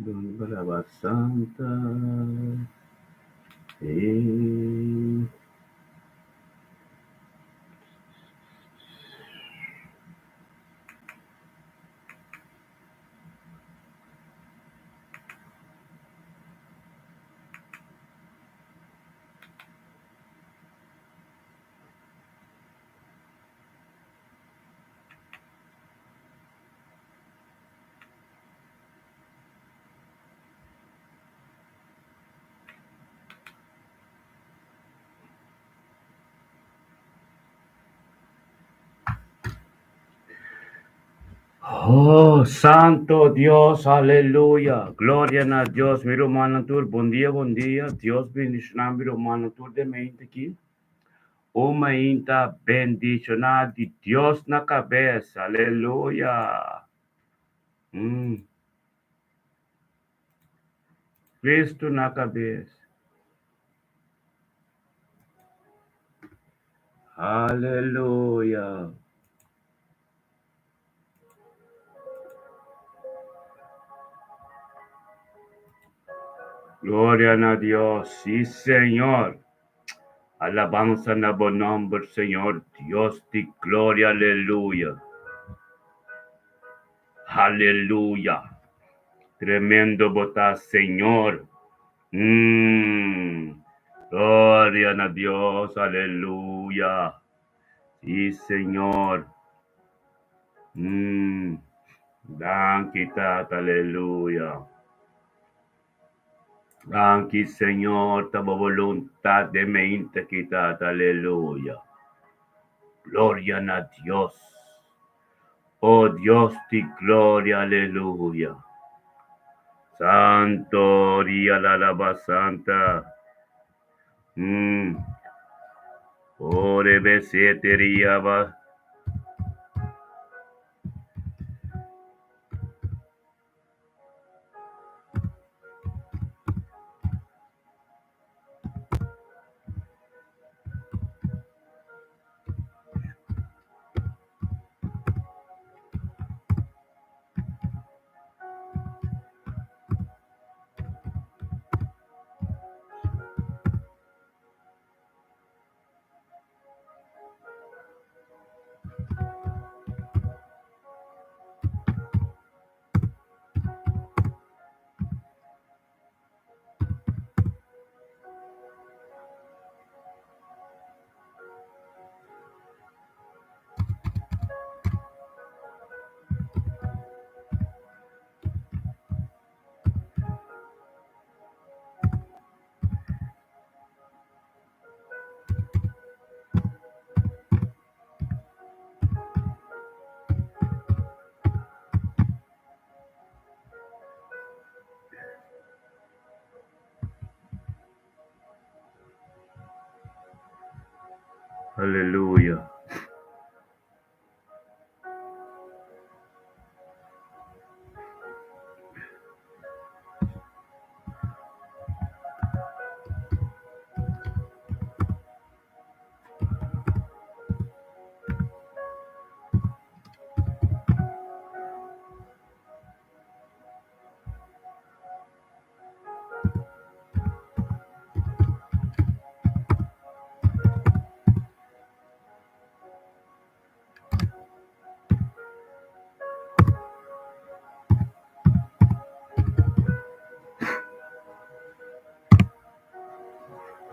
Don Brava Santa. Eh. Oh, Santo Dios, aleluya. Gloria na Dios, mi rumannan tur. Bon dia, bon dia. Dios bendiciona mi rumannan tur den mente aki. Un mainta bendiciona di Dios na cabes. Aleluya. Mm. Cristo na cabes. Aleluya. Gloria na Dios, sí Señor. Alabanza na bo nomber, Señor Dios di gloria, aleluya. Aleluya. Tremendo bo ta, Señor. Mm. Gloria na Dios, aleluya. Sí, Señor. Mm. Danki, Tata, aleluya. Danki, Señor, ta bo voluntad den mente aki, Tata, aleluya. Gloria na Dios. Oh Dios di gloria, aleluya. Santo, dia la la santa. Mm. Ore beseteria ba. Aleluya.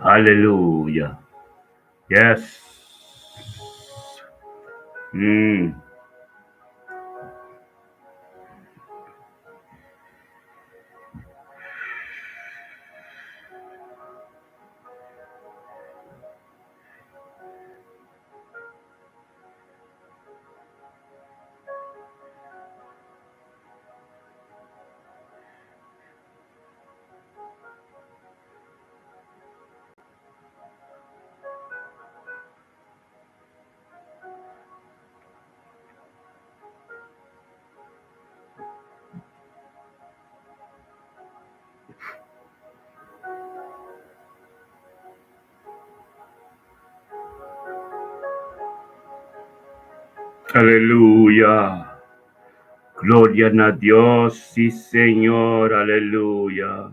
Aleluya. Yes. Mm. Aleluya. Gloria na Dios, sí Señor, aleluya.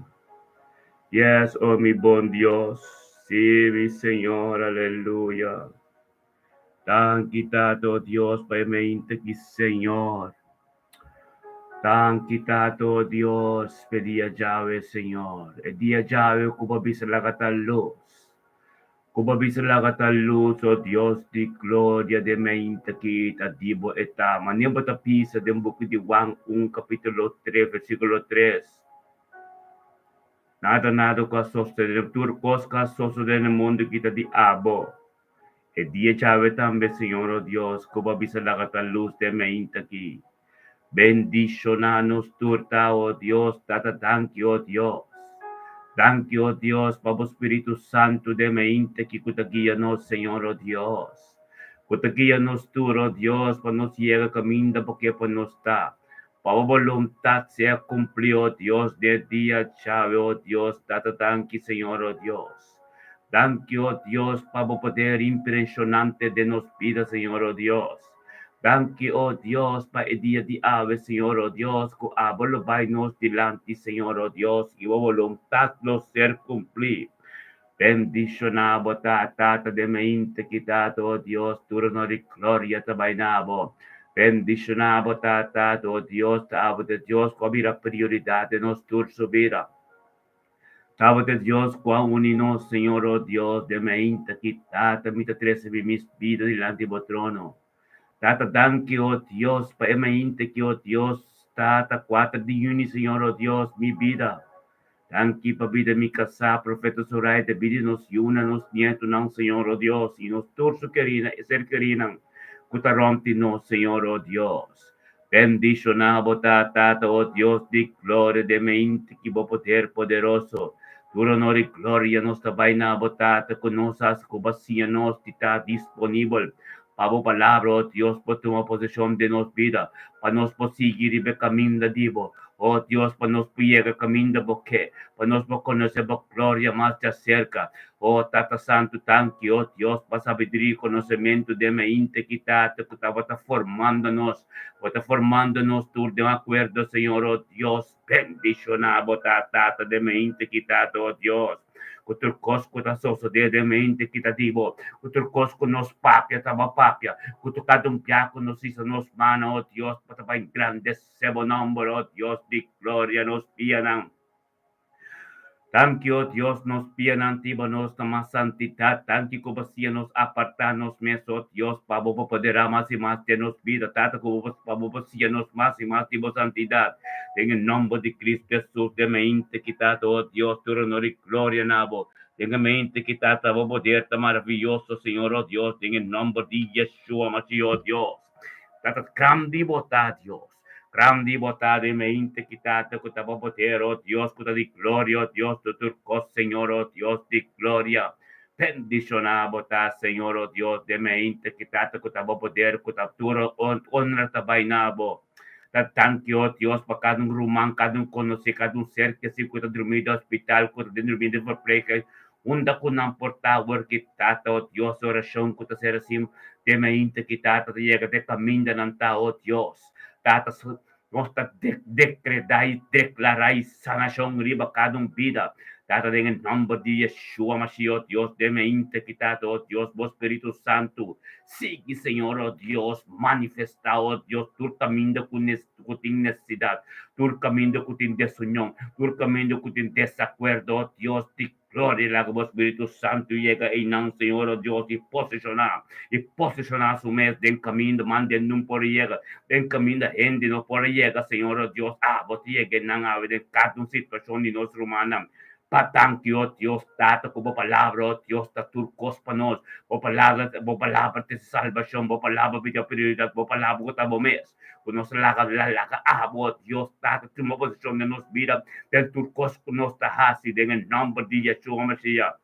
Yes, oh mi bon Dios, sí mi Señor, aleluya. Danki Tata, oh Dios, pa e mainta aki, Señor. Danki Tata, oh Dios, pa e dia djawe, Señor. E dia djawe ku bo a bisa laga ta lus. Ku bo bisa laga ta lus, o Dios di gloria, den mainta ki ta di bo e ta. Manera bo ta bisa den buki di Juan un kapítulo tres versíkulo tres, Nada nada ku a sosodé, tur kos ku a sosodé na mundu ki ta di abo. E dia djawe tambe, Señor, o Dios, ku bo bisa laga ta lus den mainta ki. Bendishoná nos tur ta, o Dios, Tata danki, o Dios. Danki, o Dios, pa bo Spiritu Santu den mainta ki ku ta guia nos, Señor, o Dios. Ku ta guia nos tur, o Dios, pa nos yega kaminda bo ke pa nos ta. Pa bo boluntat sea kumplí, o Dios, den e dia djawe, o Dios, Tata danki, Señor, o Dios. Danki, o Dios, pa bo poder impreshonante den nos bida, Señor, o Dios. Danki, o Dios, pa e dia di awe, Señor, o Dios, ku abo lo bai nos dilanti, Señor, o Dios, i bo boluntat lo ser kumplí. Bendishoná bo ta, Tata den mainta ki Tata, o Dios, tur honor i gloria ta bai na bo. Bendishoná bo ta, Tata, o Dios, ta abo ta e Dios ku a bira prioridat den nos tur su bida. Tabata e Dios ku a uni nos, Señor, o Dios, den mainta ki Tata mi ta trese mi mis bida dilanti bo trono. Tata danki, o Dios, pa e mainta ki, o Dios, Tata, kuater di yüni, Señor, o Dios, mi bida. Danki pa bida mi kasá, Profeta Zoraida, bida di nos yunan, nos nietunan, Señor, o Dios, i nos tur su kerina i ser kerinan ku ta rònt di nos, Señor, o Dios. Bendishoná bo ta, Tata, o Dios di gloria, den mente ki bo poder poderoso. Tur honor i gloria nos ta bai na bo, Tata, ku nos hasi ku bo a siña nos di ta disponibel pa bo Palabra, o Dios, por tuma poseshon den nos bida, pa nos por sigui riba e kaminda di bo, o Dios, pa nos por yega kaminda bo ke, pa nos por konosé bo gloria mas djaserka. O Tata Santu, danki, o Dios, pa sabiduria i konosementu den mente ki Tata ku tabata formando nos. Bo ta formando nos tur den akuerdo, Señor, o Dios. Bendishoná bo ta, Tata, den mente ki Tata, o Dios. Ku tur kos ku ta sosodé den mente ki ta di bo, ku tur kos ku nos papia ta bo papia, ku tur kada un bia ku nos hisa nos mano, o Dios, bo ta bai engrandesé bo nomber, o Dios di gloria, nos pianan. Danki, o Dios, nos pianan tiba nos na mas santidat. Danki ku bo siña nos apartá nos mes, o Dios, pa bo por poderá mas i mas den nos bida. Tata, ku bo pa bo por siña nos mas i mas di bo santidat. Den e nòmber di Cristo Hesus, den mente ki Tata, o Dios, tur honor i gloria na bo. Den e mente ki Tata, bo poder ta maraviyoso, Señor, o Dios, den e nòmber di Yeshua Mashiach, o Dios. Tata, grandi bo ta, Dios. Grandi bo ta den mente ki Tata ku ta bo poder, o Dios ku ta di gloria, o Dios di tur kos, Señor, o Dios di gloria. Bendishoná bo ta, Señor, o Dios, den mente ki Tata ku ta bo poder, ku ta tur honra ta bai na bo. Ta danki, o Dios, pa kada un ruman, kada un konosí, kada un ser kesí ku ta drumí den hospital, ku ta den drumí den verpleeghuis, unda ku nan por ta awor ki Tata, o Dios, orashon ku ta ser asin den mainta ki Tata ta yega den kaminda nan ta, o Dios. Tata, nos ta dekretá i deklará i sanashon riba kada un bida, Tata, den e nòmber di Yeshua Mashiach, o Dios, den mainta ki Tata, o Dios, bo Spiritu Santu sigui, Señor, o Dios, manifestá, o Dios, tur kaminda ku ku tin nesesidat, tur kaminda ku tin desunion, tur kaminda ku tin desakuerdo, o Dios di gloria, laga bo Spiritu Santu yega einan, Señor, o Dios, i poseshoná, i poseshoná su mes den kaminda mande nun por yega, den kaminda hende no por a yega, Señor, o Dios, abo ta yega einan awe den kada un situashon di nos rumannan. Pa danki, o Dios, Tata, ku bo palabra, o Dios, ta tur kos pa nos. Bo palabra, bo palabra ta salbashon, bo palabra bida prioridat, bo palabra ku ta bo mes. Ku nos laga la laga abo, o Dios Tata, tuma posishon den nos bida, den tur kos ku nos ta hasi, den e nòmber di Yeshua Mashiach.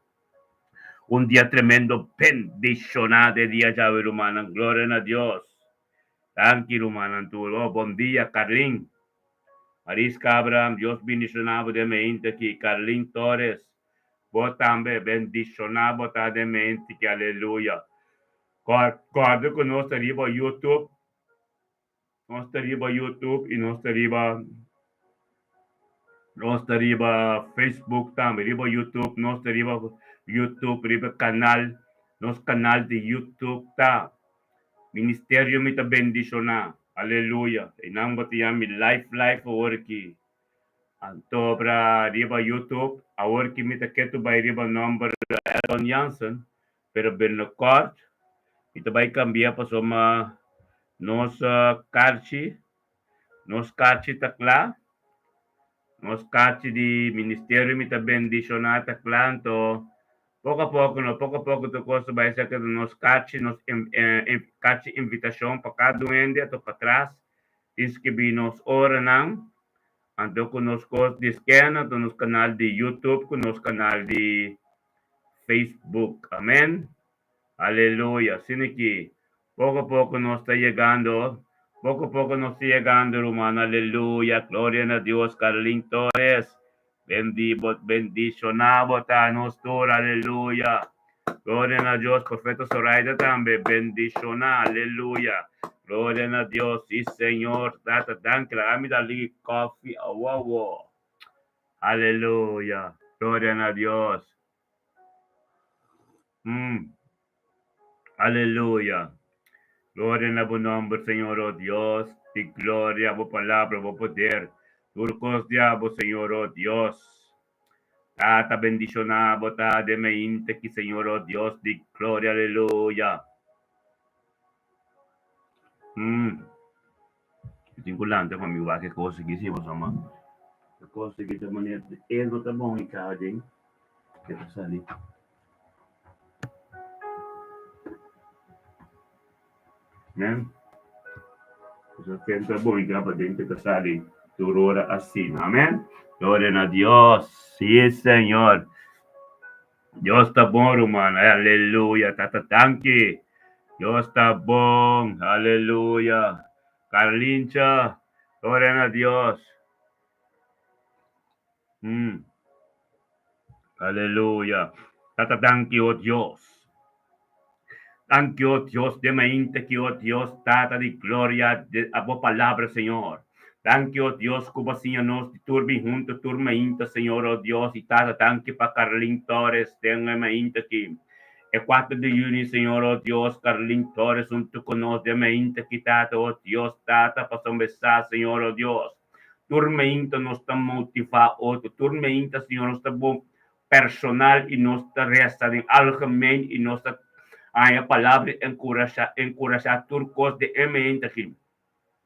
Un dia tremendo bendishoná den dia djawe, rumannan. Gloria na Dios. Danki, rumannan tur. Oh, bon dia, Carlin. Mariska Abraham, Dios bendishoná bo den mente aki. Carlin Torres, bo tambe bendishoná bo ta den mente aki. Aleluya. Kòrda ku nos ta riba YouTube. Nos ta riba YouTube i nos ta riba nos ta riba Facebook tambe. Riba YouTube nos ta riba YouTube riba kanal nos kanal di YouTube ta Ministerio Mi Ta Bendishoná. Aleluya. Einan bo ta yama mi live live awor aki. Anto bra riba YouTube awor ki mi ta ketu bai riba nomber Elton Jansen pero binnenkort mi ta bai kambia pasobra nos karchi nos karchi ta kla nos karchi di ministerio mi ta bendishoná ta kla anto poko a poko no poko a poko tur kos ta bai serka di nos karchi nos karchi invitashon pa kada un hende anto patras tin skibi nos oranan anto ku nos kos di scan anto nos kanal di YouTube ku nos kanal di Facebook. Amen. Aleluya. Asina ki poko poko nos ta yegando. Poko poko nos ta yegando, ruman. Aleluya. Gloria na Dios. Carlin Torres. Bendi, bendiciona bo ta nos tur. Aleluya. Gloria na Dios. Profeta Zoraida tambe. Bendiciona. Aleluya. Gloria na Dios. Sí, Señor. Tata, danki. Laga mi da ligi koffie. Awo, Aleluya. Gloria na Dios. Aleluya. Gloria na bo nomber, Señor, oh Dios. Di gloria, bo palabra, bo poder. Tur kos di abo, Señor, oh Dios. Tata bendishoná bo ta den mainta aki, Señor, oh Dios di gloria. Aleluya. Mi tin ku lanta pa mi wak e kos aki si pasobra e kos aki ta manera e no ta bon i kaba den e ta sali. Amen. Pasobra e no ta bon i kaba den e ta sali tur ora asina. Amen. Gloria na Dios. Si Señor. Dios ta bon ruman. Aleluya. Tata danki. Dios ta bon. Aleluya. Carlincha. Gloria na Dios. Aleluya. Tata danki, oh Dios. Danki, oh Dios, den mainta ki, oh Dios, Tata di gloria, de a bo palabra, Señor. Danki, oh Dios, ku bo a siña nos di tur bin hunto tur mainta, Señor, oh Dios i Tata, danki pa Carlin Torres den e mainta ki. E kuater di yüni, Señor, oh Dios, Carlin Torres hunto ku nos den mainta ki, Tata, oh Dios, Tata, pasobra sa, Señor, oh Dios, tur mainta nos ta motivá otro, tur mainta, Señor, nos ta bo personal i nos ta resa den algemeen i nos ta haña palabra di enkurashá, enkurashá tur kos den e mainta aki.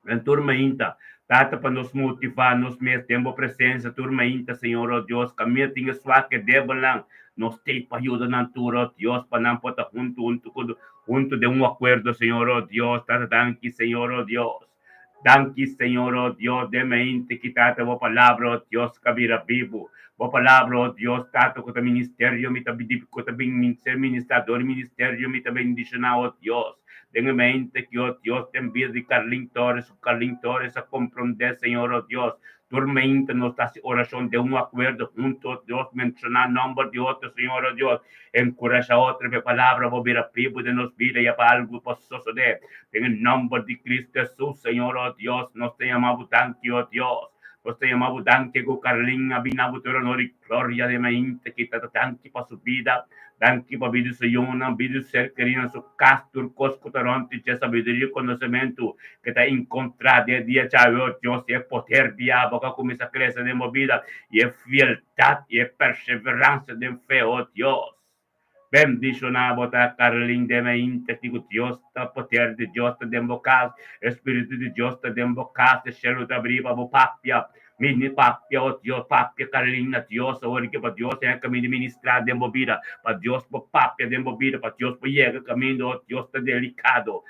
Den tur mainta, Tata, pa nos motivá nos mes den bo presensia tur mainta, Señor, oh Dios, kaminda tin e swak e debelnan, nos t'ei pa yuda nan tur, oh Dios, pa nan por ta huntu, huntu ku, huntu den un akuerdo, Señor, oh Dios. Tata, danki, Señor, oh Dios. Danki, Señor, oh Dios, den mainta ki, Tata, bo palabra, oh Dios, ka bira bibu. Bo palabra, oh Dios, Tata, ku ta ministerio mi ta bidi, ku ta bin ser ministrador di ministerio mi ta bendishoná, oh Dios. Den e mente ki, oh Dios, den bida di Carlin Torres, ku Carlin Torres a komprondé, Señor, oh Dios, tur mente nos ta hasi orashon den un akuerdo huntu, oh Dios, menshoná nòmber di otro, Señor, oh Dios, enkurashá otro pa e palabra bo bira bibu den nos bida i pa algu por sosodé. Den e nòmber di Cristo Hesus, Señor, oh Dios, nos ta yama bo danki, oh Dios. Nos ta yama bo danki ku Carlin a bini na bo tur honor i gloria den mente ki ta danki pa su bida. Danki pa bida su yunan, bida su ser kerinan, su kas, tur kos ku ta rònt di dje, sabiduria i konosementu ke ta inkontrá den e dia djawe. O Dios, i e poder di abo ku a kuminsá krese den bo bida, i e fieldat i e perseveransia den fe, o Dios. Bendishoná bo ta, Carlin den mainta ki ku Dios ta, poder di Dios ta den bo kas, e Spiritu di Dios ta den bo kas, e shelu ta abrí pa bo papia. Mini papia, oh Dios, papia Carolina, Dios awor ke pa Dios tenga kaminda ministra den bo bida, pa Dios por papia den bo bida, pa Dios por yega kaminda, oh Dios ta delikado.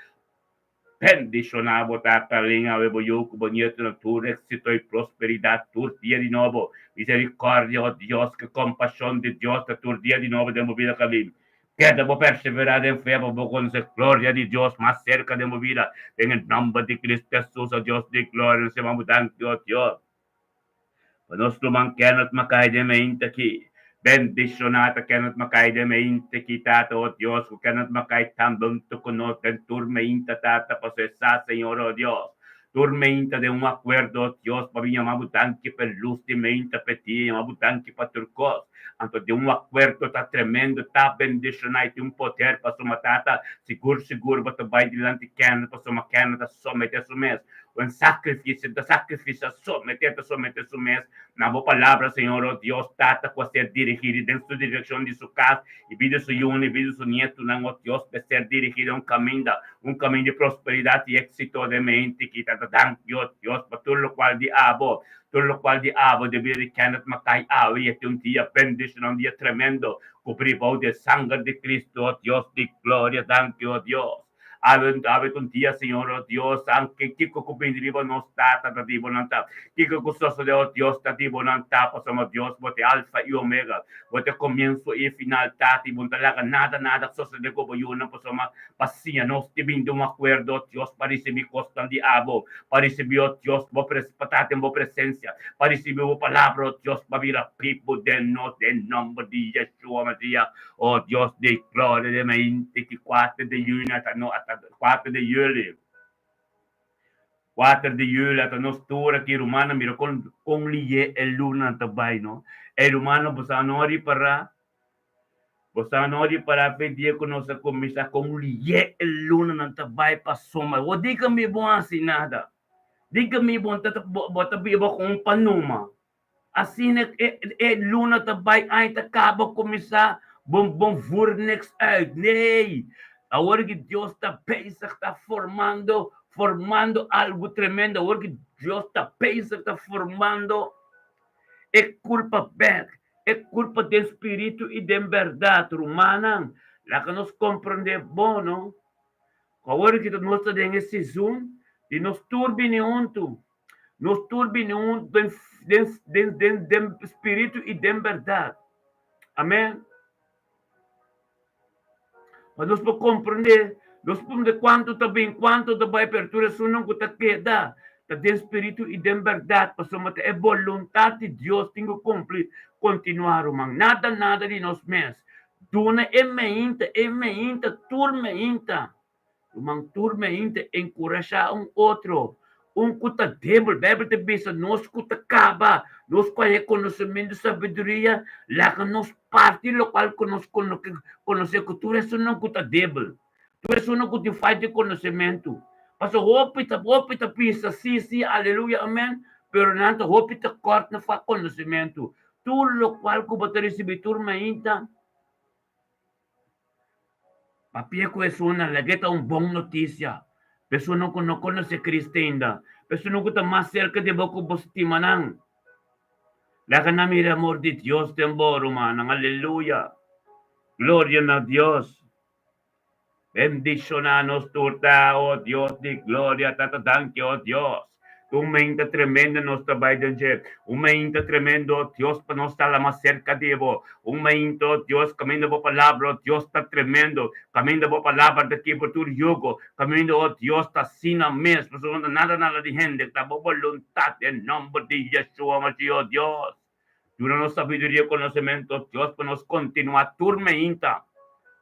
Bendiciona bo ta Carolina, awe bo yu ku bo nietonan tur exito y prosperidad tur dia di nobo. Misericordia, oh Dios, ke compasion di Dios ta tur dia di nobo den bo bida Carolina. Keda bo persevera den fe pa bo conoce gloria di Dios mas cerca den bo bida. Den e nomber di Cristo Jesus, o Dios di gloria, nos yama bo danki, o Dios, pa nos ruman Kenneth Mackay den mente aki. Bendiciona ta Kenneth Mackay den mente aki, Tata, o Dios, cu Kenneth Mackay tambe hunto cu nos den tur mente, Tata, pasobra e sa, Señor, o Dios. Tur meinta den un akuerdo, oh Dios, pa bin yama bo danki p'e lus di meinta, p'e dia, yama bo danki pa tur kos. Anto den un akuerdo ta tremendo, ta bendishoná i tin un poder pasobra Tata, sigur sigur bo ta bai dilanti Kenneth pasobra Kenneth a someté su mes un sakrifisio, ta sakrifisio a someté, ta someté su mes na bo palabra, Señor, oh Dios, Tata, ku a ser dirigí di den su direkshon di su kas i bida su yunan i bida su nietunan, oh Dios, mester dirigí den un kaminda, un kaminda di prosperidat i éksito den mente ki Tata. Danki, oh Dios, pa tur lokual di abo, tur lokual di abo den bida di Kenneth Mackay awe, i e tin un dia bendishoná, un dia tremendo, kubrí bou di e sanger di Cristo, oh Dios di gloria. Danki, oh Dios. Awe awe ta un dia, Señor, oh Dios, anke kiko ku bini riba nos Tata ta di bo nan ta. Kiko ku sosode, oh Dios, ta di bo nan ta, pasobra Dios, bo ta e Alfa i Omega, bo ta e komienso i e final, Tata, i bo no ta laga nada, nada sosode ku bo yunan, pasobra pa siña nos di bini di un akuerdo, oh Dios, pa risibí kosnan di abo, pa risibí, oh Dios, bo pres, pa ta den bo presensia, pa risibí bo palabra, oh Dios, pa bira bibu den nos, den nòmber di Yeshua Mesias. Oh Dios di gloria den mainti ki kuater di juni ata no ata kuater di juli kuater di juli ata nos tur aki rumannan mira kon kon liye e lunanan ta bai no e rumannan bo sa no ripará bo sa no ripará fe dia ku nos a kuminsá kon liye e lunanan ta bai pasobra bo diga mi bo hasi nada diga mi bo ta bo ta biba ku un panuma. Asina e e luna ta bai ai ta kaba kuminsá bon bon voer niks uit. Nee! Awor ki Dios ta bezig ta formando formando algu tremendo. Awor ki Dios ta bezig ta formando e kulpa bèk, e kulpa den spiritu i den bèrdat. Rumannan, laga nos komprondé bon, no? Ku awor ki nos ta den e sezon di nos tur bini huntu. Nos tur bini un den den den den spiritu i den bèrdat. Amèn. Pa nos por komprendé, nos por komprendé kuantu ta bin, kuantu ta bai, pero tur esunnan ku ta keda ta den spiritu i den bèrdat, pasobra ta e boluntat di Dios tin ku kumpli kontinuá, ruman. Nada, nada di nos mes. Duna e meinta, e meinta, tur meinta. Ruman tur meinta enkurashá un otro, un ku ta débil. Beibel ta bisa nos ku ta kaba, nos ku haña konosementu i sabiduria, laga nos parti lokual ku nos konosé ku tur esunnan ku ta débil, tur esunnan ku tin falta di konosementu. Pasobra hopi ta hopi ta bisa sí, sí, aleluya, amèn, pero nan ta hopi ta kòrt na konosementu. Tur lokual ku bo ta risibí tur meinta. Papia ku esunnan, lag'é ta un bon notisia. P'esunnan ku no konosé Cristo ainda, p'esunnan ku ta mas serka di bo ku bo stima nan. Laga nan mira amor di Dios den bo, rumannan. Aleluya! Gloria na Dios! Bendishoná nos tur ta, o Dios di gloria. Tata, danki, o Dios. Un meinta tremendo nos ta bai den dje. Un meinta tremendo, o Dios, pa nos ta la mas serka di bo. Un meinta, o Dios, kaminda bo palabra, o Dios, ta tremendo. Kaminda bo palabra ta kibra tur yugo. Kaminda, o Dios, ta asina mes. Pasobra no ta nada nada di hende, ta bo boluntat den nomber di Yeshua Mashiach, o Dios. Duna nos sabiduria i konosementu, o Dios, pa nos kontinuá tur meinta.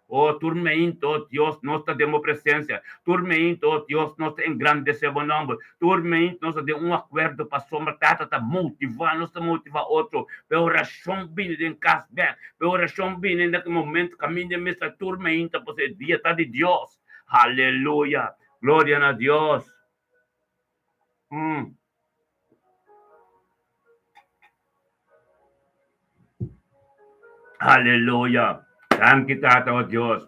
O tur meinta, o Dios, nos ta den bo presensia. Tur meinta, o Dios, nos ta engrandesé bo nòmber. Tur meinta nos ta den un akuerdo pasobra Tata ta motivá nos, ta motivá otro pa e orashon bini den kas bèk, pa e orashon bini na ki momento kaminda e mester tur meinta, pasobra e dia ta di Dios. Aleluya! Gloria na Dios! Aleluya! Danki Tata, oh Dios.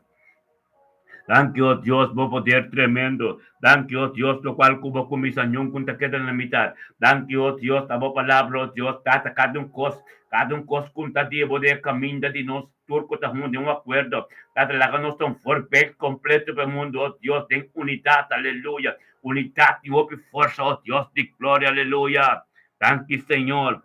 Danki, oh Dios, bo poder tremendo. Danki, oh Dios, lokual ku bo kuminsá niun ku ta keda na mitat. Danki, oh Dios, ta bo palabra, oh Dios, Tata, kada un kos, kada un kos ku ta di bo den e kaminda di nos tur ku ta huntu den un akuerdo. Tata, laga nos ta un voorbeeld kompleto pa e mundu, oh Dios, den unidat, aleluya. Unidat tin hopi forsa, oh Dios di gloria, aleluya. Danki, Señor.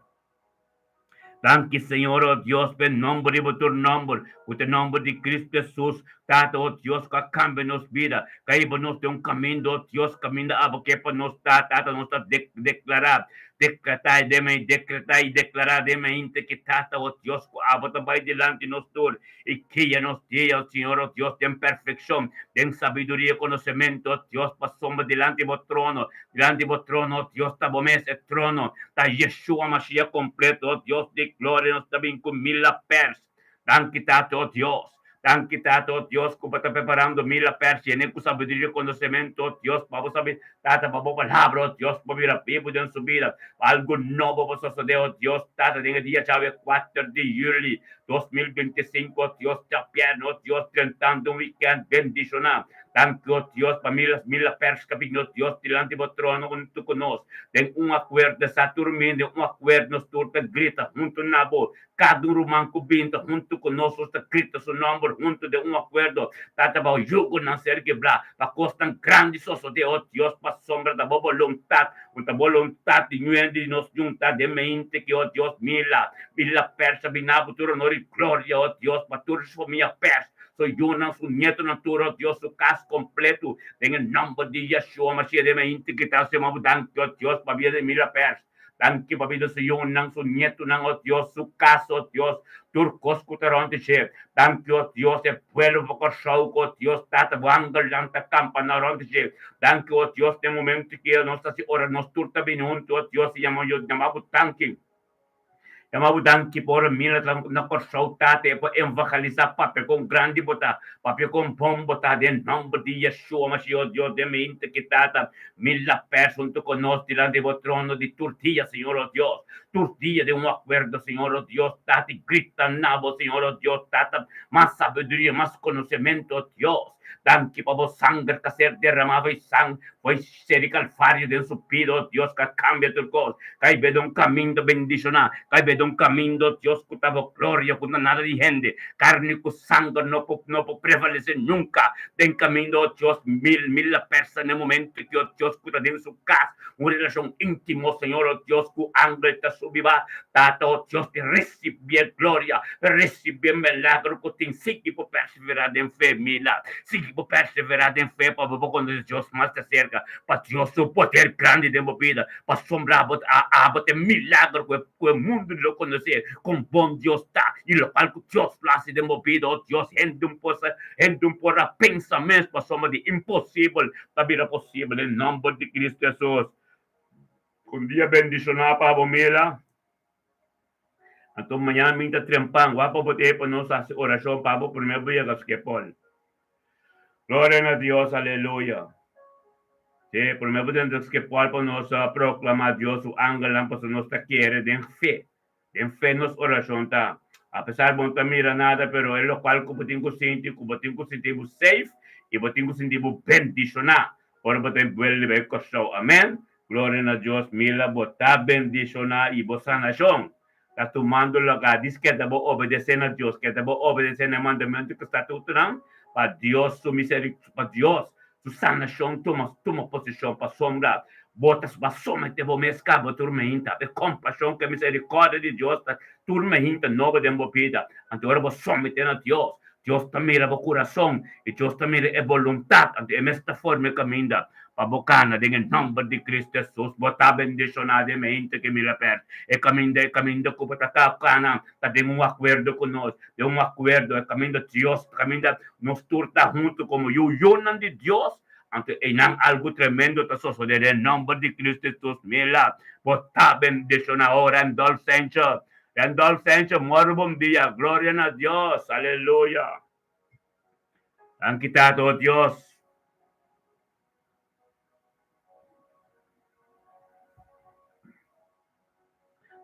Danki, Señor, oh Dios, p'e nomber riba tur nomber, ku ta e nomber di Cristo Jesus. Tata, o Dios, ku a kambia nos bida, ku a hiba nos den un kaminda, o Dios, kaminda abo ke pa nos ta, Tata, nos ta deklará, dekretá i den dekretá i deklará den mente ki Tata, o Dios, ku abo ta bai dilanti nos tur i guia nos dia, o Señor, o Dios, den perfekshon, den sabiduria i konosementu, o Dios, pasobra dilanti bo trono, dilanti bo trono, o Dios, ta bo mes e trono, ta Yeshua Mashiach kompleto, o Dios di gloria, nos ta bin ku mila pers. Danki Tata, o Dios. Danki Tata, o Dios, ku bo ta preparando mila pers yene ku sabiduria i konosementu, o Dios, pa bo sabi, Tata, pa bo palabra, o Dios, por bira bibu den su bida, pa algu nobo por sosodé, o Dios, Tata, den e dia djawe kuater di yuli 2025, o Dios, djabièrnè, o Dios, drentando un wikènt bendishoná. Danki, o Dios, pa mila, mila pers ku a bini, o Dios, dilanti bo trono huntu ku nos, den un akuerdo, sa tur mende, un akuerdo, nos tur ta grita huntu na bo, Kada un ruman ku bin ta huntu ku nos, nos ta grita su nòmber huntu den un akuerdo. Tata, bao yugonan ser kibrá, pa kosnan grandi sosodé. O Dios, pasobra ta bo boluntat, un ta boluntat di ñuende di nos junta den mente ki, o Dios, mila, mila pers a bina bo tur honor i gloria, o Dios, pa tur su famia pers, su yunan, su nietonan tur, o Dios, su kas kompletu, den e nòmber di Yeshua Mashiach den mente ki ta hasi bo danki, o Dios, pabia di mila pers. Danki pa bida su yunan, su nietunan, o Dios, su kas, o Dios, tur kos ku ta rònt di dje. Danki, o Dios, e pueblo pa Kòrsou ku, o Dios, Tata, bo angelnan ta kampa na rònt di dje. Danki, o Dios, den momentu ki nos ta hasi ora, nos tur ta bini huntu, o Dios, i yama yama bo danki. Yama bo danki pa ora mira ta na Kòrsou, Tata, e por evangelisá, papia kon grandi bo ta, papia kon bon bo ta, den nòmber di Yeshua Mashiach, o Dios, den mente ki Tata, mi la pers huntu ku nos dilanti bo trono di tur dia, Señor, o Dios, tur dia den un akuerdo, Señor, o Dios, Tata, i grita na bo, Señor, o Dios, Tata, mas sabiduria, mas konosementu, o Dios. Danki pa bo sanger ta ser derramá fo'i sang, fo'i seri Kalvario den su bida, oh Dios, ka kambia tur kos. Kai beda un kaminda bendishoná, kai beda un kaminda, oh Dios, ku ta bo gloria, ku ta nada di hende. Karni ku sanger no por, no por prevalesé nunka den kaminda, oh Dios. Mil, mil la persa na e momento ki, oh Dios, ku ta den su kas, un relashon íntimo, Señor, oh Dios, ku angel ta subi ba. Tata, oh Dios, di risibí e gloria, risibí e milagro ku tin sigui por persa. Perseverá den fe, mila. Sigui bo perseverá den fe pa bo por konosé Dios mas di serka, pa Dios su poder grandi den bo bida, pasobra bo ta abo ta e milagro ku e ku e mundu lo konosé kon bon Dios ta i lokual ku Dios lo hasi den bo bida. O Dios, hende un por sa, hende un por a pensa mes pasobra di imposibel ta bira posibel den nòmber di Cristo Hesus. Un dia bendishoná pa bo, mila. Anto mañana mi ta trempan wak pa bo te pa nos hasi orashon pa bo prome bo yega Schiphol. Gloria na Dios, aleluya. Sí, prome bo drenta Schiphol pa nos proklama Dios su angelnan pasobra nos ta kere den fe. Den fe nos orashon ta. Apesar bo no ta mira nada pero e lokual ku bo tin ku sinti ku bo tin ku sinti bo safe i bo tin ku sinti bo bendishoná ora bo ta buel riba e Kòrsou. Amen. Gloria na Dios mila bo ta bendiciona y bo sanacion ta tumando lugar dis keda bo obedece na Dios keda bo obedece na e mandamento cu statutonan pa Dios su miseri pa Dios su sanacion tuma tuma posicion pasobra bo ta ba somete bo mes caba tur meinta e compasion cu e misericordia di Dios ta tur meinta nobo den bo bida anto ora bo somete na Dios Dios ta mira bo kurason i Dios ta mira e boluntat, anto e mes ta forma e kaminda pa bo kana. Den e nòmber di Kristu Hesus, bo ta bendishoná den mente ku mira pèrt. E kaminda, e kaminda ku bo ta kana ta den un akuerdo ku nos, den un akuerdo, e kaminda Dios, kaminda nos tur ta huntu komo yu yunan di Dios, anto einan algu tremendo ta sosodé den nòmber di Kristu Hesus. Mira, bo ta bendishoná. O Randolph Sancho, Randolph Sancho, moro bon dia. Gloria na Dios. Aleluya. Danki Tata, oh Dios.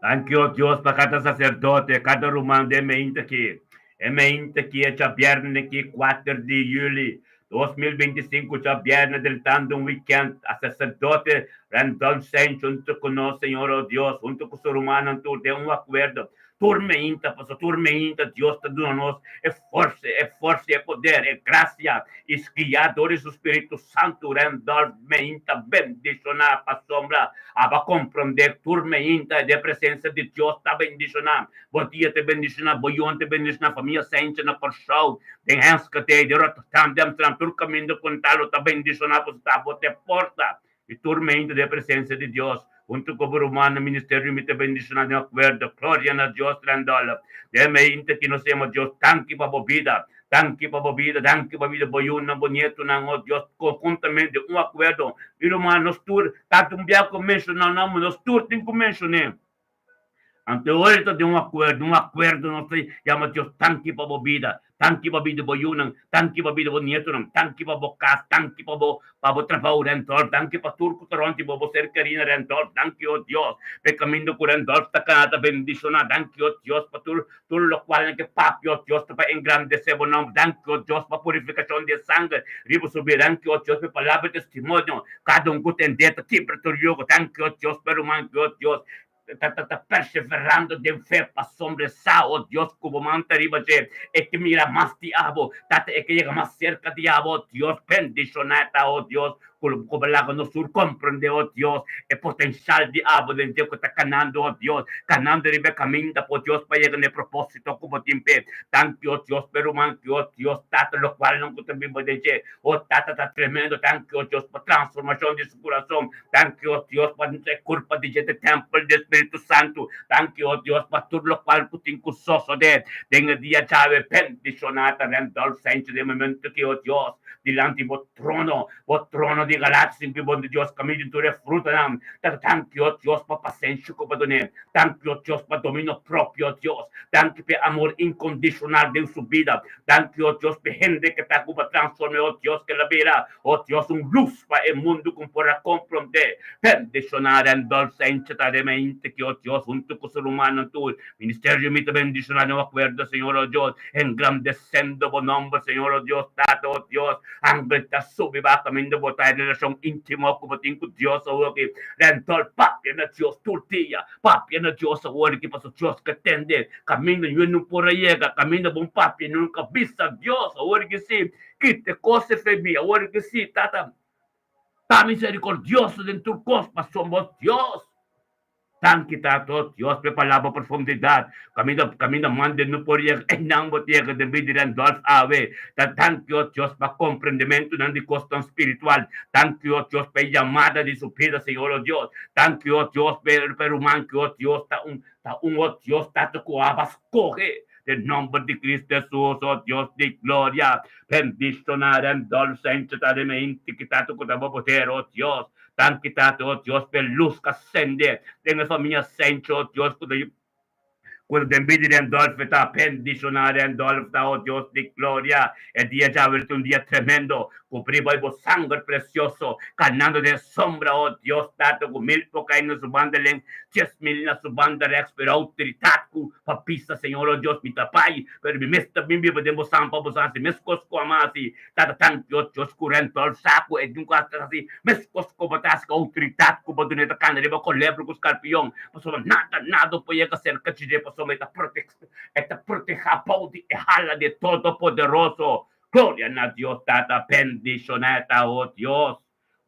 Danki, oh Dios, pa kada saserdote, kada ruman den meinta aki. E meinta aki e djabièrnè aki, kuater di yüli 2025, djabièrnè drentando un wikènt, a saserdote Randolph Sancho huntu ku nos, Señor, oh Dios, huntu ku su rumannan tur den un akuerdo. Tur meinta, paso tur meinta Dios ta duna nos e forsa, e forsa, e poder, e gracia, i guiá dor di su Spiritu Santu. Randolph meinta bendishoná pasobra aba komprondé tur meinta den presensia di Dios ta bendishoná. Bo dia ta bendishoná, bo yunan ta bendishoná, famia Saintje na Kòrsou, den Enschede, den Rotterdam, den Amsterdam, tur kaminda ku nan ta lo ta bendishoná pasobra ta bo ta e porta I tur meinta den presencia di Dios, hunto cu bo rumannan ministerio mi ta bendiciona den acuerdo. Gloria na Dios Randolph. Den meinta ki nos yama Dios danki pa bo bida, danki pa bo bida, danki pa bida bo yunan, bo nietonan, oh Dios, conjuntamente un acuerdo. Mi ruman nos tur ta un bia cu menciona nomber, nos tur tin cu mencione. Anto ora ta den un akuerdo, un akuerdo nos ta yama Dios danki pa bo bida, danki pa bida bo yunan, danki pa bida bo nietonan, danki pa bo kas, danki pa bo pa bo trabou Randolph, danki pa tur ku ta rònt di bo, bo ser kerí na Randolph, danki o Dios pa e kaminda ku Randolph ta kana ta bendishoná, danki o Dios pa tur tur lokual nan ke papia o Dios ta pa engrandesé bo nòmber, danki o Dios pa purifikashon di e sanger riba su bida, danki o Dios pa e palabra di testimonio, kada un ku tendé ta kibra tur yugo, danki o Dios pa e ruman ki o Dios Ta ta ta perseverando den fe pasobra e sa, o Dios, ku bo man ta riba dje. E ke mira mas di abo, Tata, e ke yega mas serka di abo, o Dios. Bendishoná ta, o Dios, ku lo ku bo laga nos tur komprendé, o Dios, e potenshal di abo den dje ku ta kanando, o Dios, kanando riba e kaminda, po Dios, pa yega na e propósito ku bo tin p'e. Danki, o Dios, p'e ruman ki, o Dios, Tata, lokualnan ku ta biba den dje, o Tata, ta tremendo. Danki, o Dios, pa transformashon di su kurason. Danki, o Dios, pa e kurpa di dje, e tèmpel di e Spiritu Santu. Danki, o Dios, pa tur lokual ku tin ku sosodé den e dia djawe. Bendishoná ta Randolph Sanchez den e momentu aki, o Dios, dilanti bo trono, bo trono di galacia sin ku bo Dios kaminda den tur e frutanan. Ta danki, o Dios, pa pasenshi ku bo dun'é. Danki, o Dios, pa dominio propio, o Dios. Danki pa e amor inkondishonal den su bida. Danki, o Dios, pa e hende ku ta ku bo transform'é, o Dios, ku el a bira. O Dios, un lus pa e mundu ku por a komprondé. Bendishoná Randolph Saintje ta remente ki, o Dios, huntu ku su rumannan tur. Ministerio mi ta bendishoná den akuerdo, Señor, o Dios, engrandesendo bo nomber, Señor, o Dios, Tata, o Dios. Angel ta subi baha kaminda bo ta e relashon íntimo ku bo tin ku Dios awoki. Randolph, papia na Dios tur dia. Papia na Dios awoki pasobra Dios ke tende. Kaminda yu no por a yega, kaminda bon papia nunka bisa Dios awoki si. Kita e kos e fe mi awor ke si, Tata, ta miserikordioso den tur kos pasobra bo Dios. Danki, Tata, oh Dios, pa e palabra profundidat kaminda kaminda mande no por yega einan bo ta yega den bida di Randolph awe. Ta danki, oh Dios, pa komprendementunan di kosnan spiritual. Danki, oh Dios, pa e yamada di su bida, Señor, oh Dios. Danki, oh Dios, pa e ruman ki, oh Dios, ta un ta un, oh Dios, Tata, ku aba skohe. Den nomber di Cristo Jesus, oh Dios di gloria, bendiciona Randolph Sanchez ta den mente ki ta cu ta bo poder, oh Dios. Danki Tata, oh Dios, p'e luz ca sende den e famia Sanchez, oh Dios, cu ta cu ta den bida di Randolph ta bendiciona Randolph ta, oh Dios di gloria. E dia djawe ta un dia tremendo, cubri bo bo sanger precioso, canando den sombra, oh Dios, Tata, cu mil por cay na su banda lens, 10,000 na su banda rechts, pero autoridad cu Pa bisa, Señor, oh Dios, mi ta bai, pero mi mes ta bin biba den bo san pa bo hasi meskos ku a hasi. Tata tanki, oh Dios, ku rentol saku e dun ku a hasi meskos ku bo ta hasi ku outoridat ku bo duna e ta kanda riba kolebra ku skarpion, pasobra nada, nada por yega serka di dje, pasobra e ta prote e ta protehá bou di e hala di e Todopoderoso. Gloria na Dios, Tata, bendishoná ta, oh Dios.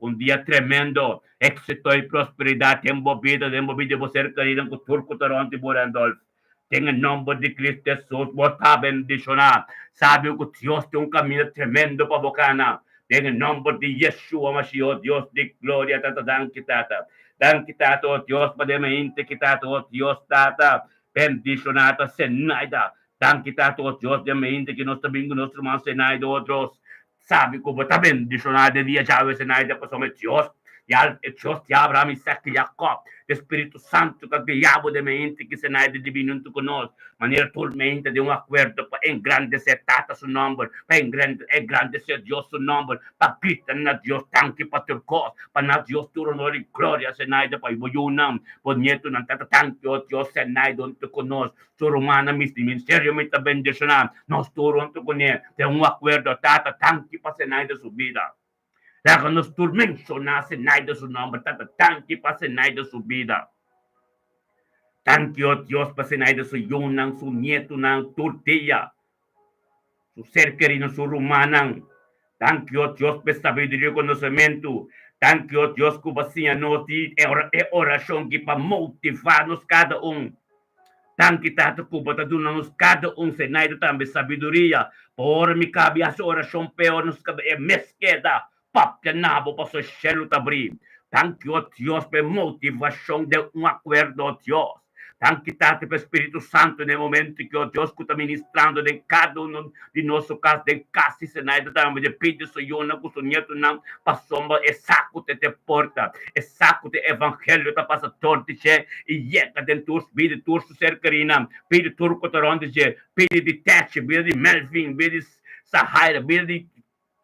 Un dia tremendo, éxito y prosperidad den bo bida, den bo bida di bo ser kerido ku tur ku ta rond di bo, Randolph. Den e nomber di Cristo Jesus bo ta bendiciona. Sabi ku Dios tin un caminda tremendo pa bo cana. Den e nomber di Yeshua Mashiach, oh Dios di gloria, Tata, danki Tata. Danki Tata, oh Dios, pa den mente ki Tata, oh Dios, Tata, bendiciona ta Zenaida. Danki Tata, oh Dios, den mente ki nos ta bin ku nos ruman Zenaida, oh Dios. Sabi ku bo ta bendishoná den dia djawe Zenaida pasobra e Dios di al e Dios di Abraham, Isaac i Jacob, di Spiritu Santu ta guia bo den mente ki Zenaida di bini huntu ku nos, manera tur mente den un akuerdo pa engrandesé Tata su nòmber, pa engrandesé Dios su nòmber, pa grita na Dios danki pa tur kos, pa na Dios tur honor i gloria. Zenaida, pa bo yunan, bo nietunan, Tata danki, o Dios, Zenaida huntu ku nos. Su rumannan mi ministerio mi ta bendishoná nos tur huntu kuné den un akuerdo. Tata, danki pa Zenaida su bida. Laga nos tur menshoná Zenaida su nòmber. Tata, danki pa Zenaida su bida. Danki, o Dios, pa Zenaida su yunan, su nietunan, tur dia, su ser kerinan, su rumannan. Danki, o Dios, pa e sabiduria i konosementu. Danki, o Dios, ku bo a siña nos di e orashon ki pa motivá nos kada un. Danki, Tata, ku bo ta duna nos kada un, Zenaida tambe, sabiduria pa ora mi kabi hasi orashon p'e ora nos kabi e mes keda Papia na bo pasobra shelu ta bri. Danki, o Dios, pa e motivashon den un akuerdo, o Dios. Danki, Tata, pa e Spiritu Santu na e momento aki, o Dios, ku ta ministrando den kada un di nos su kas, den kas di Zenaida tambe, den pidi su yunan ku su nietunan, pasobra e sa ku ta te porta, e sa ku te evangelio ta pasa dor di dje i yega den tur bida di tur su ser kerinan, bida di tur ku ta rònt di dje, bida di Tetchi, bida di Melvin, bida di Sahaira, bida di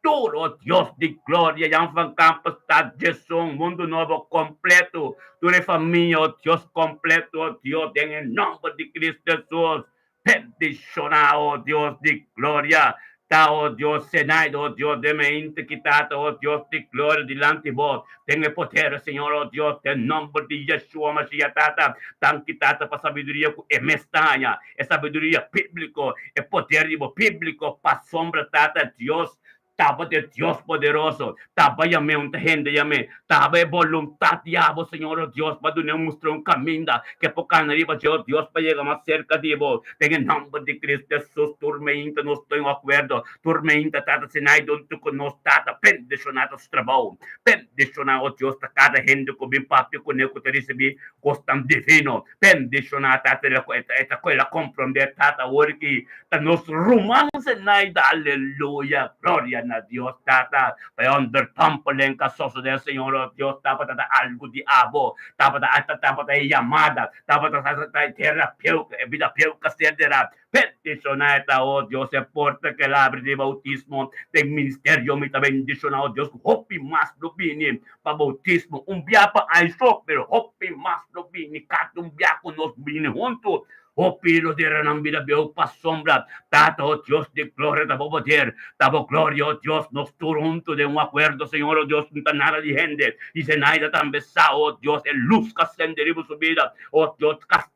Tur, o Dios di gloria, Jan van Kampen, Stad Djesun, Mundu Nobo kompleto, tur e famia, o Dios kompleto, o Dios, den e nomber di Cristo Jesus, bendiciona, o Dios di gloria, ta, o Dios, Zenaida, o Dios, den mente ki Tata, o Dios di gloria, dilanti bo, den e poder, Señor, o Dios, den nomber di Yeshua Mashiach, Tata, danki, Tata, pa sabiduria ku e mes ta haña. E sabiduria bíbliko, e poder di bo bíbliko pasobra Tata Dios tabata e Dios poderoso, taba yam'é un ta hende yam'é, taba e boluntat di abo, Señor o Dios, pa dun'é un mustra un kaminda ke por kana riba dje, o Dios, pa yega mas serka di bo. Den e nòmber di Cristo Hesus, tur meinta nos ta en akuerdo, tur meinta Tata Sinai duntu ku nos, Tata, bendishoná ta su trabou, bendishoná, o Dios, ta kada hende ku bin papia kuné ku ta risibí kosnan divino. Bendishoná Tata el e ta ku el a komprondé Tata awor ki ta nos ruman Zenaida aleluya gloria na Dios Tata pa e onderdompeling ka sosodé Señor oh Dios tabata ta algu di abo tabata ata tabata e yamada tabata ta e tera pieu e bida pieu ka ser derá bendishoná e ta oh Dios e porta ku el abri di bautismo den ministerio mi ta bendishoná oh Dios ku hopi mas lo bini pa boutismo un bia pa aiso, pero hopi mas lo bini kada un bia ku nos bini huntu. Hopi lo dera nan bida bieu pasobra Tata, o Dios di gloria, ta bo poder, ta bo gloria, o Dios, nos tur huntu den un akuerdo, Señor, o Dios, no ta nada di hende. I Zenaida tambe sa, o Dios, e lus ka sende riba su bida, o Dios, ka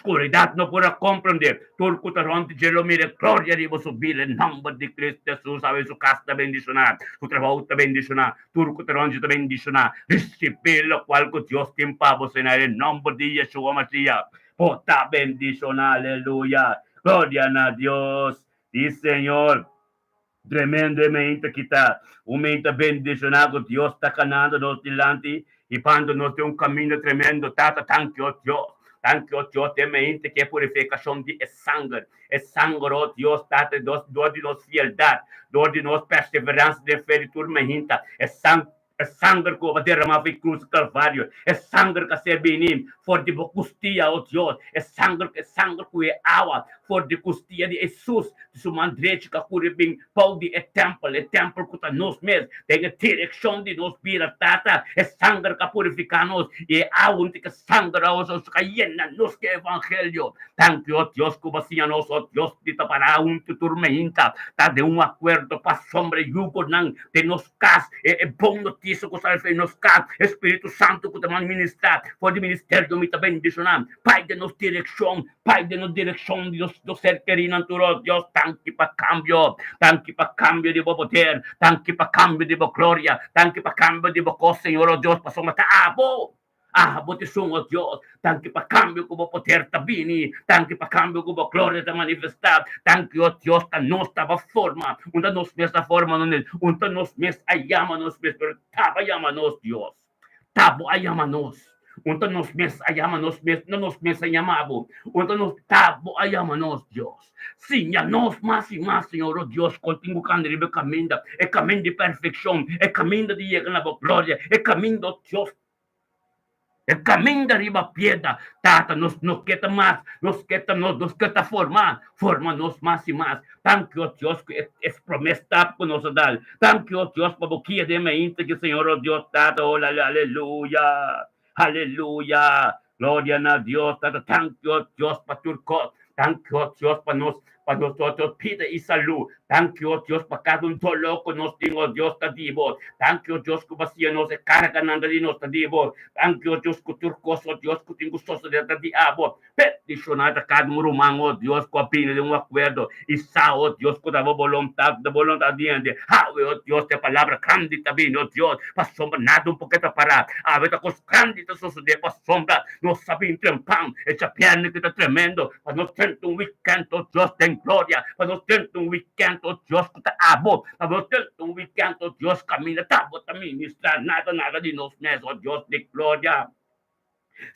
Skuridat no por a komprendé. Tur ku ta rònt di dje lo mira e gloria riba su bida. E nòmber di Kristu Hesus awe su kas ta bendishoná, su trabou ta bendishoná, tur ku ta rònt dje ta bendishoná. Risibí lokual ku Dios tin pa bo, Señor, e nòmber di Yeshua Mashiach. Bo ta bendishoná. Aleluya! Gloria na Dios! Sí, Señor. Tremendo e meinta ki ta un meinta bendishoná ku Dios ta kanando nos dilanti i pando nos den un kaminda tremendo. Tata, danki, o Dios, danki, o Dios, den meinta ki e purifikashon di e sanger, e sanger, o Dios, Tata, dor di nos fieldat, dor di nos perseveransia den fe di tur meinta, e sang. E sanger ku bo a derramá for krus Kalvario, e sanger ku a ser bini for di bo kustia, o Dios, e sanger, e sanger ku e awa for di kustia di Hesus, di su man drechi ku a kuri bin bou di e tèmpel, e tèmpel ku ta nos mes, den e direkshon di nos bida, Tata, e sanger ku a purifiká nos, i e awa unti ku e sanger a usa ku a yena nos ku e evangelio. Danki, o Dios, ku bo a siña nos, o Dios, di ta pará huntu tur meinta, ta den un akuerdo pasobra e yugonan den nos kas, e e bon notisia ku sali for di nos kas, e Spiritu Santu ku ta manda ministrá for di ministerio mi ta bendishoná. Pai den nos direkshon, Pai den nos direkshon di nos nos ser kerinan tur oh Dios, danki pa kambio, danki pa kambio di bo poder, danki pa kambio di bo gloria, danki pa kambio di bo kos Señor oh Dios, pasobra ta abo. Ah, bo ta esun, o Dios. Danki pa kambio ku bo poder ta bini. Danki pa kambio ku bo gloria ta manifestá. Danki, o Dios, ta nos taba forma. Un ta nos mes a forma nos mes. Un ta nos mes a yama nos mes, pero taba yama nos, Dios. Ta bo a yama nos. Un ta nos mes a yama nos mes, no nos mes a yama bo. Un ta nos, ta bo a yama nos, Dios. Siña nos mas i mas, Señor, o Dios, kon tin ku kanda riba e kaminda, e kaminda di perfekshon, e kaminda di yega na bo gloria, e kaminda, o Dios, E kaminda riba piedra, Tata, nos no ke ta mas, nos ke ta nos, nos ke ta forma, forma nos mas i mas. Danki, o Dios, ku e es promes tap ku nos a dal. Danki, o Dios, pa bo kia den mainta ki, Señor, o Dios, Tata, o aleluya, aleluya, gloria na Dios, Tata, danki, o Dios, pa tur kos. Danki, o Dios, pa nos, pa nos, o Dios, bida i salú. Danki, o Dios, pa kada un doló ku nos tin, o Dios, ta di bo. Danki, o Dios, ku bo a siña nos e karganan ta di nos ta di bo. Danki, o Dios, ku tur kos, o Dios, ku tin ku sosodé ta di abo. Bendishoná ta kada un ruman, o Dios, ku a bini den un akuerdo i sa, o Dios, ku ta bo boluntat, ta boluntat di hende. Awe, o Dios, e palabra grandi ta bini, o Dios, pasobra nada un poke ta pará. Awe ta kos grandi ta sosodé, pasobra nos a bin trempan e djabièrnè ki ta tremendo, pa nos drenta un wikènt, o Dios, den gloria, pa nos drenta un wikènt, o Dios, ku ta abo, pa nos drenta un wikènt, o Dios, kaminda ta bo ta ministrá, nada, nada di nos mes, o Dios di gloria.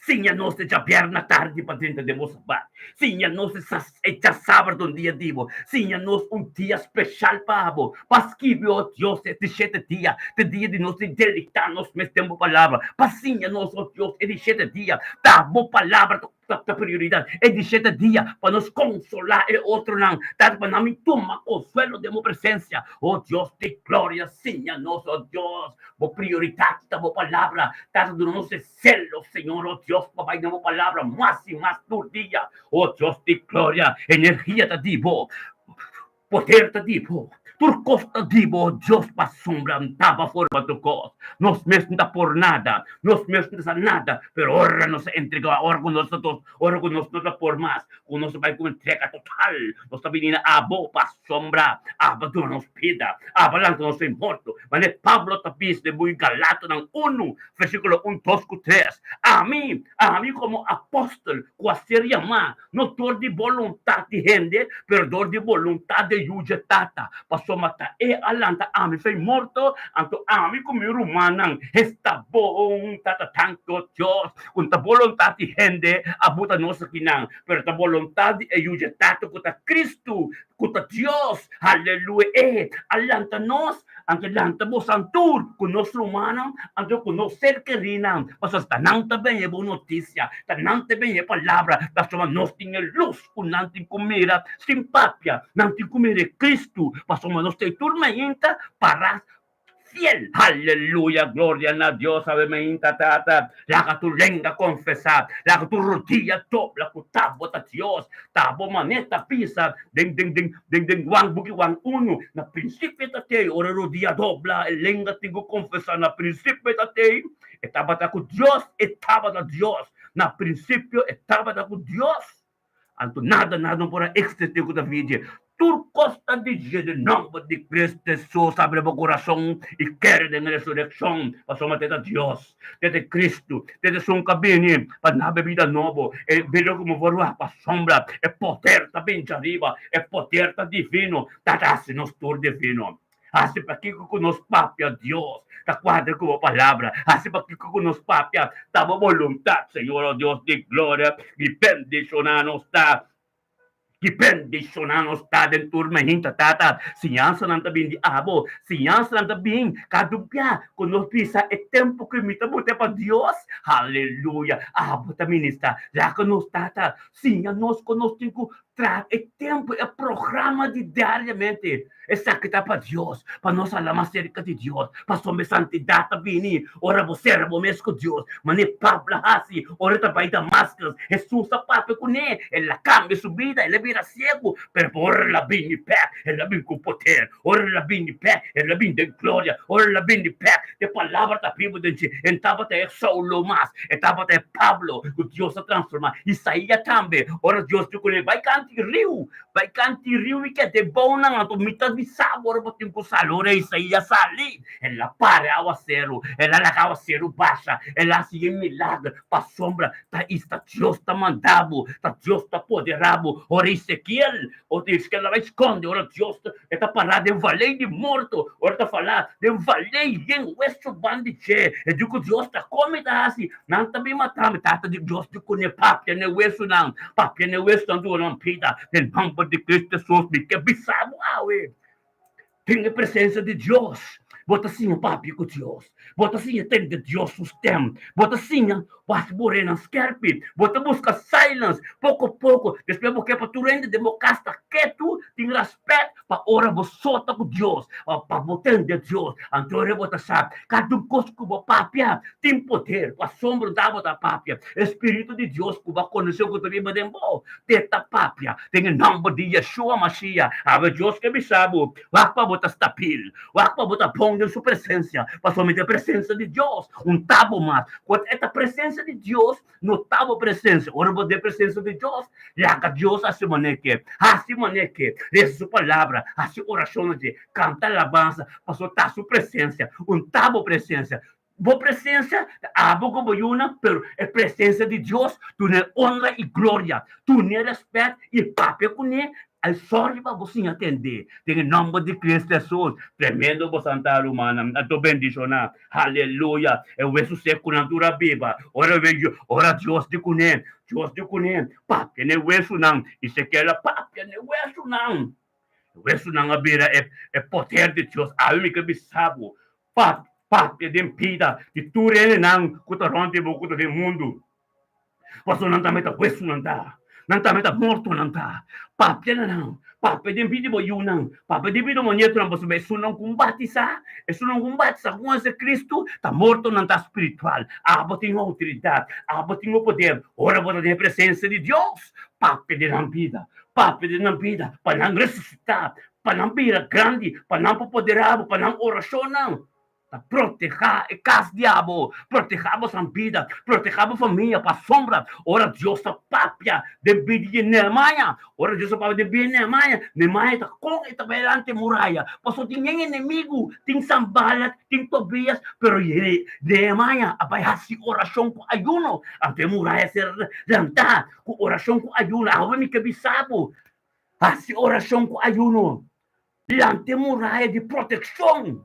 Siña nos e djabièrnè tardi pa drenta den bo sabat. Siña nos e djasabat un dia di bo. Siña nos un dia speshal pa bo. Pa skibi, o Dios, e di shete dia, te dia di nos di deleitá nos mes den bo palabra. Pa siña nos, o Dios, e di shete dia ta bo palabra ta prioridat. E di shete dia pa nos konsolá e otronan, ta pa nan mi tuma konsuelo den bo presensia. O Dios di gloria, siña nos, o Dios, bo prioridat ta bo palabra. Tata, duna nos e Celo, Señor, oh Dios, pa bai na bo palabra mas i mas tur dia. Oh Dios di gloria, energia ta di bo, poder ta di bo, tur cos ta di bo, oh Dios, pasobra N taba forma tur cos. Nos mes no ta por nada, nos mes no ta sa nada, pero ora nos a entrega, ora cu nos ta dos, ora cu nos no ta por mas, cu nos a bai cu entrega total, nos ta bini na abo pasobra abo a duna nos bida, abo a lanta nos den morto. Manera Pablo ta bisa den buki Galatonan unu, Versíkulo un, dos ku tres, Ami, ami komo apòstel ku a ser yamá, no dor di boluntat di hende, pero dor di boluntat di Yu dje Tata, pasobra ta E a lanta ami fei morto, anto ami ku mi rumannan esta bon. Tata, tantu Dios, ku no ta boluntat di hende a buta nos akinan, pero ta boluntat di e Yu dje Tata ku ta Kristu, ku ta Dios, aleluya, E a lanta nos. Anto lanta bosan tur ku nos rumannan, anto ku nos ser kerínan, pasobra ta nan ta bini e bon notisia, ta nan ta bini e palabra, pasobra nos tin e lus ku nan tin ku mira sin papia, nan tin ku mira e Kristu, pasobra nos ta e tur mainta pará fiel. Aleluya, gloria na Dios, awe mainta Tata, laga tur lenga konfesá, laga tur rodia dobla ku ta bo ta Dios, ta bo manera ta bisa den den den Den den Juan buki Juan unu, na prinsipio ta tei, ora rodia dobla, e lenga tin ku konfesá, na prinsipio ta tei, e tabata ku Dios, e tabata Dios, na prinsipio e tabata ku Dios. Anto nada nada no por a eksistí ku ta fidje. Tur kos ta di dje den nòmber di Kristu Hesus. Abri bo kurason i kere den e resurekshon, pasobra te ta Dios. Desde Cristo, desde esun cu a bini pa nabe bida nobo, e bida cu bo por wak pa sombra, e poder ta bin djariba, e poder ta divino, ta haci nos tur divino. Haci pakico cu nos papia, Dios, ta cuadra cu bo palabra. Haci pakico cu nos papia, ta bo boluntad, Señor, oh Dios di gloria, di bendiciona nos ta. Ki bendishoná nos ta den tur mehinta, Tata! Siñansanan ta bin di abo, siñansanan ta bin kada un bia ku nos bisa e tempu ku mi ta bute pa Dios. Aleluya! Abo ta ministrá. Laga nos, Tata, siña nos kon nos tin ku traha e tempu, e programa di diariamente. Esaki ta pa Dios, pa nos hala mas serka di Dios, pasobra e santidat ta bini ora bo sera bo mes ku Dios. Manera Pablo a hasi ora e ta bai Damascus, Hesus a papia kuné, el a kambia su bida, el a bira siegu, pero ora el a bini bèk, el a bin ku poder, ora el a bini bèk, el a bin den gloria, ora el a bini bèk, e palabra ta bibu den dje. E no tabata e Saulo mas, e tabata e Pablo ku Dios a transformá. Isaías tambe, ora Dios di kuné, Bai kanti riu, Bai kanti riu i kete bounan, anto mi ta bisa bo ora bo tin ku sali. Ora Isaías sali, el a para awaseru, el a laga awaseru basha, el a hasi e milager, pasobra ta ista Dios ta manda bo, ta Dios ta podera bo. Ora Ezekiel, ora Ezekiel a bai skonde, ora Dios ta, e ta pará den valei di morto, ora ta falá den valei yen wesu ban di dje, e di ku Dios ta kome ta hasi, Nan ta bin mata mi. Tata di Dios di kuné, papia n'e wesunan, papia n'e wesunan duna nan bida. Den nomber di Cristo Jesus mi ke bisa bo awe, tin e presencia di Dios. Bo ta siña papia ku Dios. Bo ta siña tende Dios su stèm. Bo ta siña wak bo orenan skèrpi. Bo ta buska silence poko poko. Despues bo ke pa tur hende den bo kas ta ketu, tin rèspèt pa ora bo so ta ku Dios, pa bo tende Dios. Anto ora bo ta sa kada un kos ku bo papia tin poder. Ku asombro ta bo ta papia. E Spiritu di Dios ku bo a konosé ku ta biba den bo, te ta papia den e nòmber di Yeshua Mashiach. Awe Dios ke bisa bo, wak pa bo ta stabil. Wak pa bo ta bon den su presencia, pasobra mi ta e presencia di Dios, un ta bo mas. Ku e ta presencia di Dios, no ta bo presencia. Ora bo den presencia di Dios, laga Dios hasi manera ke, hasi manera ke, resa su palabra, hasi oracion na dje, canta alabansa, pasobra ta su presencia, un ta bo presencia. Bo presencia ta abo ku bo yunan, pero e presencia di Dios dun'é honra i gloria, dun'é respet i papia kuné, al sòri pa bo siña tend'é. Den e nòmber di Cristo Hesus. Tremendo bo santa rumannan, anto bendishoná. Haleluya! E wesu sekunan tur a biba. Ora ora Dios di kuné, Dios di kuné, papia n'e wesunan. Ezekiel a papia n'e wesunan. E wesunan a bira e e poder di Dios. Awe mi ke bisa bo, Pa papia den bida di tur hendenan ku ta rònt di bo ku ta den mundu. Pasobra nan tambe ta wesunan ta, nan tambe ta mortonan ta. Papia na nan, papia den bida di bo yunan, papia den bida di bo nietonan, pasobra esunnan ku batisá, esunnan ku batisá ku Jesucristo ta mortonan ta spiritual. Abo tin outoridat, abo tin e poder ora bo ta den e presensia di Dios. Papia den nan bida, papia den nan bida pa nan resusitá, Pa nan bira grandi, pa nan por poderá bo, pa nan orashonnan ta protehá e kas di abo, protehá bosan bida, protehá bo famia, pasobra ora Dios ta papia den bida di Nehemia, ora Dios ta papia den bida di Nehemia, Nehemia ta kon e ta bai delante muraya, pasobra tin yen enemigu, tin Sanbalat, tin Tobias, pero Nehemia a bai hasi orashon ku ayuno, anto e muraya ser lantá ku orashon ku ayuno. Awe mi ke bisa bo, Hasi orashon ku ayuno dilanti e muraya di protekshon.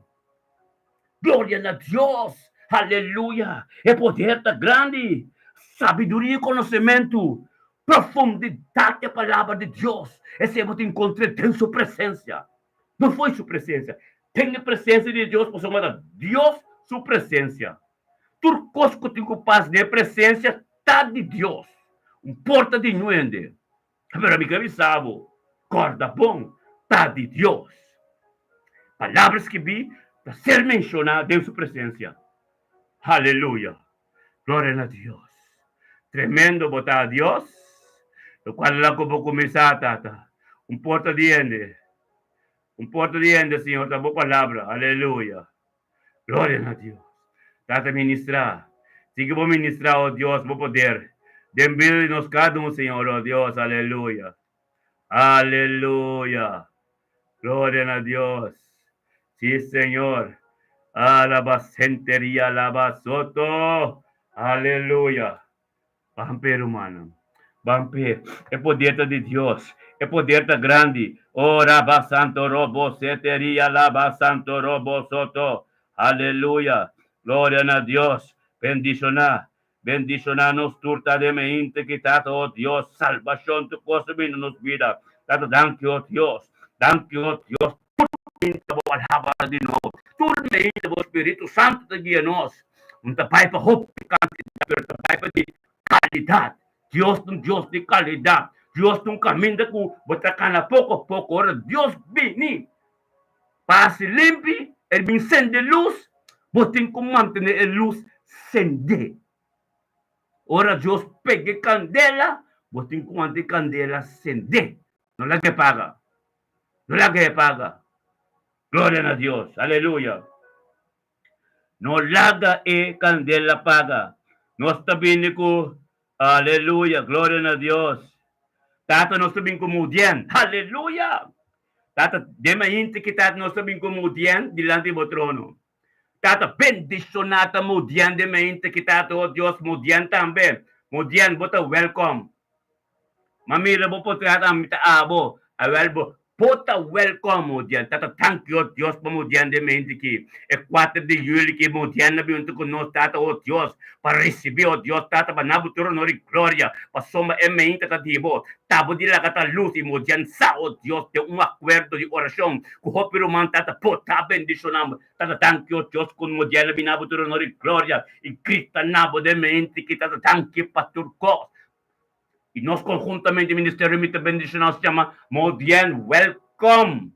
Gloria na Dios! Aleluya! E poder ta grandi! Sabiduria i konosementu, profundidat di e Palabra di Dios, esei bo ta enkontr'é den Su presensia. No fo'i Su presensia, den e presensia di Dios, pasobra ta Dios Su presensia. Tur kos ku tin ku pasa den e presensia ta di Dios. Un porta di ñuende. Pero mi ke bisa bo, kòrda bon, ta di Dios. Palabra skibí ta ser menshoná den su presensia. Aleluya! Gloria na Dios! Tremendo bo ta, Dios! Lokual la ku bo kuminsá, Tata, un porta di hende, un porta di hende, Señor, ta bo palabra. Aleluya! Gloria na Dios. Tata ministra. Sigui bo ministra, oh Dios, bo poder den bida di nos cada un, Señor, oh Dios. Aleluya. Aleluya. Gloria na Dios. Sí, Señor. Alaba senteria, alaba soto. Aleluya. Ban p'e, rumannan. Ban p'e. E poder ta di Dios. E poder ta grandi. Oh, raba santo robo sete ria laba santo robo soto. Aleluya. Gloria na Dios. Bendishoná. Bendishoná nos tur ta den meinte ki Tata, oh Dios, salbashon tur kos a bini na nos bida. Tata, danki, oh Dios. Danki, oh Dios. Tur meinte bo palabra di nos. Tur meinte bo Spiritu Santu ta guia nos. Un ta bai pa hopi kantidat, pero ta bai pa di kalidat. Dios ta un Dios di kalidat. Dios ta un kaminda ku bo ta kana poko poko. Ora Dios bini pa hasi limpi, el bin sende lus, bo tin ku mantené e lus sendé. Ora Dios pega e kandela, bo tin ku mantene e kandela sendé. No laga e paga. No laga e paga. Gloria na Dios. Aleluya. No laga e kandela paga. Nos ta bini ku Aleluya, gloria na Dios. Tata nos ta bin ku mudien. Aleluya! Tata, den mainti ki tata nos ta bin ku mudien dilanti bo trono. Tata, bendishoná ta mudien den mainti ki tata, oh Dios, mudien tambe. Mudien, bo ta welkom. Ma mira bo potret ami ta abo. Awel bo. Bo ta welkom Modian. Tata thank you Dios pa Modian den mente ki e kuater di juli ki Modian na bin hunto ku nos Tata oh Dios pa risibi oh Dios Tata pa na bo tur honor i gloria pasobra e mente ta di bo ta bo di laga ta lus i Modian sa oh Dios den un akuerdo di orashon ku hopi ruman Tata bo ta bendishona bo Tata thank you Dios ku Modian na bin na bo tur honor i gloria i grita na bo den mente ki Tata thank you pa tur kos. I nos konhuntamente Ministerio Mi Ta Bendishoná nos yama Modien Welkom!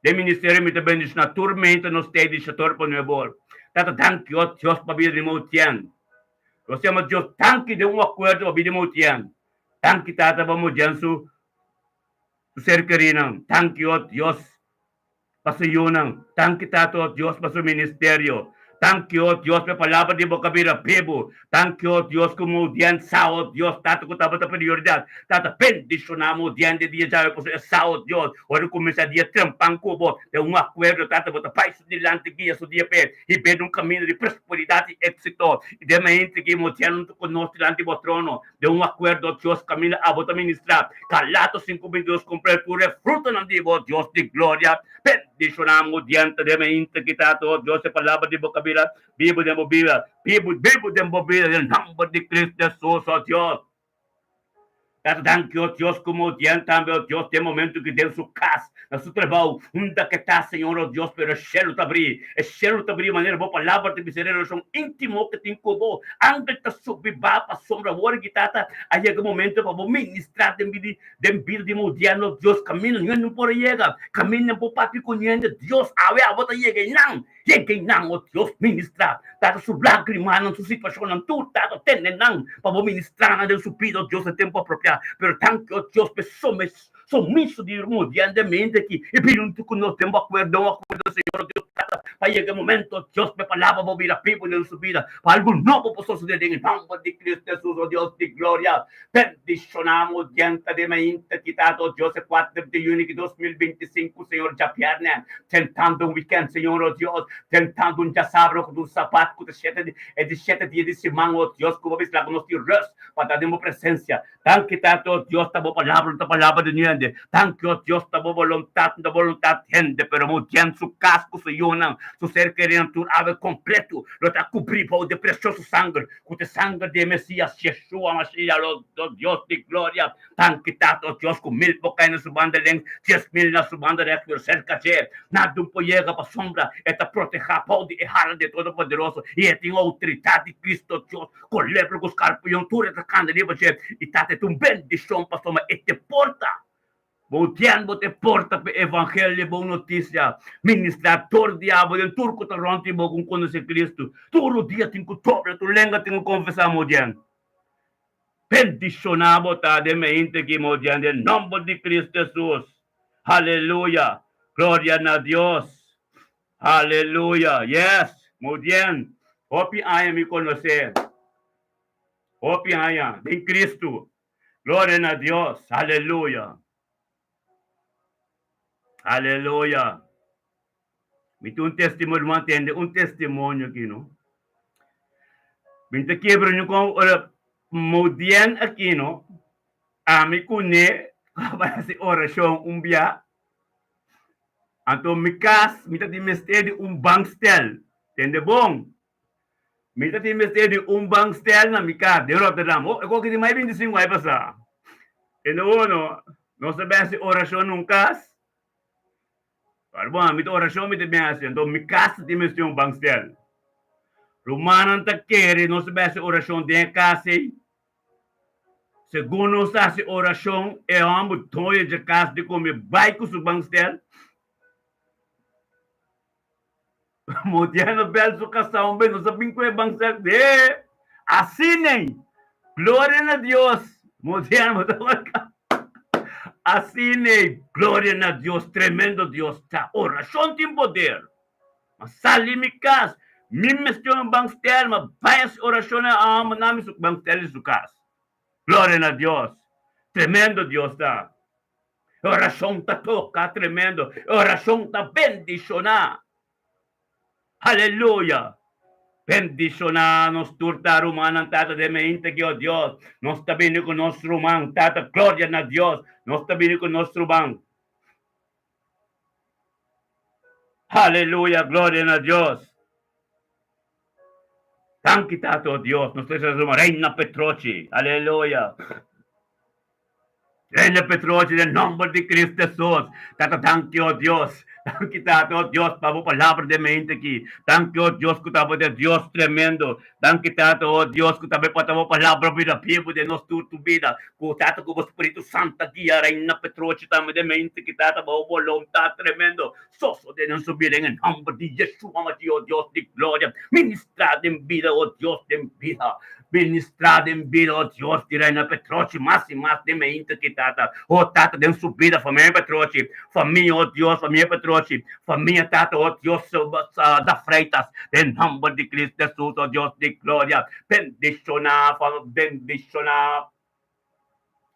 Den Ministerio Mi Ta Bendishoná tur menta nos tei di Shator pa Nuebor. Tata danki o Dios pa bida di Modien. Nos yama Dios danki den un akuerdo pa bida di Modien. Danki Tata pa Modien su ser kerinan. Danki o Dios pa su yunan. Danki Tata o Dios pa su ministerio. Danki o Dios pa e palabra di bo ka bira bibu. Danki o Dios ku Moudian sa o Dios Tata ku tabata prioridat. Tata bendishoná Moudian den dia djawe pasobra e sa o Dios ora kuminsá dia trempan ku bo den un akuerdo Tata bo ta bai su dilanti guia su dia p'e hib'é den un kaminda di prosperidat i éksito. I den mainti ki Moudian huntu ku nos dilanti bo trono den un akuerdo Dios kaminda abo ta ministrá. Galatos 5:22 Kumpra tur e frutanan di bo, Dios di gloria. Bendishoná bo dianta den e integridat, o Dios, e palabra di bo kabira bibu den bo bida, bibu, bibu den bo bida, den nomber di Cristo Jesus, o Dios. Tata, danki, o Dios, ku bo dianta tambe, o Dios, den momento ki den su kas, na su trabou, unda ke ta, Señor, o Dios, pero e shelu ta abrí, e shelu ta abrí manera bo palabra ta bisa e relashon íntimo ke tin ku bo. Angel ta subi ba pasobra awor ki Tata a yega momento pa bo ministrá den bida den bida di modièrno Dios kaminda niun no por a yega kaminda bo papia ku niun Dios awe abo ta yega einan yega einan o Dios ministrá Tata su lágrimanan su situashonnan tur Tata tene nan pa bo ministrá nan den su bida o Dios na tempu apropiá pero danki o Dios pa e somiso di modièrnamente aki i bini huntu ku nos den bo akuerdo un akuerdo Señor o Dios Tata pa yega e momento Dios pa e palabra bo bira bibu den su bida pa algu nobo por sosodé den e nomber di Cristo Hesus o Dios di gloria bendishoná modièrnta di mainta ki Tata o Dios e kuater di yüni di 2025 Señor djabièrnè tentando un wikènt Señor o Dios tentando un djasabra ku ta un sabat ku ta shete e di shete dia di siman o Dios ku bo bisa laga nos tin rùst pa ta den bo presensia Danki Tata, o Dios, ta bo palabra no ta palabra di niende. Danki, o Dios, ta bo boluntat no ta boluntat di hende, pero bo djen su kas ku su yunan, su ser kerinan tur awe kompletu lo ta kubrí bou di e presioso sanger, ku ta e sanger di e Mesias, Yeshua Mashiach, lo Dios di gloria. Danki Tata, o Dios, ku mil por kai na su banda lenks, 10,000 na su banda rèks, pero serka dje nada un por yega, pasobra e ta protehá bou di e hala di e Todopoderoso i e tin outoridat di Cristo Dios. Kolebra ku skarpion tur e ta kanta riba dje i ta te un bendishon pasobra e te porta. Bo tien bo te porta pa e evangelio, e bon notisia, ministrá tur diabel den tur ku ta rònt di bo ku konosé Kristu. Tur dia tin ku dobla tur lenga tin ku konfesá mo djen. Bendishoná bo ta den mente ki mo djen den nòmber di Kristu Hesus. Aleluya! Gloria na Dios! Aleluya! Yes! Muy bien! Hopi aña mi konosé. Hopi aña den Cristo. Gloria na Dios. Aleluya! Aleluya! Mi tin un testimonio, mi a tende un testimonio aki, no? Mi ta kebra ñu kon ora Modien aki, no? Ami kuné tabata hasi orashon un bia. Anto mi kas mi ta tin mester di un bankstel. Tende bon. Mi ta tin mester di un bankstel na mi kas den Rotterdam. Oh, e koki di mai 25 ai pasá. Tende bon no? Nos ta bin hasi orashon na un kas. Pero bon, mi ta orashon mi ta bin hasi. Anto mi kas ta tin mester di un bankstel. Rumannan ta kere nos ta bin hasi orashon den e kas ei. Segun nos ta hasi orashon, e hòmber doño dje kas di kome bai ku su banstel. Modiano bèl su kasá un bes, nos a bin ku e banstel. He! Asina ei! Gloria na Dios! Modiano bo ta wak. Asina ei! Gloria na Dios! Tremendo Dios ta! Orashon tin poder! Ma sali mi kas, mi mester un banstel, ma bai hasi orashon na amo na mi su banstel di su kas. Gloria na Dios! Tremendo Dios ta! E orashon ta toka tremendo, e orashon ta bendishoná. Aleluya! Bendishoná nos tur ta rumannan Tata den mente ki, o Dios, nos ta bini ku nos ruman Tata, gloria na Dios, nos ta bini ku nos ruman. Aleluya, gloria na Dios. Danki Tata, oh Dios, nos ta resa Reina Petrochi. Aleluya. Reina Petrochi den nomber di Cristo Jesus. Tata, danki, oh Dios. Danki, Tata, oh Dios, pa bo palabra den mente aki. Danki, oh Dios, ku ta bo de Dios tremendo. Danki, Tata, oh Dios, ku ta bo pa bo palabra bira bibu den nos tur tu bida. Ku Tata, ku bo Spiritu Santo guia Reina Petrochi tambe den mente aki, Tata, bo voluntad tremendo. Sosode den su bida en e nomber di Yeshua Mashiach, oh Dios di gloria. Ministra den bida, oh Dios, den bida. Ministra den bida, oh Dios di Reina Petrochi, mas i mas den meinta ki, Tata. Oh Tata, den su bida, famia Petrochi, famia, oh Dios, famia Petrochi, famia, Tata, oh Dios, da Freitas, den nomber di Cristo Jesus, oh Dios di gloria. Bendiciona, bendiciona.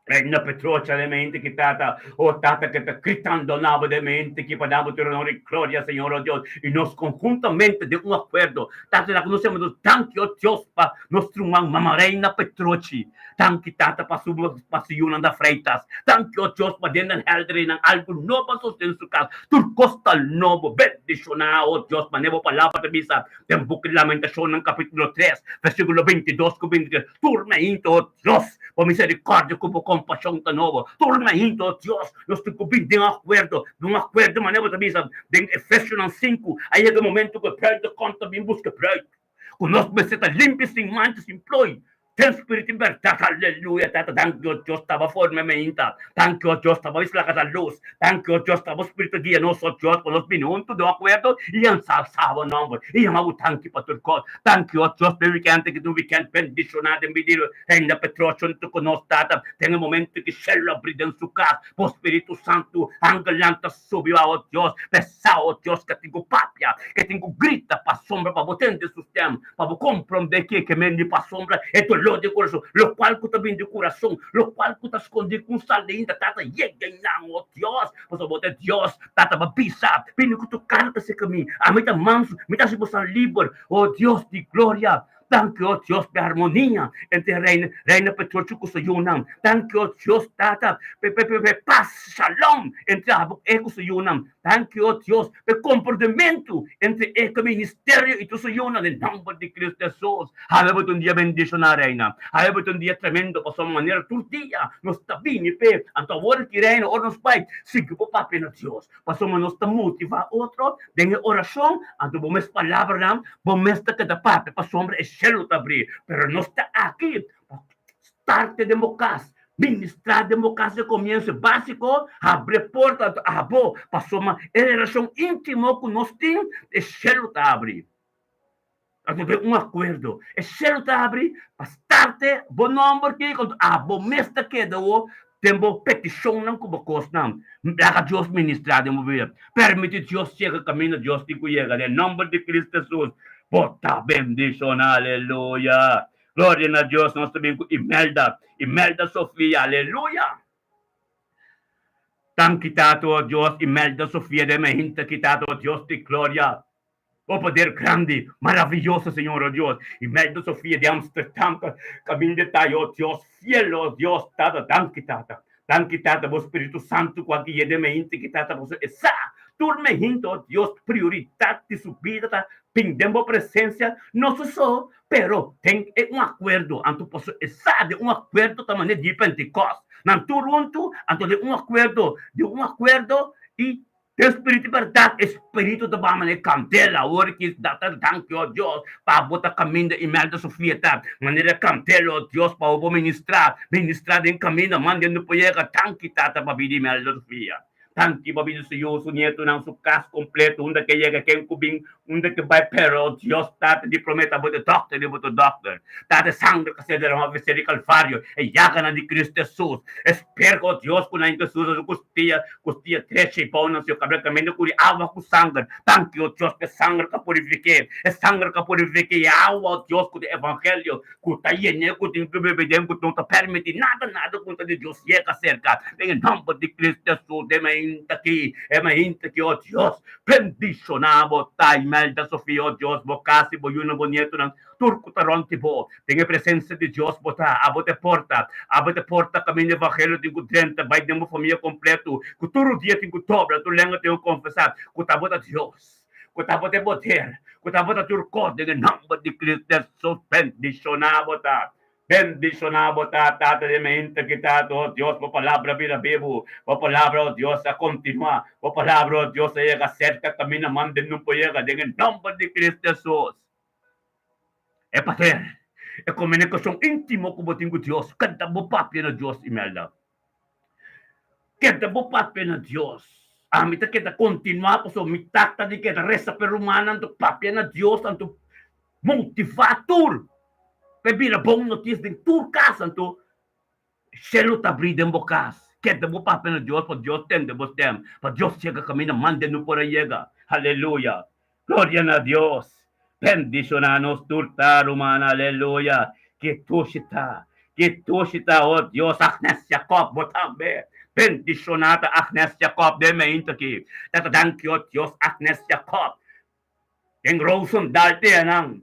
Reina Petrocha de mente ki tata, oh tata que ta gritando nabo de mente ki pa dabo tur honor y gloria, Señor, oh Dios, y nos conjuntamente de un acuerdo, tata la conocemos nos danki, oh Dios, pa nos truman mama Reina Petrochi, danki tata pa su pa su yunan da Freitas, danki, oh Dios, pa den den helder nan algo nobo a sosten su cas, tur cos ta nobo, bendiciona, oh Dios, manera bo palabra ta bisa den buki Lamentacionnan capítulo 3, versículo 22 cu 23, tur mainta, oh Dios, Bo misericordia cu bo compasion ta nobo. Tur mainta, oh Dios, nos tin cu bin den acuerdo, den un acuerdo manera bo ta bisa den Efesionan 5, a yega e momento cu e bruid ta conta bin busca e bruid, cu nos mester ta limpi, sin mancha, sin plooi, den spiritu y berdad. Aleluya, Tata, danki, oh Dios, ta bo forma e mainta. Danki, oh Dios, ta bo isla ta luz. Danki, oh Dios, ta bo spiritu guia nos, oh Dios, pa nos bini hunto den un acuerdo y ensalsa bo nomber y yama bo danki pa tur cos. Danki, oh Dios, pa e weekend aki ta un weekend bendiciona den bida di Reina Petrocho hunto cu nos, Tata, den e momento ki cielo a bri den su cas, bo Spiritu Santu, angelnan ta subi, oh Dios, p'e sa, oh Dios, ke tin cu papia, ke tin cu grita pasobra pa bo tende su stem, pa bo comprende ke ke men di pasobra e dolor di curason, locual cu ta bin di curason, locual cu ta scondi cu un sal di inda, Tata, yega einan, oh Dios, pasobra bo ta e Dios, Tata, bo bisa, bini cu tur carga cerca mi, ami ta mansu, mi ta haci bosan liber, oh Dios di gloria. Danki, oh Dios, p'e harmonia entre Reina, Reina Petrochi ku su yunan. Danki, oh Dios, Tata, p'e, p'e, p'e pas, shalom, entre abo e ku su yunan. Danki, oh Dios, p'e komprondementu entre e ku e ministerio i tur su yunan, den nòmber di Cristo Hesus. Hawe bo ta un dia bendishoná, Reina. Hawe bo ta un dia tremendo, pasobra manera tur dia nos ta bini p'e. Anto awor aki, Reina, ora nos bai, sigui bo papia na Dios. Pasobra nos ta motivá otro den e orashon, anto bo mes palabranan, bo mes ta keda papia pasobra e shelu ta abrí. Pero nos ta aki pa starte den bo kas, ministrá den bo kas e komienso básiko, habri e porta anto abo, pasobra e relashon íntimo ku nos tin, e shelu ta abrí. Anto den un akuerdo, e shelu ta abri pa starte bo nòmber ki anto abo mes ta keda awor den bo petishonnan ku bo kosnan. Laga Dios ministrá den bo bida. Permití Dios yega kaminda Dios tin ku yega. Den nòmber di Cristo Hesus, bo ta bendishoná. Aleluya! Gloria na Dios! Nos ta bin ku Imelda, Imelda Sofia. Aleluya! Danki Tata, o Dios, Imelda Sofia den mi hinta ki Tata, o Dios di gloria. Bo poder grandi, maraviyoso, Señor, oh Dios. Imelda Sofia di Amsterdam caminda ta, oh Dios, fiel, oh Dios, Tata, danki, Tata. Danki, Tata, bo Spiritu Santu cu a guia den mente ki, Tata, pasobra e sa tur mehinte, oh Dios, prioridad di su bida ta bin den bo presencia, no su so, pero den e un acuerdo, anto pasobra e sa den un acuerdo ta manera di Pentecost, nan tur hunto, anto den un acuerdo, den un acuerdo y E spiritu di bèrdat, e spiritu ta baha manera kandela. Awor ki da ta danki, o Dios, pa bo ta kaminda Imelda Sofia ta manera kandela, o Dios, pa bo ministrá, ministrá den kaminda, manda hende por yega. Danki, Tata, pa bida Imelda Sofia. Danki pa bida su yu, su nietunan, su kas kompleto, unda ke yega, ken ku bin, unda ke bai. Pero, o Dios, Tata di promé ta bo ta dòkter di bo ta dòkter. Tata, e sangre ku a ser derramá pa ser di Kalvario, e yaganan di Kristu Hesus, e sperga, o Dios, ku nan Hesus a su kustia, Kustia drecha i bou nan Señor kabelkamento ku di awa ku sanger. Danki, o Dios, pa e sanger ka purifik'é, e sanger ka purifik'é i awa, o Dios, ku di evangelio ku ta yen'é ku tin ku bebe den ku no ta permití nada, nada ku no ta di Dios yega serka. Den e nòmber di Cristo Hesus, e mainta aki, e mainta aki, o Dios, bendishoná bo ta Imelda Sofia, o Dios, bo kas i bo yunan, bo nietonan, Tur ku ta rònt di bo, den e presensia di Dios bo ta. Abo ta e porta. Abo ta e porta kaminda evangelio tin ku drenta bai den bo famia kompletu, ku tur dia tin ku dobla, tur lenga tin ku konfesá ku ta bo ta Dios. Ku tabata e poder, ku tabata tur kos den e nòmber di Cristo Hesus. Bendishoná bo ta. Bendishoná bo ta, Tata den mente ki ta, oh Dios, bo palabra bira bibu. Bo palabra, oh Dios, a kontinuá. Bo palabra, oh Dios, a yega serka kaminda mande no por yega den e nòmber di Cristo Hesus. E poder, e komunikashon íntimo ku bo tin ku Dios, kanta bo papia na Dios, Imelda. Keda bo papia na Dios. Ami ta keda kontinuá pasobra mi tata di keda resa pa e rumannan anto papia na Dios anto motivá tur pa e bira bon notisia den tur kas anto shelu ta abrí den bo kas. Keda bo papia na Dios pa Dios tende bo stem, pa Dios yega kaminda manda no por a yega. Aleluya! Gloria na Dios! Bendishoná nos tur ta ruman aleluya! Ki dushi ta! Ki dushi ta o Dios Agnes Jacob bo tambe bendishoná ta Agnes Jacob den meinta aki tata danki o Dios Agnes Jacob den Roosendaal teanan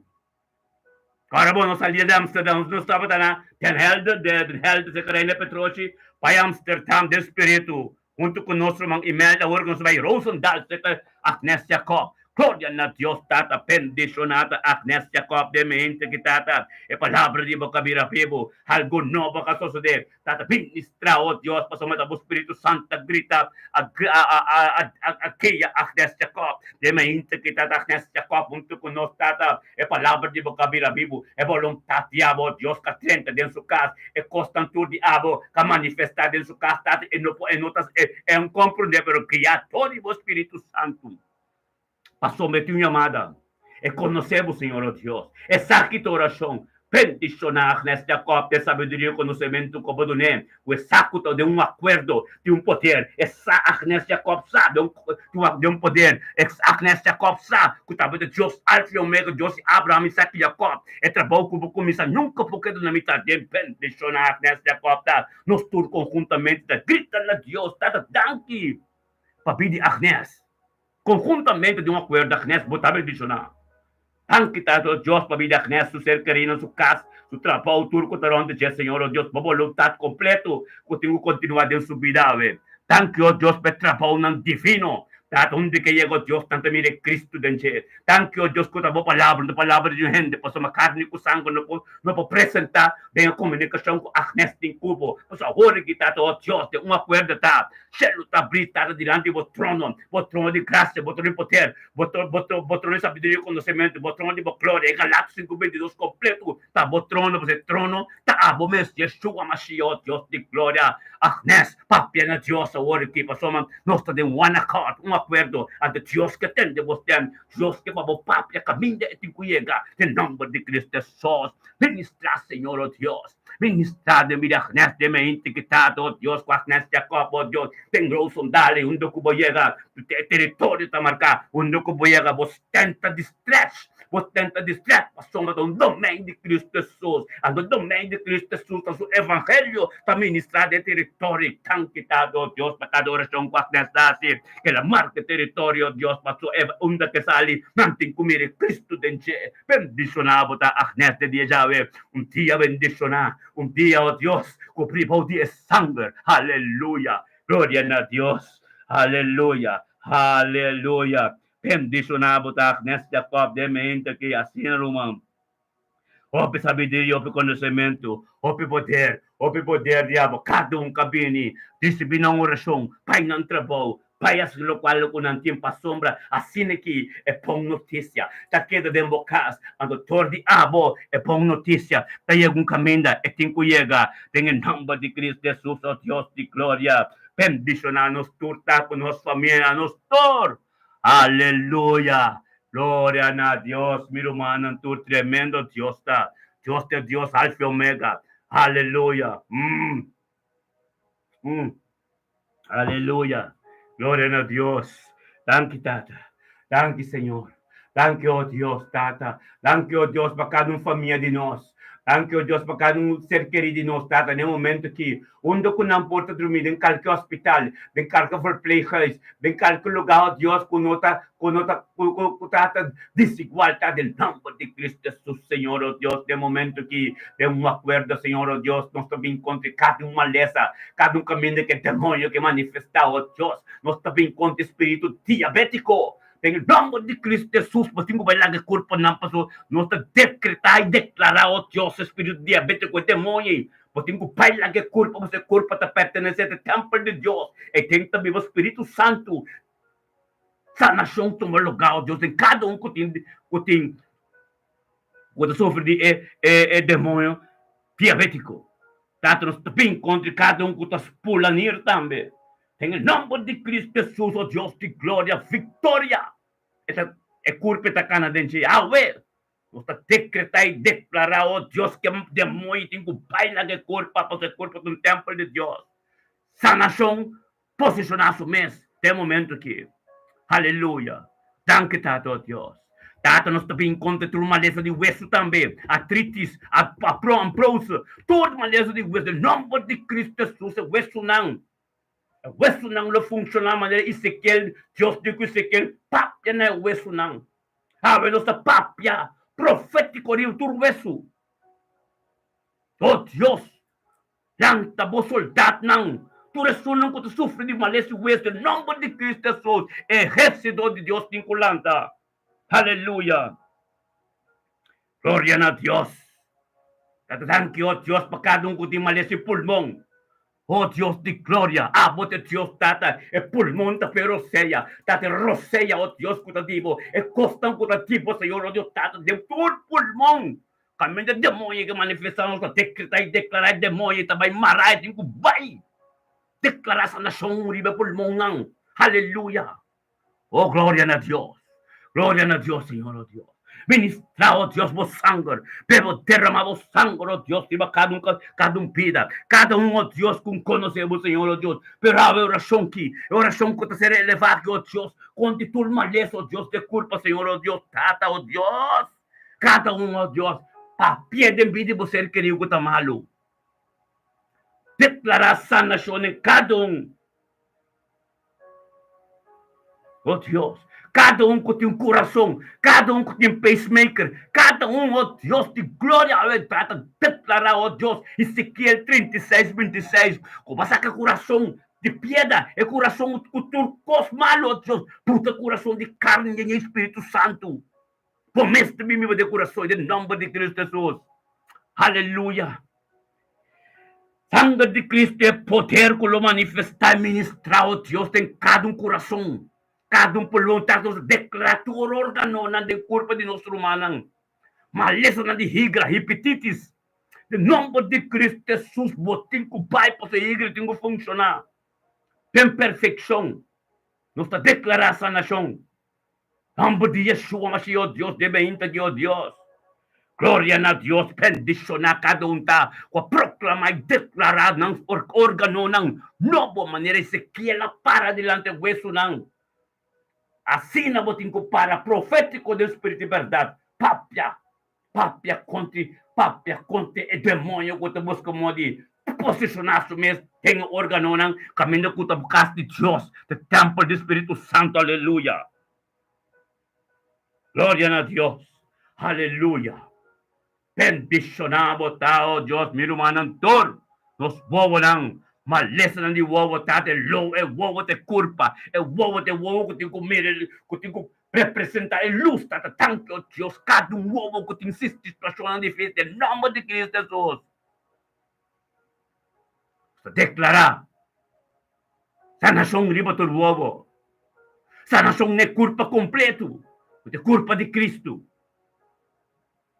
Ora bo no salia di Amsterdam, nos tabata na Den Helder, Den Helder serka Reina Petrochi, bai Amsterdam den spiritu, huntu ku nos ruman Imelda, awor ku nos bai Roosendaal serka Agnes Jacob. Gloria na Dios Tata, bendishoná ta Agnes Jacob den mi henter ki Tata, e palabra di bo ka bira bibu, algu nobo ka sosodé, Tata ministra, o Dios, pasobra ta bo Spiritu Santu ta grita, a a a guia Agnes Jacob. Den mainta ki Tata Agnes Jacob huntu ku nos, Tata, e palabra di bo ka bira bibu, e boluntat di abo, o Dios, ka drenta den su kas, e kosnan tur di abo ka manifestá den su kas, Tata, e no por, e no ta, e no komprendé, pero guiá dor di bo Spiritu Santu. Pasobra e tin un yamada. E konosé bo, Señor, o Dios. Esaki ta orashon. Bendishoná Agnes Jacob den sabiduria i konosementu ku bo dun'é, ku e sa ku ta den un akuerdo tin un poder. E sa, Agnes Jacob sa, den un poder. Agnes Jacob sa ku tabata Dios Alfa i Omega, Dios di Abraham, Isaac i Jacob. E trabou ku bo kuminsá nunka por keda na mitat. Den bendishoná Agnes Jacob ta nos tur konhuntamente ta grita na Dios, Tata, danki pa bida di Agnes. Konhuntamente den un akuerdo Agnes bo ta bendishoná. Danki ta do Dios pa bida Agnes, su ser kerinan, su kas, su trabou, tur ku ta rònt di dje. Señor o Dios, bo boluntat kompleto ku tin ku kontinuá den su bida awe. Danki o Dios pa e trabounan divino. Tata, unda ke yega o Dios, nan ta mira e Kristu den dje. Danki o Dios ku ta bo palabra, no ta palabra di un hende, pasobra karni ku sanger no por no por presentá den e komunikashon ku Agnes tin ku bo. Pasobra awor aki, Tata, o Dios, den un akuerdo ta. Shelu ta bri tarda dilanti bo trono, bo trono di grasia, bo trono di poder, bo bo trono di sabiduria i konosementu, bo trono di bo gloria. E Galatos sinku bintidos kompletu ta bo trono, pasobra e trono ta abo mes, Yeshua Mashiach, o Dios di gloria. Agnes, papia na Dios awor aki, pasobra nos ta den one accord, un akuerdo, anto Dios ke tende bo stem, Dios ke pa bo papia kaminda e tin ku yega, den nomber di Cristo Hesus. Ministra, Señor, o Dios. Ministra den bida Agnes den mente kitado, oh Dios, ku Agnes Jacob, oh Dios, den Roosendaal, unda ku bo yega, e teritorio ta marká, unda ku bo yega, bo stenta di stretch, bo stenta di stretch, pasobra ta un domein di Cristo Hesus, anto domein di Cristo Hesus ta su evangelio ta ministrá den teritorio tan kitado, oh Dios, pa kada orashon ku Agnes ta hasi, ke la marka e teritorio, oh Dios, pa su unda ke sali, nan tin ku mira e Cristo den dje. Bendishoná bo ta Agnes de dia djawe, un dia bendishoná, un dia, oh Dios, kubrí bou di e sanger. Aleluya! Gloria na Dios! Aleluya! Aleluya! Bendishoná bo ta Agnes Jacob den mente aki, asina ruman. Hopi sabiduria, hopi konosementu, hopi poder, hopi poder di abo, kada un ka bini, risibí nan orashon, bai nan trabou, Bai hasi lokual ku nan tin pasobra asina ki e bon notisia ta keda den bo kas, anto dor di abo e bon notisia ta yega un kaminda e tin ku yega. Den e nòmber di Cristo Jesus, o Dios di gloria, bendishoná nos tur ta ku nos famia, nos tur. Aleluya! Gloria na Dios, mi rumannan tur, tremendo Dios ta. Dios ta e Dios Alfa i Omega. Aleluya! Mm. Mm. Aleluya. Gloria na Dios. Danki, Tata. Danki, Señor. Danki, oh Dios, Tata. Danki, oh Dios, pa kada un famia di nos. Danki, oh Dios, pa kada un ser kerí di nos, Tata, den momento aki. Unda ku nan por ta drumí, den kalke hospital, den kalke verpleeghuis, den kalke lugá, oh Dios, ku no ta, ku no ta, ku, ku, ku ta ta desigualdat den nòmber di Cristo Jesus, Señor, oh Dios, den momento aki, den un akuerdo, Señor, oh Dios, nos ta bin kontra kada un malesa, Kada un kaminda ke demonio ke manifestá, o Dios, nos ta bin kontra e spiritu diabétiko. Den e nòmber di Kristu Hesus, bo tin ku bai laga e kurponan pasobra nos ta dekretá i deklará, o Dios, e spiritu diabétiko, e demoño ei, bo tin ku bai laga e kurpo pasobra e kurpo ta pertenesé ta e tèmpel di Dios, ei den ta biba Spiritu Santu. Sanashon tuma lugá, o Dios, den kada un ku tin ku tin ku ta sufri di e e demoño diabétiko. Tata, nos ta bin kontra kada un ku ta spula nir tambe. Den e nòmber di Kristu Hesus, o Dios di gloria, viktoria! E ta, e kurpa ta kana den dje. Awe, nos ta dekretá i deklará, o Dios, ke demoño tin ku bai laga e kurpa, pasobra e kurpa ta un tèmpel di Dios. Sanashon posishoná su mes den e momento aki. Aleluya! Danki, Tata, o Dios. Tata, nos ta bin kontra tur malesa di wesu tambe, artritis, amprose, tur malesa di wesu, den nòmber di Kristu Hesus, e wesunan, e wesunan lo funshoná manera Ezekiel, Dios di ku Ezekiel, papia na e wesunan. Awe nos ta papia profétiko riba tur wesu. O Dios, Lanta bo soldatnan, tur esunnan ku ta sufri di males i wesu, den nòmber di Kristu Hesus, ehérsito di Dios tin ku lanta. Aleluya! Gloria na Dios! Ta danki, o Dios, pa kada un ku tin males i pulmon. O Dios di gloria, abo ta e Dios, Tata, e pulmon ta fe rosea, Tata, e rosea, o Dios, ku ta di bo, e kosnan ku ta di bo, Señor, o Dios, Tata, den tur pulmon. Kaminda demoño ke manifestá nos ta dekretá i deklará e demoño ta bai mará e tin ku bai deklará sanashon riba e pulmonnan. Aleluya! O gloria na Dios! Gloria na Dios, Señor, o Dios. Ministrá, o Dios, bo sanger. Pe bo derramá bo sanger, o Dios, riba kada un kada un bida. Kada un, o Dios, ku konosé bo, Señor, o Dios. Pero awe e orashon ki, e orashon ku ta ser elevá aki, o Dios, kontra tur malesa, o Dios, di kurpa, Señor, o Dios, Tata, o Dios. Kada un, o Dios, papia den bida di bo ser kerido ku ta malu. Deklará sanashon den kada un, o Dios. Kada un ku tin kurason, kada un ku tin pacemaker, kada un, o Dios di gloria, awe trata deklará, o Dios, Ezekiel 36, 26, ku bo a saka kurason di piedra, e kurason ku tur kos malu, o Dios, buta kurason di karni den e Spiritu Santu. Bo mester bin biba den kurason den nòmber di Kristu Hesus. Aleluya! Sanger di Kristu e poder ku lo manifestá i ministrá, o Dios, den kada un kurason, kada un pulmon, ta nos deklará tur órganonan den kurpa di nos rumannan, malesanan di higra, hepatitis, den nòmber di Kristu Hesus bo tin ku bai pasobra e higra tin ku funshoná den perfekshon. Nos ta deklará sanashon. Nomber di Yeshua Mashiach, o Dios debe inta di o Dios. Gloria na Dios, bendiciona cada un ta cu a proclama y declara nan organonan nobo manera Ezekiel a para dilanti e huesonan. Asina bo tin cu para profetico den spiritu y berdad, papia, papia contra, papia contra e demonio cu ta busca modo di posiciona su mes den e organonan caminda cu ta cas di Dios, de tempel di Spiritu Santo, aleluya. Gloria na Dios, aleluya. Bendiciona bo ta, oh Dios, mi rumannan tur, nos wowonan, malesanan di wowo ta te lou, e wowo te curpa, e wowo te wowo cu tin cu mira, cu tin cu representa e luz, tata, danki, oh Dios, cada un wowo cu tin situacionnan dificil, den nomber di Cristo Jesus. Ta deklará sanashon riba tur wowo, sanashon na e kurpa kompletu, ku ta e kurpa di Kristu.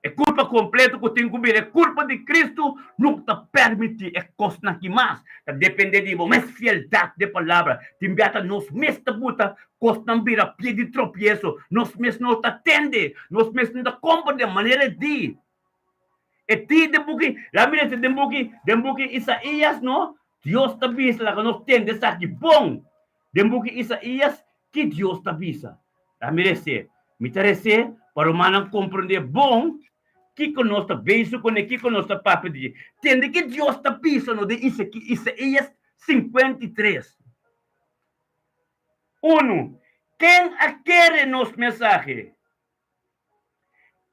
E kurpa kompletu ku tin ku bira e kurpa di Kristu no ta permití e kosnan aki mas. Ta dependé di bo mes fieldat den palabra. Tin bia ta nos mes ta buta kosnan bira pie di tropieso. Nos mes no ta tende, nos mes no ta komprendé manera di. E ti den buki, la mira si den buki, den buki Isaías no, Dios ta bisa laga nos tende esaki bon. Den buki Isaías, ki Dios ta bisa? La mi resé, mi ta resé pa rumannan komprendé bon kiko nos ta bezig kuné, kiko nos ta papia di dje. Tende ki Dios ta bisa no den Isaías 53. Unu, ken a kere nos mensahe?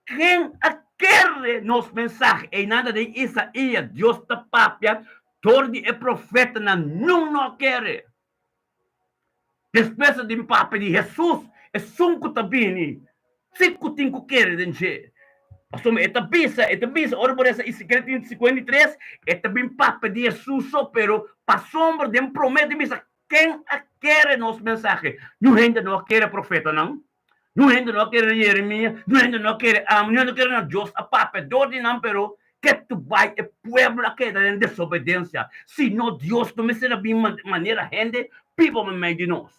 Ken a kere nos mensahe? Einan ta den Isaías, Dios ta papia dor di e profetanan, Nun no a kere. Despues a bin papia di Hesus, Esun ku ta bini, si ku tin ku kere den dje. Pasobra e ta bisa, e ta bisa, ora bo resa Ezekiel 53, e ta bin papia di Hesus so, pero pasobra den promé ta bisa, Ken a kere nos mensahe? Niun hende no a kere profetanan, niun hende no a kere Jeremias, niun hende no a kere Amos, niun hende no a kere nan. Dios a papia dor di nan, pero ketu bai e pueblo a keda den desobedensia. Si no, Dios no mester a bin manera hende biba meimei di nos.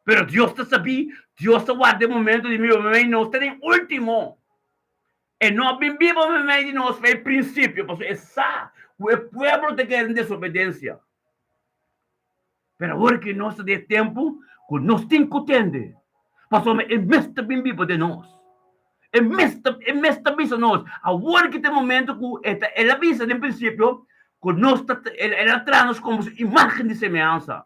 Pero Dios ta sabí, Dios ta warda e momento di biba meimei di nos te den último. E no a bin biba meimei di nos pa e prinsipio, pasobra e sa ku e pueblo ta keda den desobedensia. Pero awor ki nos ta den e tempu ku nos tin ku tende, pasobra e mes ta bin biba den nos. E mes ta, e mes ta bisa nos, awor ki ta e momento ku e ta, el a bisa den prinsipio ku nos ta, el, el a traha nos komo su imágen di semehansa.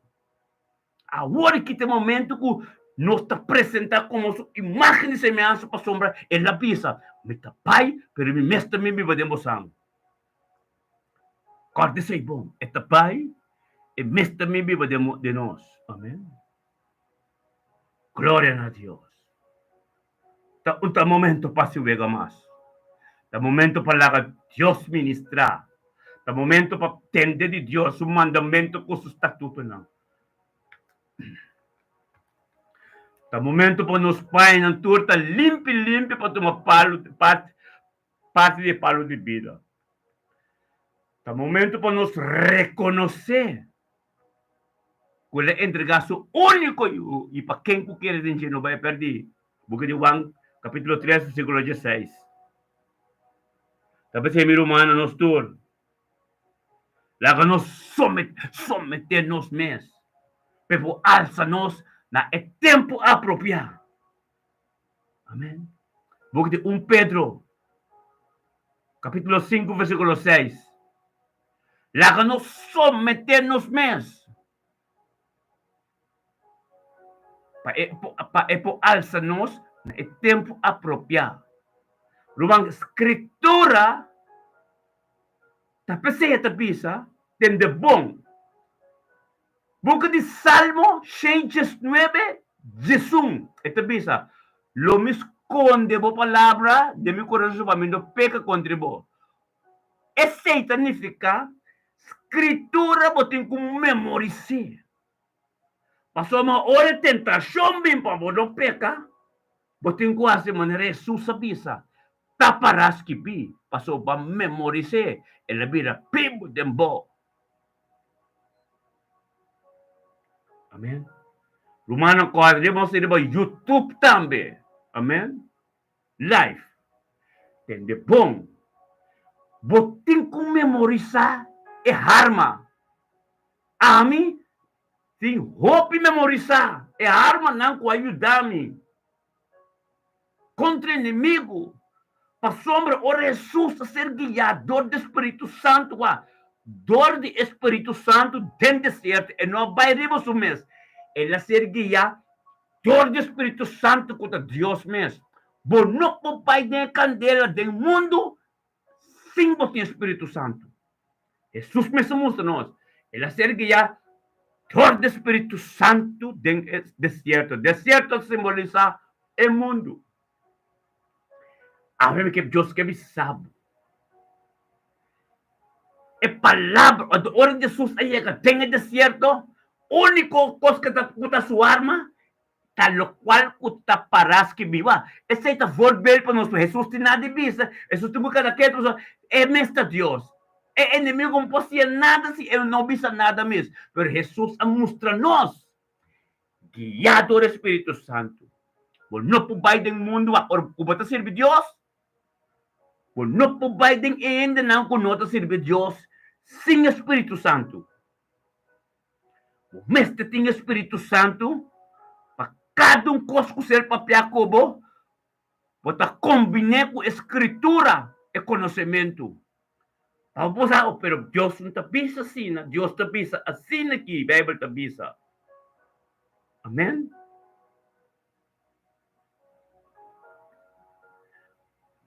Awor ki ta e momento ku nos ta presentá komo su imágen i semehansa pasobra el a bisa, Mi ta bai, pero mi mes ta bin biba den bosan. Kòrda esei bon, e ta bai, e mes ta bin biba den nos. Amen. Gloria na Dios. Ta un ta momento pa si wega mas. Ta momento pa laga Dios ministrá. Ta momento pa tende di Dios su mandamento ku su statutonan. Ta momento pa nos painan tur ta limpi limpi pa tuma palu parti parti di e palu di bida. Ta momento pa nos rekonosé ku el a entregá su úniko Yu i pa ken ku kere den dje no bai pèrdí. Buki di Juan, kapítulo tres, versíkulo dieseis. Ta p'esei, mi rumannan, nos tur, laga nos someté nos mes pa e por alsa nos na e tempu apropiá. Amèn. Buki di un Pedro, kapítulo sinku, versíkulo seis. Laga nos someté nos mes pa e pa e por alsa nos na e tempu apropiá. Ruman, Skritura ta p'esei e ta bisa, Tende bon. Buki di Salmo 119, 11, e ta bisa, Lo mi skonde bo palabra den mi kurason pa mi no peka kontra bo. Esei ta nifiká Skritura bo tin ku memoris'é. Pasobra ora e tentashon bin pa bo no peka, bo tin ku hasi manera Hesus a bisa, Ta pará skibí, pasobra bo a memoris'é, el a bira bibu den bo. Amèn. Rumannan, kòrda riba nos riba YouTube tambe. Amèn. Live. Tende bon. Bo tin ku memorisá e harma. Ami tin hopi memorisá e harmanan ku a yuda mi kontra enemigu. Pasobra ora Hesus a ser guiá dor di spiritu santu, wak, dor di e spiritu santu den desierto, e no a bai riba su mes, el a ser guiá Dor di Spiritu Santu ku ta Dios mes. Bo no por bai den e kandela den mundu sin bo tin Spiritu Santu. Hesus mes a mustra nos, el a ser guiá dor di Spiritu Santu den e desierto. Desierto ta simbolisá e mundu. Awe mi ke Dios ke bisa bo. E palabra, ora Jesus a yega den e desierto, úniko kos ku ta ku ta su arma ta lokual ku ta pará skibí. Wak, esei ta voorbeeld pa nos. Jesus tin nada di bisa, Jesus tin ku keda ketu pasobra e mes ta Dios. E enemigo no por siña nada si e no bisa nada mes. Pero Jesus a mustra nos Guiá dor e Spiritu Santu. Bo no por bai den mundu ora ku bo ta sirbi Dios. Bo no por bai den e hendenan ku no ta sirbi Dios sin e Spiritu Santu. Bo mester tin e Spiritu Santu pa kada un kos ku ser papiá ku bo, bo ta kombiné ku e Skritura, e konosementu. Pa bo por sa, oh, pero Dios no ta bisa asina, Dios ta bisa asina aki, Bijbel ta bisa. Amen.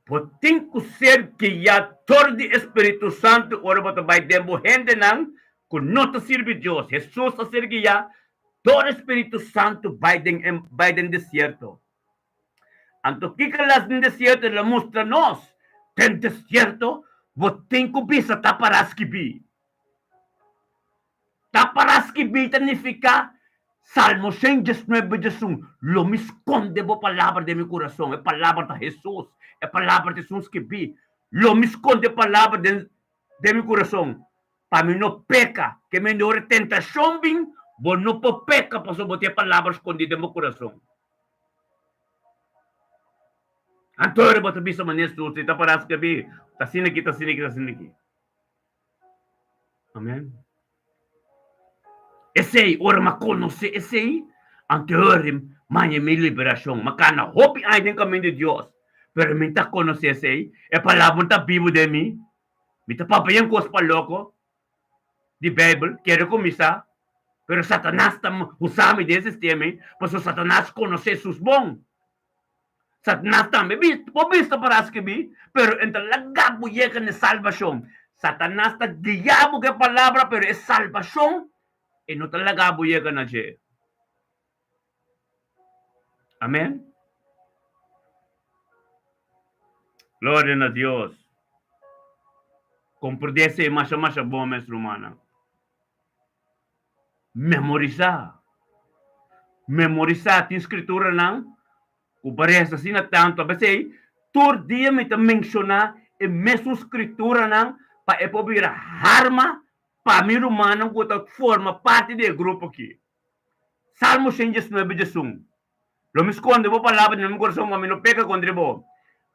Bo tin ku ser guiá dor di e Spiritu Santu ora bo ta bai den bo hendenan ku no ta sirbi Dios. Hesus a ser guiá. Dor e Spiritu Santu bai den e bai den desierto. Anto kiko el hasi den desierto? El a mustra nos, den desierto bo tin ku bisa ta pará skibí. Ta pará skibí ta nifiká, Salmo 119 diesun, Lo mi skonde bo palabra den mi kurason. E palabra ta Hesus, e palabra ta esun skibí. Lo mi skonde e palabra den den mi kurason. Pa mi no peka, ke mende ora tentashon bin, bo no por peka pasobra bo tin e palabra skondí den bo kurason. Anto ora bo ta bisa manera susi ta para skibí, ta asina aki, ta asina aki, ta asina aki. Amen. Esei, ora m'a konosé esei, anto ora maña mi liberashon. M'a kana hopi aña den kaminda di Dios, pero mi ta konosé esei, e palabra ta bibu den mi. Mi ta papia un kos pa loko di Beibel, kere kuminsá, pero Satanas ta usa mi den e sistema ei, pasobra Satanas konosé Hesus bon. Satanas tambe por bista para skibí, pero e ta laga bo yega na e salbashon. Satanas ta guia bo ku e palabra, pero e salbashon e no ta laga bo yega na dje. Amen. Gloria na Dios. Comprende esei masha masha bon mes rumannan. Memorisá. Memorisá. Tin skrituranan ku parese asina tantu. P'esei tur dia mi ta menshoná e mesun skrituranan pa e por bira harma pa mi rumannan ku ta forma parti di e grupo aki. Salmo 119 diesun, Lo mi skonde bo palabra den mi kurason pa mi no peka kontra bo.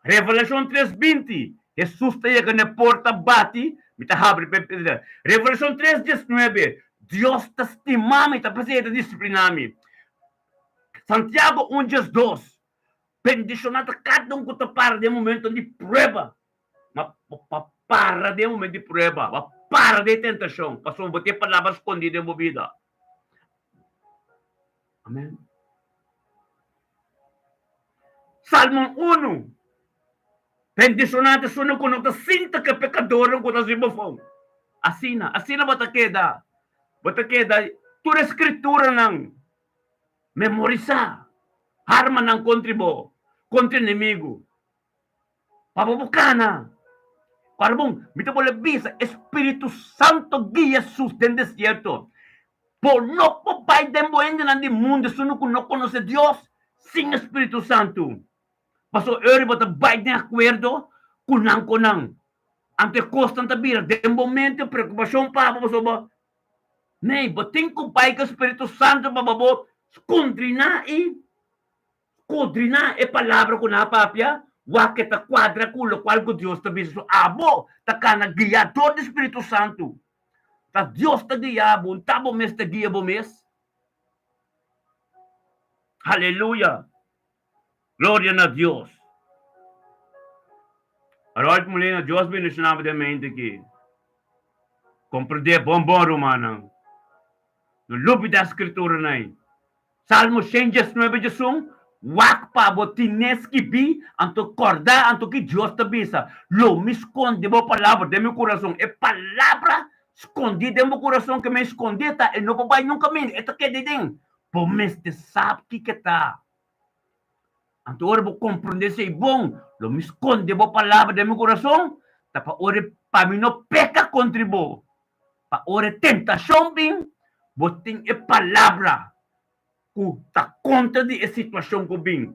Revelashon tres 20, Hesus ta yega na e porta bati, mi ta habri pa e. Revelashon tres 19, Dios ta stima mi, ta p'esei e ta disiplina mi. Santiago un 12, Bendishoná ta kada un ku ta para den momento di prueba. Ma pa para den momento di prueba, pa para den tentashon, pasobra bo tin e palabra skondí den bo bida. Amen. Salmo unu, Bendishoná ta esunnan ku no ta sinta ku e pekadornan ku ta hasi bofon. Asina, asina bo ta keda. Bo ta keda tur e skrituranan memorisá, armanan kontra bo, kontra enemigu. Pa bo por kana. Ora bon, mi ta bolbe bisa, e Spiritu Santo guia Hesus den desierto. Bo no por bai den bo hendenan di mundu esun ku no konosé Dios sin e Spiritu Santu. Pasobra ora bo ta bai den akuerdo ku nan ku nan, anto e kosnan ta bira den bo mente preokupashon pa bo pasobra bo nei, bo tin ku bai ku e Spiritu Santu pa bo skundriná i Kodriná e palabra ku nan a papia, wak e ta kuadra ku lokual ku Dios ta bisa. So abo ta kana guiá dor di Spiritu Santu. Ta Dios ta guiá bo, no ta bo mes ta guia bo mes. Aleluya! Gloria na Dios! Harold Molina, Dios bendishoná bo den mente aki. Komprendé bon bon, rumannan. No lubidá Skrituranan ei. Salmo 119 diesun, Wak pa bo tine skibí, anto kòrda anto ki Dios ta bisa, Lo mi skonde bo palabra den mi kurason. E palabra skondí den bo kurason ke men skondé ta e no por bai nunka kaminda, e ta keda den. Bo mester sab kiko e ta. Anto ora bo komprondé esei bon, Lo mi skonde bo palabra den mi kurason, ta pa ora pa mi no peka kontra bo. Pa ora e tentashon bin, bo tin e palabra ku ta kontra di e situashon ku bin.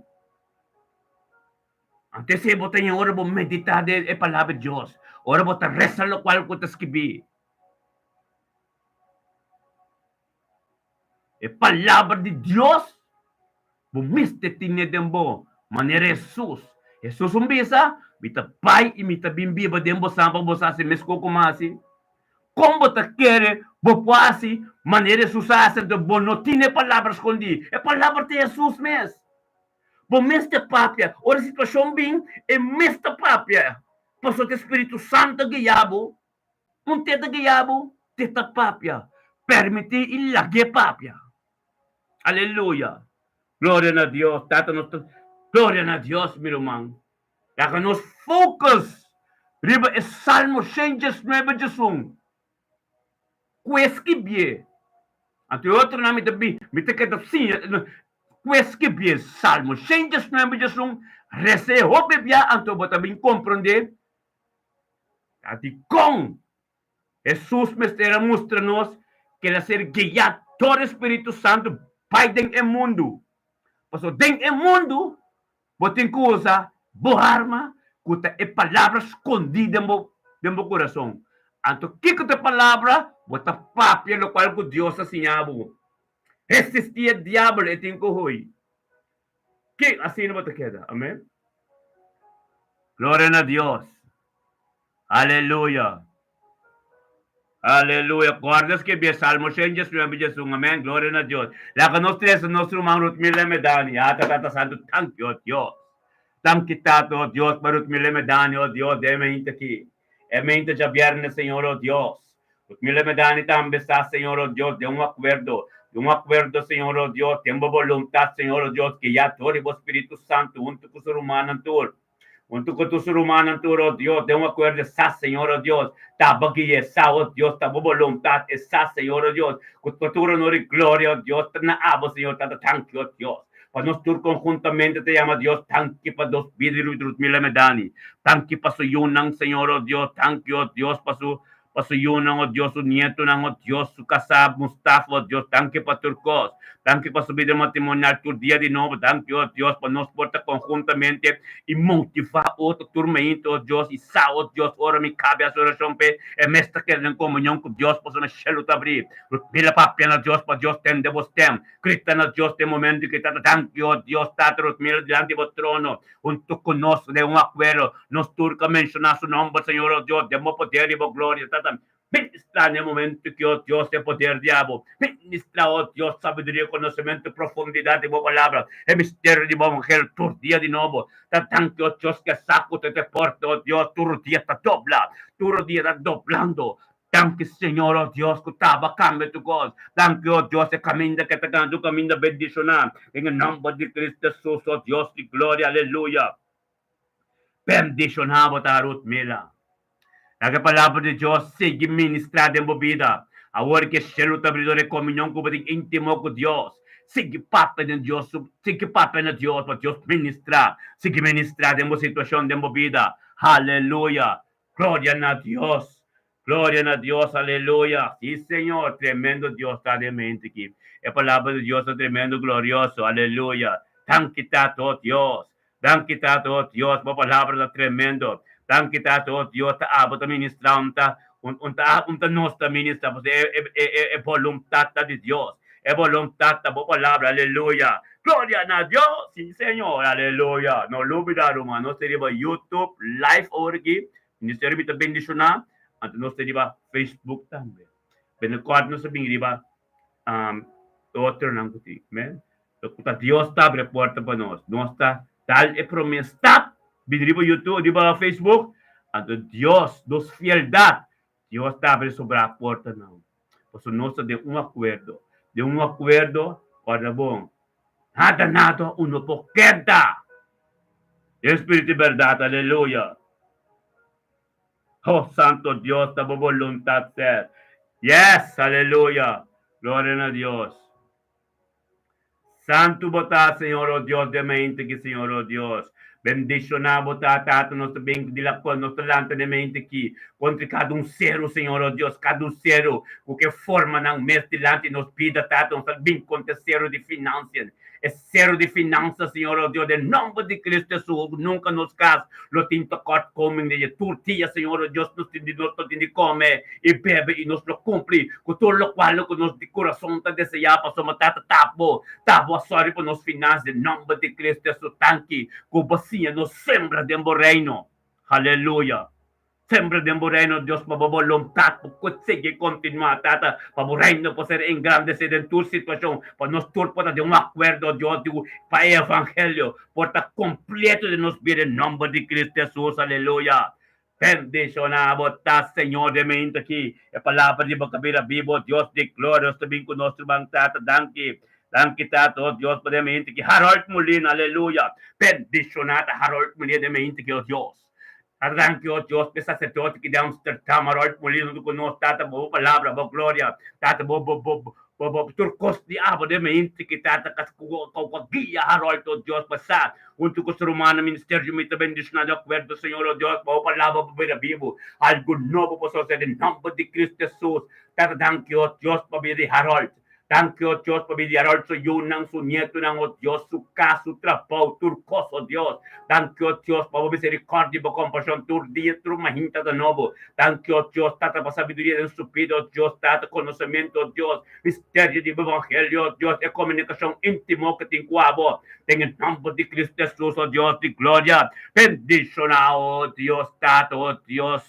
Anto esei bo ta ña ora bo meditá den e palabra di Dios, ora bo ta resa lokual ku ta skibí. E palabra di Dios bo mester tene den bo, manera Hesus. Hesus un bisa, Mi ta bai i mi ta bin biba den bosan pa boso hasi meskos ku mi hasi. Kon bo ta kere bo por hasi manera Hesus a hasi anto bo no tene e palabra skondí? E palabra ta Hesus mes. Bo mester papia. Ora e situashon bin, e mes ta papia, pasobra ta e Spiritu Santu a guia bo. Un te ta guia bo, te ta papia. Permití i lag'é papia. Aleluya! Gloria na Dios. Tata nos ta Gloria na Dios, mi ruman. Laga nos focus riba e Salmo 119 djesun ku e skibié. Anto e otronan mi ta bin, mi ta keda siña ku e skirbi e Salmo 119 djesun, resa e hopi bia, anto bo ta bin komprondé ta dikon Hesus mester a mustra nos ku el a ser guiá dor e spiritu santu bai den e mundu. Pasobra den e mundu bo tin ku usa bo arma ku ta e palabra skondí den bo den bo kurason. Anto kiko ta e palabra? Bo ta papia lokual ku Dios a siña bo. Resistí e diabel, e tin ku hui. Ke asina bo ta keda. Amen. Gloria na Dios. Aleluya. Aleluya. Corda skirbi e Salmo 119 djesun. Amen. Gloria na Dios. Laga nos trese nos ruman Ruth Miller Medani. Ata Tata Santu, danki, oh Dios. Danki Tata, oh Dios, pa Ruth Miller Medani, oh Dios, den e mente aki. E mente djabierne, Señor, oh Dios. Ruth Miller Medani tambe sa, Señor, oh Dios, den un akuerdo, den un akuerdo, Señor, oh Dios, den bo boluntat, Señor, oh Dios, guiá dor di bo Spiritu Santu huntu ku su rumannan tur. Huntu ku tur su rumannan tur, o Dios, den un akuerdo e sa, Señor, o Dios, ta bo guia e sa, o Dios, ta bo boluntat e sa, Señor, o Dios, ku pa tur honor i gloria, o Dios, ta na abo, Señor, Tata, danki, o Dios, pa nos tur konhuntamente ta yama Dios, danki pa nos bida di Ruth Miller Medani, danki pa su yunan, Señor, o Dios, danki, o Dios, pa su pa su yunan, o Dios, su nietonan, o Dios, su kasá, Mustafa, o Dios, danki pa tur kos. Danki pa su bida matrimonial tur dia di nobo. Danki, o Dios, pa nos por ta konhuntamente i motivá otro tur mainta, o Dios, i sa, o Dios, ora mi kabe hasi orashon p'e, e mes ta keda den komunion ku Dios, pasobra shelu ta abrí. Rutmila papia na Dios pa Dios tende bo stem. Grita na Dios den momento ki ta ta danki, o Dios, Tata, Rutmila dilanti bo trono. Huntu ku nos den un akuerdo, nos tur ka menshoná su nòmber, Señor, o Dios, den bo poder i bo gloria, Tata, ministrá na e momentu ki, o Dios, e poder di abo, ministrá, o Dios, sabiduria, konosementu, profundidat di bo palabra, e misterio di bo evangelio tur dia di nobo. Ta danki, o Dios, ku e saku ta te porta, o Dios, tur dia ta dobla, tur dia ta doblando. Danki Señor, oh Dios, ku taba kambia tur kos. Danki, oh Dios, e kaminda ke ta gana tur kaminda bendishoná. Den e nòmber di Cristo Jesus, oh Dios di gloria, aleluya. Bendishoná bo ta, Ruth Mila. Laga e palabra di Dios sigui ministrá den bo bida. Awor ku e shelu ta abri dor e komunion ku bo tin íntimo ku Dios, sigui papia den Dios su, sigui papia na Dios pa Dios ministrá, sigui ministrá den bo situashon, den bo bida. Aleluya. Gloria na Dios! Gloria na Dios! Aleluya! Sí, Señor! Tremendo Dios ta den mente aki. E palabra di Dios ta tremendo glorioso. Aleluya! Danki Tata, oh Dios! Danki Tata, oh Dios, bo palabra ta tremendo. Danki Tata, oh Dios, ta abo ta ministra, un ta, un ta, un ta nos ta ministra, pasobra e, e, e, e boluntat ta di Dios. E boluntat ta bo palabra. Aleluya! Gloria na Dios! Sí, Señor! Aleluya! No lubida, ruman, nos ta riba YouTube live awor aki. Ministerio mi ta bendiciona. Anto nos ta riba Facebook tambe. Binnenkort nos ta bin riba um, otronan ku tin. Amen. Ku ta Dios ta abri e porta pa nos. Nos ta dal e prome stap bin riba YouTube, riba Facebook. Anto Dios, nos fieldad, Dios ta abri sobra portanan. Pasobra nos ta den un akuerdo. Den un akuerdo, kòrda bon, nada nada un no por keda. Den spiritu i bèrdat, aleluya. Oh, Santo Dios, ta bo boluntat ser. Yes, aleluya. Gloria na Dios. Santu bo ta, Señor, oh Dios, den mente ki, Señor, oh Dios. Bendishoná bo ta, Tata, nos ta bin di la nos ta lanta den mente ki, kontra kada un seru, Señor, oh Dios, kada un seru ku ke forma nan mes dilanti nos bida, Tata, nos ta bin kontra e seru di finansian, e seru di finansa, Señor, oh Dios, den nomber di Cristo Hesus, nunka nos kas lo tin tekortkoming di dje. Tur dia, Señor, oh Dios, nos tin di nos lo tin di kome i bebe i nos lo kumpli ku tur lokual ku nos di kurason ta deseá, pasobra Tata ta bo, ta bo a sòri pa nos finans den nòmber di Cristo Hesus. Danki ku bo siña nos sembra den bo Reino. Aleluya! Sembra den bo Reino, Dios, pa bo boluntat por sigui kontinuá, Tata, pa bo Reino por ser engrandesé den tur situashon, pa nos tur por ta den un akuerdo, Dios, di pa e evangelio por ta kompleto den nos bida, den nòmber di Cristo Hesus. Aleluya! Bendiciona bo ta, Señor, den mente aki. E palabra di bo ka bira bibo, Dios di gloria. Nos ta bin ku nos ruman Tata. Danki. Danki, Tata, oh Dios, pa den mente aki. Harold Molina, aleluya. Bendiciona ta Harold Molina den mente aki, oh Dios. Tata, danki, oh Dios, pa e sacerdote ki di Amsterdam, Harold Molina, huntu ku nos, Tata, bo palabra, bo gloria. Tata, bo, bo, bo, Bo tur kos di abo den mente ki tata kas ku ku guia Harold o Dios pa sa huntu ku su rumannan ministerio mi ta bendiciona di akuerdo Señor o Dios pa bo palabra pa bira bibu algu nobo pa sosede den nomber di Cristo Jesus tata danki o Dios pa bida di Harold danki o Dios pa bida di Harold su yunan su nietunan o Dios su kas su trabou tur kos o Dios danki o Dios pa bo misericordia y bo compasion tur dia tur mahinta ta nobo Danki, o Dios Tata, pa sabiduria den su bida, o Dios Tata, konosementu, o Dios, misterio di bo evangelio, o Dios, e komunikashon íntimo ku tin ku abo, den e nòmber di Kristu Hesus, o Dios di gloria. Bendishoná, o Dios Tata, o Dios.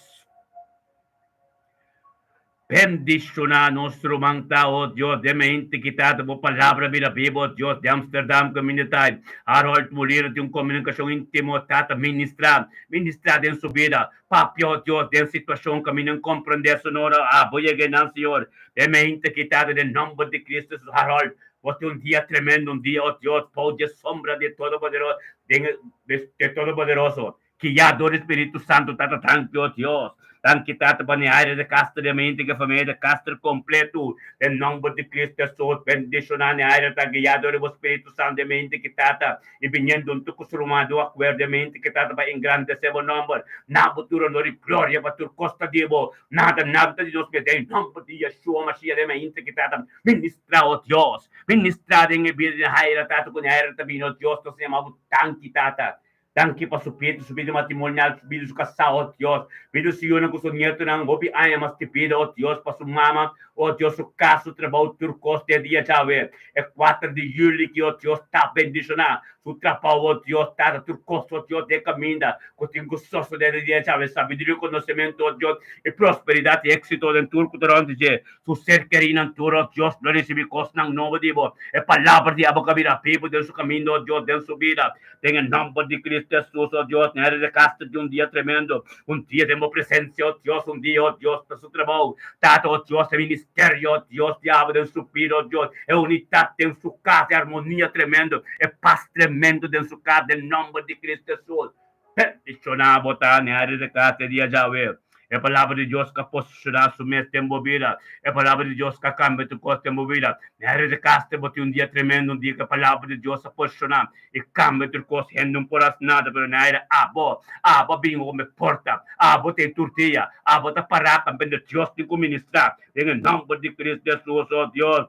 Bendishoná nos ruman ta, o Dios, den mente ki Tata bo palabra bira bibu, o Dios di Amsterdam kaminda ta Harold Molina tin un komunikashon íntimo, Tata, ministrá, ministrá den su bida. Papia, o Dios, den situashon ku mi no komprendé su nora, abo yega einan, Señor. Den mente ki Tata, den nòmber di Cristo Jesus, Harold, bo tin un dia tremendo, un dia, o Dios, bou di e sombra di e Todopoderoso, den e Todopoderoso, guiá dor di Spiritu Santu, Tata, danki, o Dios. Danki, Tata, pa Neaira de Castro den mente ku e famia de Castro kompletu, den nòmber di Cristo Jesus, bendishoná Neaira ta guiá dor di bo Spiritu Santu den mente ki Tata, I biniendo huntu ku su ruman di un akuerdo e mente ke trata pa engrandesé bo nòmber. Na bo tur onor i gloria pa tur kos ta di bo. Nada, nada ta di nos mes. Den nòmber di Yeshua Mashiach den mente ke trata ministrá, o Dios. Ministrá den e bida di Haira, Tata, ku Haira ta bini, o Dios, nos ta yama bo danki, Tata. Danki pa su bida, su bida matrimonial, su bida su kasá, o Dios. Bida su yunan ku su nietunan, hopi aña mas di bida, o Dios, pa su mama, o Dios, su kas, su trabou, tur kos te dia djawe. E kuater di yuli ki, o Dios, ta bendishoná su trabou, o Dios, Tata, tur kos, o Dios, den kaminda ku tin ku sosodé den dia djawe, sabiduria, konosementu, o Dios, i prosperidat i éksito den tur ku ta rònt di dje. Su ser kerínan tur, o Dios, lo risibí kosnan nobo di bo. E palabra di abo ka bira bibu den su kaminda, o Dios, den su bida. Den e nòmber di Cristo Hesus, o Dios, na e rekaster di un dia tremendo, un dia den bo presensia, o Dios, un dia, o Dios, ta su trabou. Tata, o Dios, e ministerio, o Dios, di abo den su bida, o Dios, e unidat den su kas, e armonia tremendo, e pas tremendo den su kas, den nòmber di Cristo Hesus. Bendishoná bo ta na e rekaster di dia djawe. E palabra di Dios ka posishoná su mes den bo bida. E palabra di Dios ka kambia tur kos den bo bida. Na e rekaster bo tin un dia tremendo, un dia ku e palabra di Dios a posishoná i kambia tur kos. Hende no por hasi nada, pero na aire abo, abo a bin ome porta, abo ta e tur dia, abo ta pará kaminda Dios tin ku ministrá. Den e nòmber di Cristo Hesus, o Dios.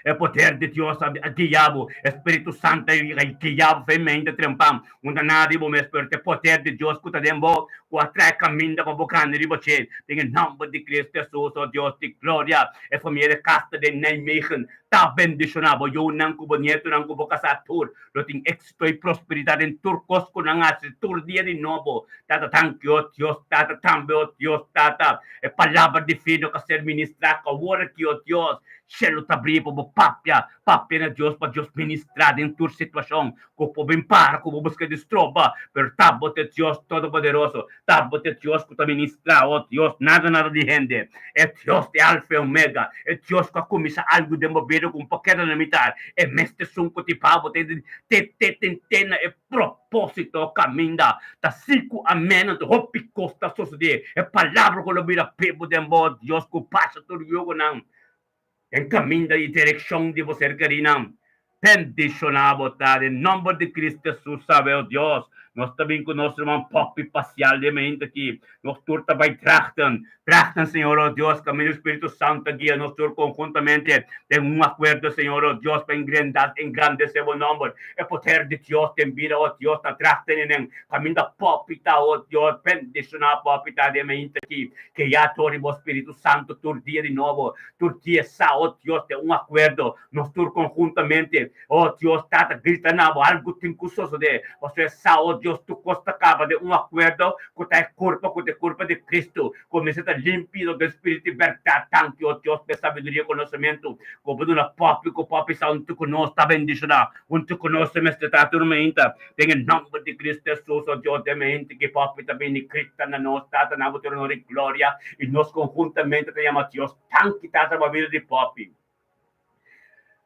E poder di Dios a guia bo, e Spiritu Santu a guia bo fe mente trempan. Un ta nada di bo mes, pero ta e poder di Dios ku ta den bo, ku a trae kaminda pa bo gana riba dje. Den e nòmber di Cristo Hesus, o Dios di gloria, e famia di Castro den Nijmegen ta bendishoná bo yunan ku bo nietunan ku bo kasá tur lo tin éksito i prosperidat den tur kos ku nan hasi tur dia di nobo. Tata, danki, o Dios Tata, tambe, o Dios Tata, e palabra divino ku a ser ministrá ku awor aki, o Dios, Shelu ta bri pa bo papia, papia na Dios pa Dios ministrá den tur situashon ku por bin para ku bo buska di stroba, pero ta bo ta e Dios Todopoderoso, ta bo ta e Dios ku ta ministrá, o Dios, nada nada di hende, e Dios di Alfa i Omega, e Dios ku a kuminsá algu den bo bida ku no por keda na mitar, e mes ta esun ku tin pa bo te te te te na e propósito kaminda ta si ku amen anto hopi kos ta sosodé, e palabra ku lo bira bibu den bo, Dios ku pasa tur yugonan. Den kaminda i direkshon di bo ser kerinan. Bendishoná bo ta den nòmber di Cristo Hesus sabe o Dios. Nos ta bin ku nos ruman Poppy Pasial den mente aki. Nos tur ta bai Drachten. Drachten Señor o Dios kaminda Spiritu Santo ta guia nos tur konhuntamente den un akuerdo Señor o Dios pa engrandesé bo nòmber. E poder di Dios den bida o Dios na Drachten enen kaminda Poppy ta o Dios. Bendishoná Poppy ta den mente aki. Kea dor di bo Spiritu Santo tur dia di nobo, tur dia sa, o Dios, den un akuerdo, nos tur konhuntamente, o Dios Tata, grita na bo, algu tin ku sosodé, pasobra e sa, o Dios, tur kos ta kaba den un akuerdo ku ta e kurpa, ku ta e kurpa di Kristu, ku mester ta limpi dor den spiritu i bèrdat. Danki, o Dios, pa e sabiduria i konosementu ku bo duna popi ku popi sa huntu ku nos ta bendishoná. Huntu ku nos mester ta tur meinta den e nòmber di Cristo Hesus, o Dios, den mente ki popi ta bini grita na nos, Tata, na bo tur honor i gloria, i nos konhuntamente ta yama Dios, Danki, Tata, pa bida di popi.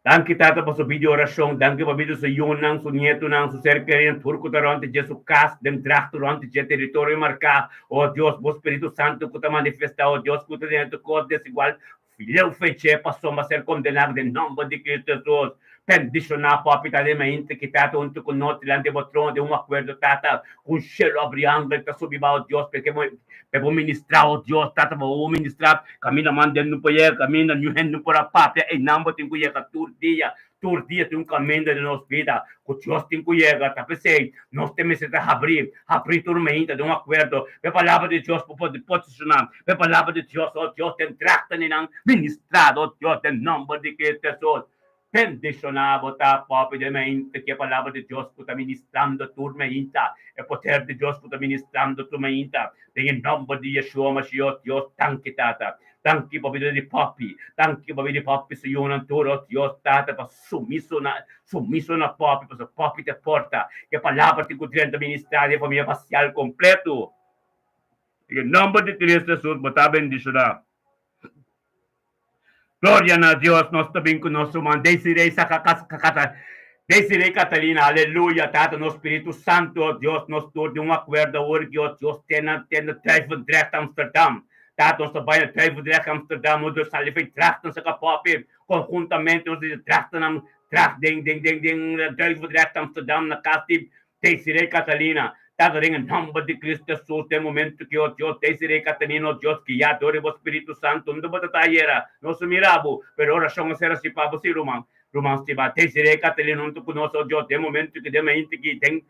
Danki, Tata, pa su bida di orashon. Danki pa bida di su yunan, su nietunan, su ser kerinan, tur ku ta rònt di dje, su kas, den dragtu rònt di dje, teritorio marká. O Dios, bo Spiritu Santu ku ta manifestá, o Dios, ku ta tene tur kos desigual. Leu feche pasobra ser kondená den nòmber di Kristu Hesus. Bendishoná Papi ta den mente ki Tata huntu ku nos dilanti bo trono den un akuerdo Tata ku un shelu abri angel ta subi bao Dios p'e p'e bo ministrá o Dios Tata pa bo ministrá kaminda man den no por yega kaminda niun hende no por a papia einan bo tin ku yega tur dia Tur dia tin un kaminda den nos bida ku Dios tin ku yega. Ta p'esei nos te mester ta habrí, habrí tur meinta den un akuerdo p'e Palabra di Dios por por posishoná, p'e Palabra di Dios, o Dios, den dragta ni nan ministrado, o Dios, den nòmber di Cristo Hesus. Bendishoná bo ta, Papi, den meinta ki e Palabra di Dios ku ta ministrando tur meinta, e poder di Dios ku ta ministrando tur meinta, den e nòmber di Yeshua Mashiach, Dios, danki, Tata. Danki pa bida di Poppy. Danki pa bida di Poppy su yunan tur, oh Dios Tata, pa sumiso na sumiso na Poppy, pasobra Poppy ta e porta. Ke palabra tin ku drenta ministrá den e famia Pacial kompleto. Den e nomber di Cristo Jesus bo ta bendishoná. Gloria na Dios, nos ta bin ku nos ruman Desiree saka kasa Desiree Catalina, aleluya, Tata nos Spiritu Santo, oh Dios, nos tur den un akuerdo awor ki, oh Dios, te na te na Duivendrecht Amsterdam. Tata nos ta bai na Duivendrecht Amsterdam, nos sali fei Drachten saka Poppy, konhuntamente nos di Drachten am Dracht den den den den Duivendrecht Amsterdam na kas di Desiree Catalina. Tata den e nomber di Cristo Jesus den momento ki, oh Dios, Desiree Catalina, oh Dios, guia dor di bo Spiritu Santo, unda bo ta ta ayera? Nos a mira bo, pero oracion a ser haci pa bo, si ruman. Ruman stima, Desiree Catalina hunto cu nos, oh Dios, den momento ki den mainti ki den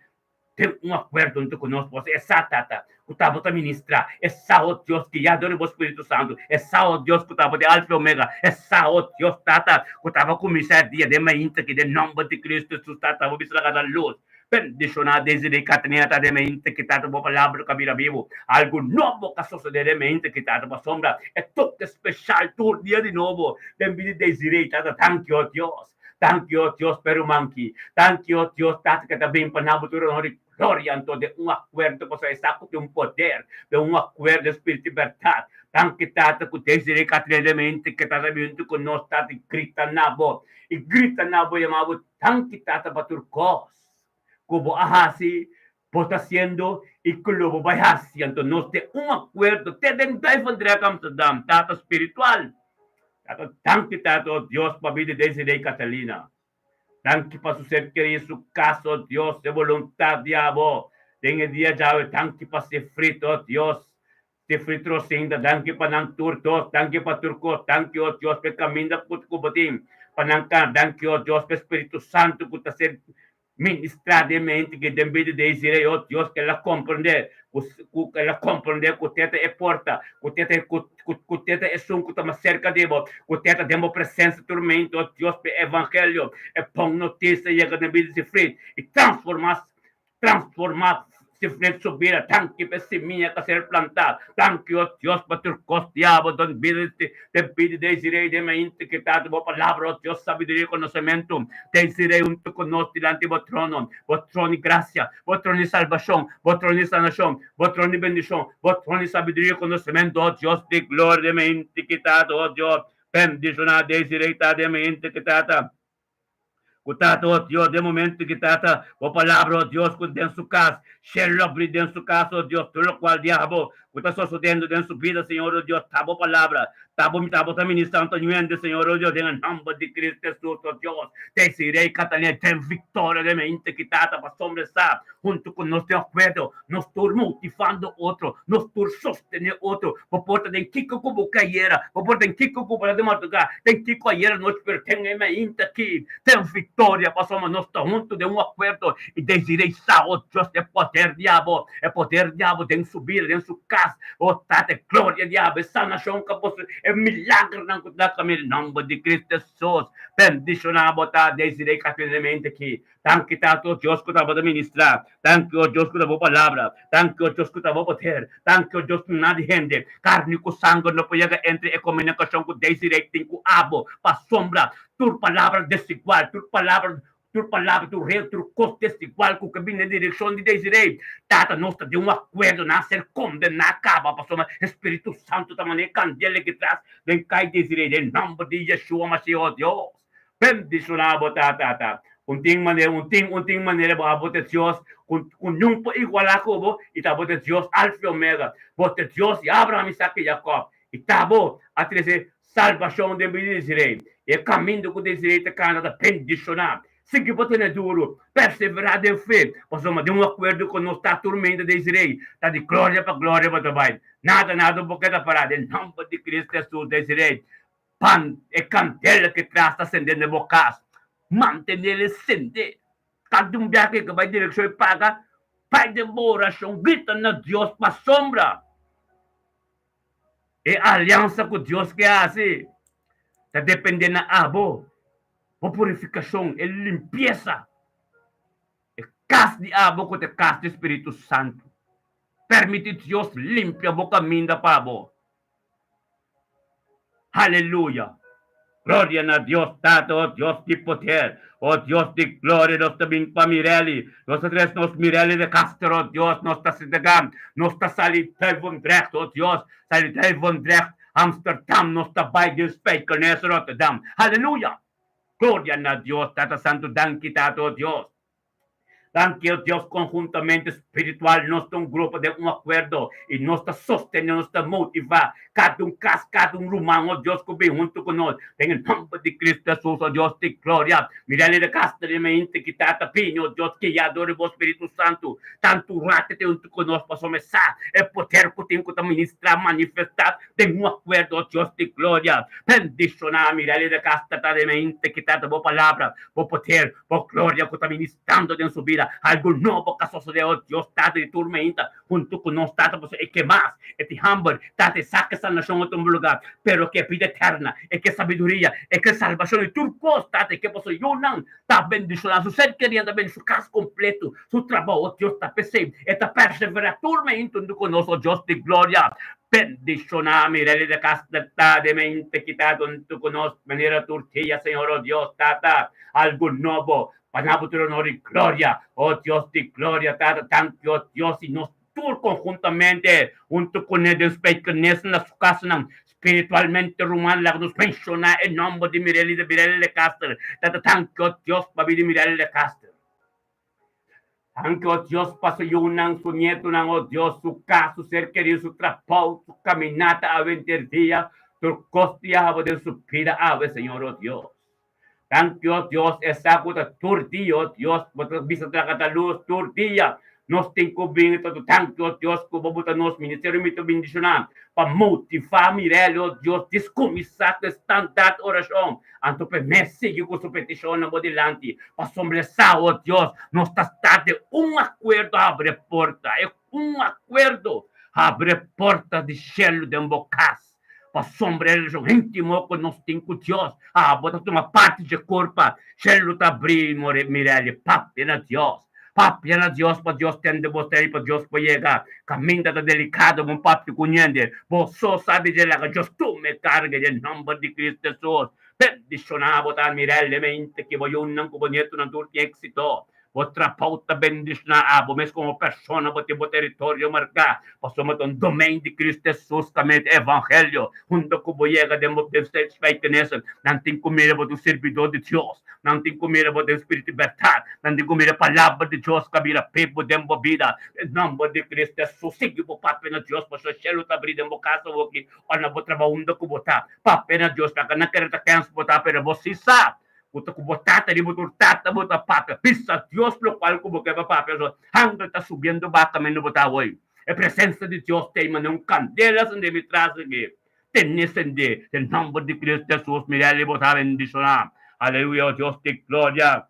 den un acuerdo hunto cu nos, bo sa, e sa, Tata, cu ta bo ta ministra, e sa, oh Dios, guia dor di bo Spiritu Santo, e sa, oh Dios, cu ta bo di Alfa y Omega, e sa, oh Dios, Tata, cu ta bo cuminsa e dia den mainti ki den nomber di Cristo Jesus, Tata, bo bisa laga na luz. Bendishoná Desiree Catalina ta den mente ki tata bo palabra ka bira bibu. Algu nobo ka sosodé den mente ki tata pasobra e toke speshal tur dia di nobo den bida di Desiree tata danki o Dios. Danki o Dios pa e ruman ki. Danki o Dios tata ke ta bin pa nan bo tur honor i gloria anto den un akuerdo pasobra e sa ku tin un poder den un akuerdo e spiritu di bèrdat. Danki tata ku Desiree Catalina den mente ki tata bin huntu ku nos tata i grita na bo i grita na bo yama bo Danki Tata pa tur kos ku bo a hasi, bo ta hasiendo i ku lo bo bai hasi. Anto nos den un akuerdo te den Duivendrecht Amsterdam, Tata spiritual. Tata, danki Tata, o Dios, pa bida di Desiree Catalina. Danki pa su ser kerí, su kas, o Dios, e boluntat di abo den e dia djawe. Danki pa Sifrit, o Dios, Sifrit Rosinda, danki pa nan tur dos, danki pa tur kos, danki o Dios pa e kaminda ku bo tin pa nan kana, danki o Dios pa e Spiritu Santu ku ta ser ministrá den mente ki den bida di Desiree, o Dios ku el a komprendé ku ku el a komprendé ku te ta e porta, ku te ta ku ku te ta esun ku ta mas serka di bo, ku te ta den bo presensia tur mente, o Dios pa e evangelio, e bon notisia yega den bida di Sifrit i transformá Transformá sifrit su bida. Danki pa e simia ku a ser plantá. Danki, o Dios, pa tur kos di abo don bida den bida Desiree den mainta ki ta bo palabra, o Dios, sabiduria i konosementu. Desiree huntu ku nos dilanti bo trono, bo trono di grasia, bo trono di salbashon, bo trono di sanashon, bo trono di bendishon, bo trono di sabiduria i konosementu, o Dios di gloria den mainta ki ta, o Dios, bendishoná Desiree ta den mainta ki ta. Ku Tata, o Dios, den momento ki Tata, bo palabra, o Dios, ku den su kas, shel lo bri den su kas, o Dios, tur lokual diabel ku ta sosodendo den su bida, Señor, o Dios, ta bo palabra, ta bo, ta bo ta ministrando ñuende, Señor, o Dios, den e nomber di Cristo Jesus, o Dios, Desiree Catalina den victoria den mente ki Tata pasobra sa hunto ku nos den akuerdo, nos tur motivando otro, nos tur sostené otro. Bo por ta den kiko ku bo kayera, bo por den kiko ku bo ta den marduga, den kiko ayera nochi, pero ten e mainta aki, ten viktoria, pasobra nos ta hunto den un akuerdo i Desiree sa, o Dios, e poder di abo, e poder di abo den su bida, den su kas, o Tata, e gloria di abo, e sanashon ku abo, e milagernan ku ta na kaminda, nomber di Cristo Jesus, bendishoná bo ta Desiree katenemente aki. Danki Tata o Dios ku tabata ministrá. Danki o Dios ku ta bo palabra. Danki o Dios ku ta bo poder. Danki o Dios ku nada di hende, karni ku sanger no por yega entre e komunikashon ku Desiree tin ku abo. Pasobra tur palabra desigual, tur palabra, tur palabra, tur reu, tur kos desigual ku ke bini den direkshon di Desiree. Tata nos ta den un akuerdo nan a ser kondená kaba pasobra e Spiritu Santu ta manera e kandela ki tras den kai Desiree den nòmber di Yeshua Mashiach o Dios. Bendishoná bo ta, Tata. Un tin manera, un tin, un tin manera bo abo ta Dios ku ku niun por igualá ku bo, i ta bo ta Dios Alfa i Omega. Bo ta Dios di Abraham, Isaac i Jacob. I ta bo a trese Salbashon den bida di Desiree. E kaminda ku Desiree ta kana ta bendishoná. Sigui bo tene duru, perseverá den fe, pasobra den un akuerdo ku nos ta tur meinta Desiree, ta di gloria pa gloria bo ta bai. Nada, nada bo keda pará. Den nòmber di Kristu Hesus, Desiree, pan e kandela ki tras ta sende den bo kas, mantenel e sende. Kada un biaha ku bai direkshon i paga, bai den bo orashon, grita na Dios pa sombra. E aliansa ku Dios ke hasi ta dependé na abo, bo purifikashon, e limpiesa, e kas di abo ku ta e kas di Spiritu Santu. Permití Dios limpia bo kaminda pa bo. Aleluya! Gloria na Dios Tata, o Dios di poder, o Dios di gloria, nos ta bin pa Mirelli, nos ta tres nos Mirelli de Castro, o Dios, nos ta sintegá, nos ta sali Duivendrecht, o Dios, sali Duivendrecht, Amsterdam, nos ta bai den Spijkenisse, Rotterdam. Aleluya! Gloria na Dios Tata Santu, danki Tata, o Dios. Danki o Dios konhuntamente spiritual nos ta un grupo den un akuerdo i nos ta sostené, nos ta motivá kada un kas, kada un ruman o Dios ku bin huntu ku nos den e nòmber di Kristu Hesus o Dios di gloria. Mira li de kas ta di mente ki ta ta bini o Dios guiá dor di bo Spiritu Santu tantu ratu te huntu ku nos pasobra mi sa e poder ku tin ku ta ministrá, manifestá den un akuerdo o Dios di gloria. Bendishoná mira li de kas ta ta di mente ki ta ta bo palabra, bo poder. Bo gloria ku ta ministrando den su bida, algu nobo ka sosodé, o Dios Tata di tur meinta, huntu ku nos Tata, pasobra e ke mas, e tin hamber, Tata, e sa ke sanashon a tuma lugá, pero ke bida eterna, e ke sabiduria, e ke salbashon i tur kos, Tata, e ke pasobra yunan ta bendishoná, su ser kerinan ta bendishoná, su kas kompletu, su trabou, o Dios, ta p'esei e ta perseverá tur meinta huntu ku nos, o Dios di gloria, bendishoná mi rei di kas ta di meinta kita huntu ku nos manera tur dia, Señor, o Dios, Tata. Algu nobo pa nan bo tur honor i gloria. O Dios di gloria, Tata, danki, o Dios, i nos tur konhuntamente huntu kuné den Spijkenisse na su kasanan, spiritualmente ruman, laga nos menshoná e nòmber di Mirelli de Mirelli de Caster. Tata, danki, o Dios, pabia di Mirelli de Caster. Danki, o Dios, pa su yunan, su nietunan, o Dios, su kas, su ser kerí, su trabou, su kaminata awe henter dia, tur kos di abo den su bida awe, Señor, o Dios. Danki, o Dios, e sa ku ta tur dia, o Dios, bo ta bisa traga ta lus tur dia. Nos tin ku bini ta tu danki, o Dios, ku bo buta nos ministerio mi ta bindishoná pa motivá Mirelli, o Dios, diskuminsá ku e standaard orashon. Anto p'e mes sigui ku su petishonnan bo dilanti, pasobra e sa, o Dios, nos ta sta den un akuerdo habri e porta, e un akuerdo habri e porta di shelu den bo kas. Pasobra e relashon íntimo ku nos tin ku Dios, abo ta tuma parti dje kurpa. Shelu ta abrí, Mirelli, papia na Dios. Papia na Dios pa Dios tende bo i pa Dios por yega. Kaminda ta delikado, bon papia ku niende. Bo so sabi dje laga Dios tuma e karga den nòmber di Kristu Hesus. Bendishoná bo ta, Mirelli, mente ki bo yunan ku bo nietunan tur tin éksito. Bo trabou ta bendishoná abo mes komo persona, bo tin bo teritorio marká, pasobra ta un domein di Kristu Hesus kaminda e evangelio. Huntu ku bo yega den bo den spijkenis, nan tin ku mira bo ta un sirbidó di Dios, nan tin ku mira bo den spiritu di bèrdat, nan tin ku mira e palabra di Dios ku a bira bibu den bo bida. Den nòmber di Kristu Hesus, sigui bo papia na Dios, pasobra shelu ta abrí den bo kas awoki ora na bo trabou unda ku bo ta. Papia na Dios, laga nan kere ta kens bo ta, pero bo si sa Bo ta ku bo tata riba tur tata bo ta papia bisa Dios lokual ku bo ke pa papia so hangel ta subiendo baka mendo bo ta awoi e presensia di Dios ta ei manera un kandela sende mi tras aki tene sende den nomber di Cristo Jesus Mirelli bo ta bendishona aleluya o Dios di gloria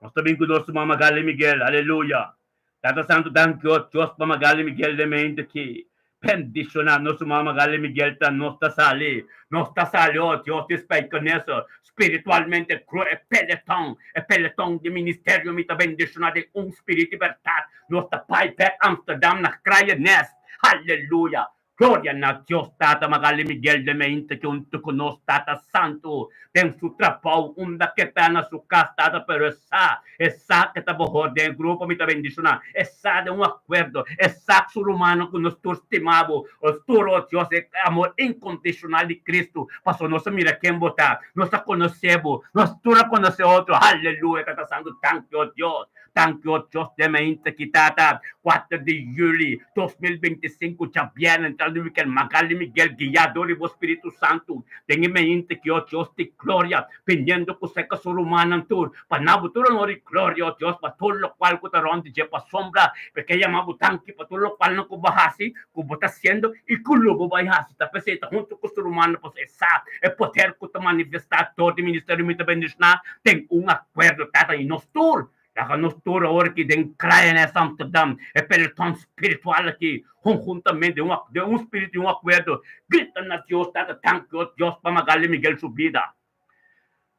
nos ta bin ku nos mama Gali Miguel aleluya Tata Santu danki o Dios pa Magali Miguel den mente ki bendiciona nos ruman Magali Miguel ta nos ta sali nos ta sali o Dios di Spijkenisse spiritualmente gro e peleton e peleton di ministerio mi ta bendiciona den un spiritu y berdad nos ta bai bek Amsterdam na Kraaiennest Hallelujah Gloria na Dios Tata Magali Miguel de Meinte ki huntu ku nos Tata Santu den su trabou unda ke ta na su kas Tata pero e sa e sa ke ta bohor den e grupo mi ta bendishona e sa den un akuerdo e sa ku su rumannan ku nos tur stima bo nos tur oh Dios e amor inkondishonal di Cristo pasobra nos a mira ken bo ta nos a konosé bo nos tur a konosé otro aleluya Tata Santu danki oh Dios Danki o Dios den mainta ki tata, kuater di juli 2025 djabièrnè ta Magali Miguel, Magali Miguel, guiá dor di bo Spiritu Santu den e meinte ki, o Dios di gloria, piniendo ku seka su rumannan tur, pa na bo tur honor i gloria, o Dios, pa tur lokual ku ta rònt di dje, pasobra e ke yama bo danki pa tur lokualnan ku bo hasi, ku bo ta hasiendo i ku lo bo bai hasi. Ta p'esei ta huntu ku su rumannan, pasobra e sa e poder ku ta manifestá dor di ministerio mi ta bendishoná den un akuerdo, Tata, i nos tur Laga nos tur awor aki den Kraaienest Amsterdam, e peloton spiritual aki, hunjuntamente den un den un spiritu i un akuerdo, grita na Dios, Tata, danki, o Dios, pa Magali Miguel su bida.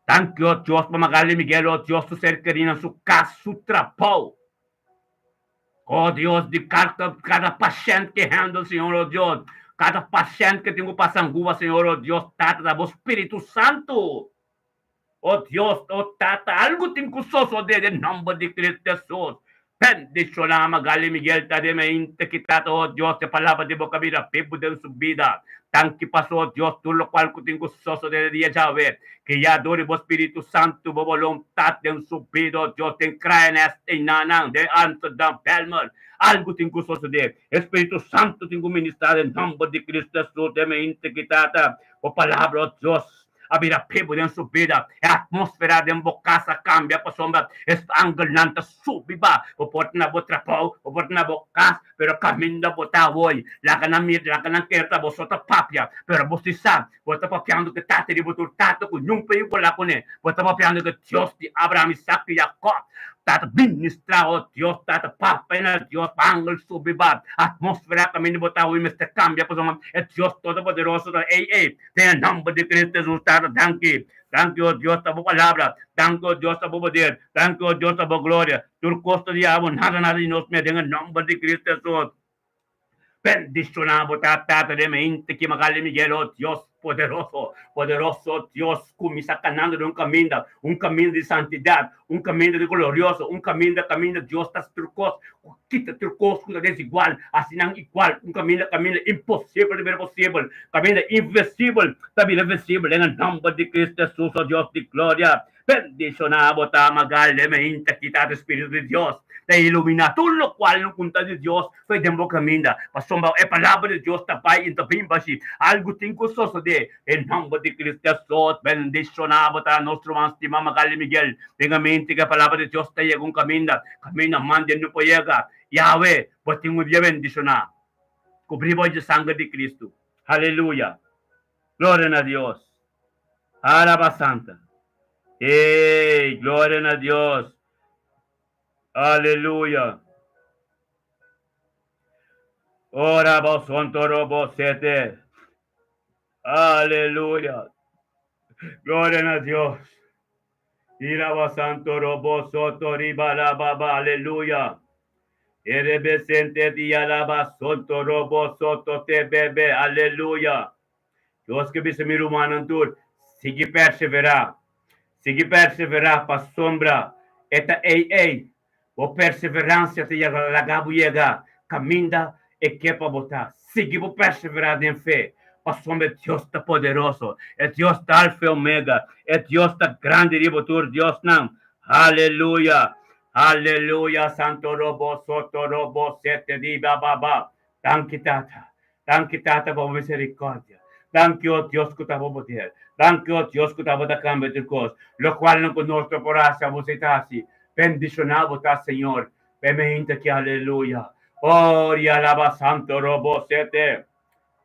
Danki, o Dios, pa Magali Miguel, o Dios, su ser kerí na su kas, su trabou. O Dios, di kada kada pashènt ke handle, Señor, o Dios, kada pashènt ke tin ku pasa anguba, Señor, o Dios, Tata, ta bo Spiritu Santu. O Dios, o Tata, algu tin ku sosodé den nòmber di Cristo Hesus. Bendishoná Magali Miguel ta den mente ki Tata, o Dios, e palabra di bo kabida bibu den su bida. Danki paso, o Dios, tur lokual ku tin ku sosodé den dia djawe. Guiá dor di bo Spiritu Santu, bo boluntat den su bida, o Dios, den Kraaienest, einanan, den Amsterdam, Bijlmer. Algu tin ku sosodé. E Spiritu Santu tin ku ministrá den nòmber di Cristo Hesus den mente ki Tata, bo palabra, o Dios, a bira pebu den su bida. E atmósfera den bo kas a kambia pasobra e angelnan ta subi ba. Bo por ta na bo trabou, bo por ta na bo kas, pero kaminda bo ta awor. Laga nan mira, laga nan kere ta bo so ta papia, pero bo si sa, bo ta papiando ku e Tata di bo tur tata ku niun por igualá kuné. Bo ta papiando ku e Dios di Abraham, Isaac i Jakòb. Tata ministrá, o Dios, Tata papia na Dios pa angel subi ba. Atmósfera kaminda bo ta awor mester kambia pasobra e Dios Todopoderoso ta ei ei. Den e nomber di Cristo Jesus, Tata, danki. Danki, o Dios, pa bo palabra. Danki, o Dios, pa bo poder. Danki, o Dios, pa bo gloria. Tur cos ta di abo, nada, nada di nos mes. Den e nomber di Cristo Jesus. Bendiciona bo ta, Tata, den mente ki Magali Miguel, o Dios poderoso, poderoso Dios, cuminsa canando den un caminda, un caminda di santidad, un caminda di glorioso, un caminda, caminda Dios ta tur cos, ku kita tur kos ku ta desigual, hasi nan igual, un kaminda kaminda imposibel ta bira posibel, kaminda invisibel ta bira visibel den e nòmber di Cristo Hesus, o Dios di gloria. Bendishoná bo ta, Magal, e meinta ki ta Spiritu di Dios ta iluminá tur lokual no kunta di Dios fo'i den bo kaminda, pasobra e palabra di Dios ta bai i ta bin bashi. Algu tin ku sosodé den nòmber di Cristo Hesus. Bendishoná bo ta, nos ruman stimá Magal i Miguel. Den e mente ku e palabra di Dios ta yega un kaminda, kaminda mande no por yega. Yahweh, bo tin un dia bendishoná. Kubrí bo dje sanger di Kristu. Aleluya! Gloria na Dios! Alaba Santa! Ey, gloria na Dios! Aleluya! Ora bo sontoro bo sete. Aleluya! Gloria na Dios! Iraba santo robo soto riba la baba aleluya. Erebe sente dia laba sonto robo soto te bebe aleluya. Dios ke bisa mi rumannan tur, sigui perseverá. Sigui perseverá pasobra e ta ei ei. Bo perseveransia ta yega laga bo yega kaminda e ke pa bo ta. Sigui bo perseverá den fe, pasobra e Dios ta poderoso, e Dios ta Alfa i Omega, e Dios ta grandi riba tur diosnan. Aleluya! Aleluya! Santo robo soto robo sete di ba ba ba. Danki Tata. Danki Tata pa bo misericordia. Danki o Dios cu ta bo poder. Danki o Dios cu tabata cambia tur cos. Locualnan cu nos no por haci abo si ta haci. Bendiciona bo ta Señor. Bemehinta ki aleluya. Oh y alaba santo robo sete.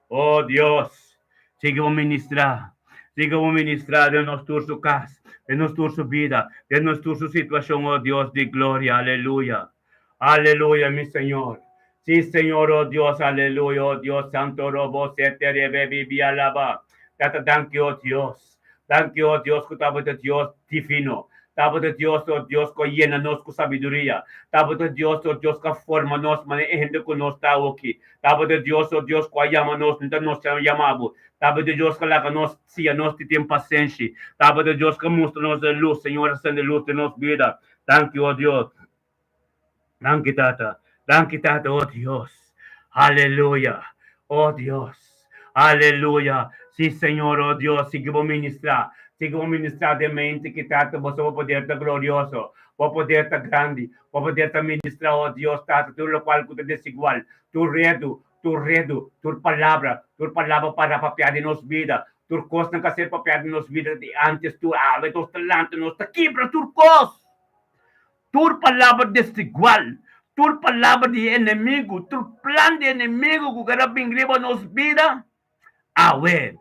Oh Dios. Sigui bo ministra. Sigui bo ministra den nos tur su cas. Den nos tur su bida. Den nos tur su situacion oh Dios di gloria. Aleluya. Aleluya mi Señor. Si Señor oh Dios aleluya oh Dios santo robo sete rebe bibi alaba. Tata danki oh Dios. Danki oh Dios ku tabata Dios divino. Tabata Dios oh Dios ku a yena nos ku sabiduria. Tabata Dios oh Dios ku a forma nos manera e hende ku nos ta awoki. Tabata Dios oh Dios ku a yama nos no ta nos a yama bo. Tabata Dios ku a laga nos siña nos di tin pasenshi. Tabata Dios ku a mustra nos e lus. Señor a sende lus den nos bida. Danki oh Dios. Danki Tata. Danki Tata, oh Dios. Aleluya. Oh Dios. Aleluya. Sí, Señor, oh Dios, sigui bo ministrá. Sigui bo ministrá den mente ki Tata, boso bo poder ta glorioso. Bo poder ta grandi. Bo poder ta ministrá, oh Dios, Tata, tur lokual ku ta desigual, tur redu. Tur redu, tur palabra, tur palabra para papia den nos bida, tur kosnan ku a ser papiá den nos bida di ántes, tur awe nos ta lanta, nos ta kibra tur kos. Tur palabra desigual, tur palabra di e enemigu, tur plan di e enemigu ku keda bin riba nos bida, awe,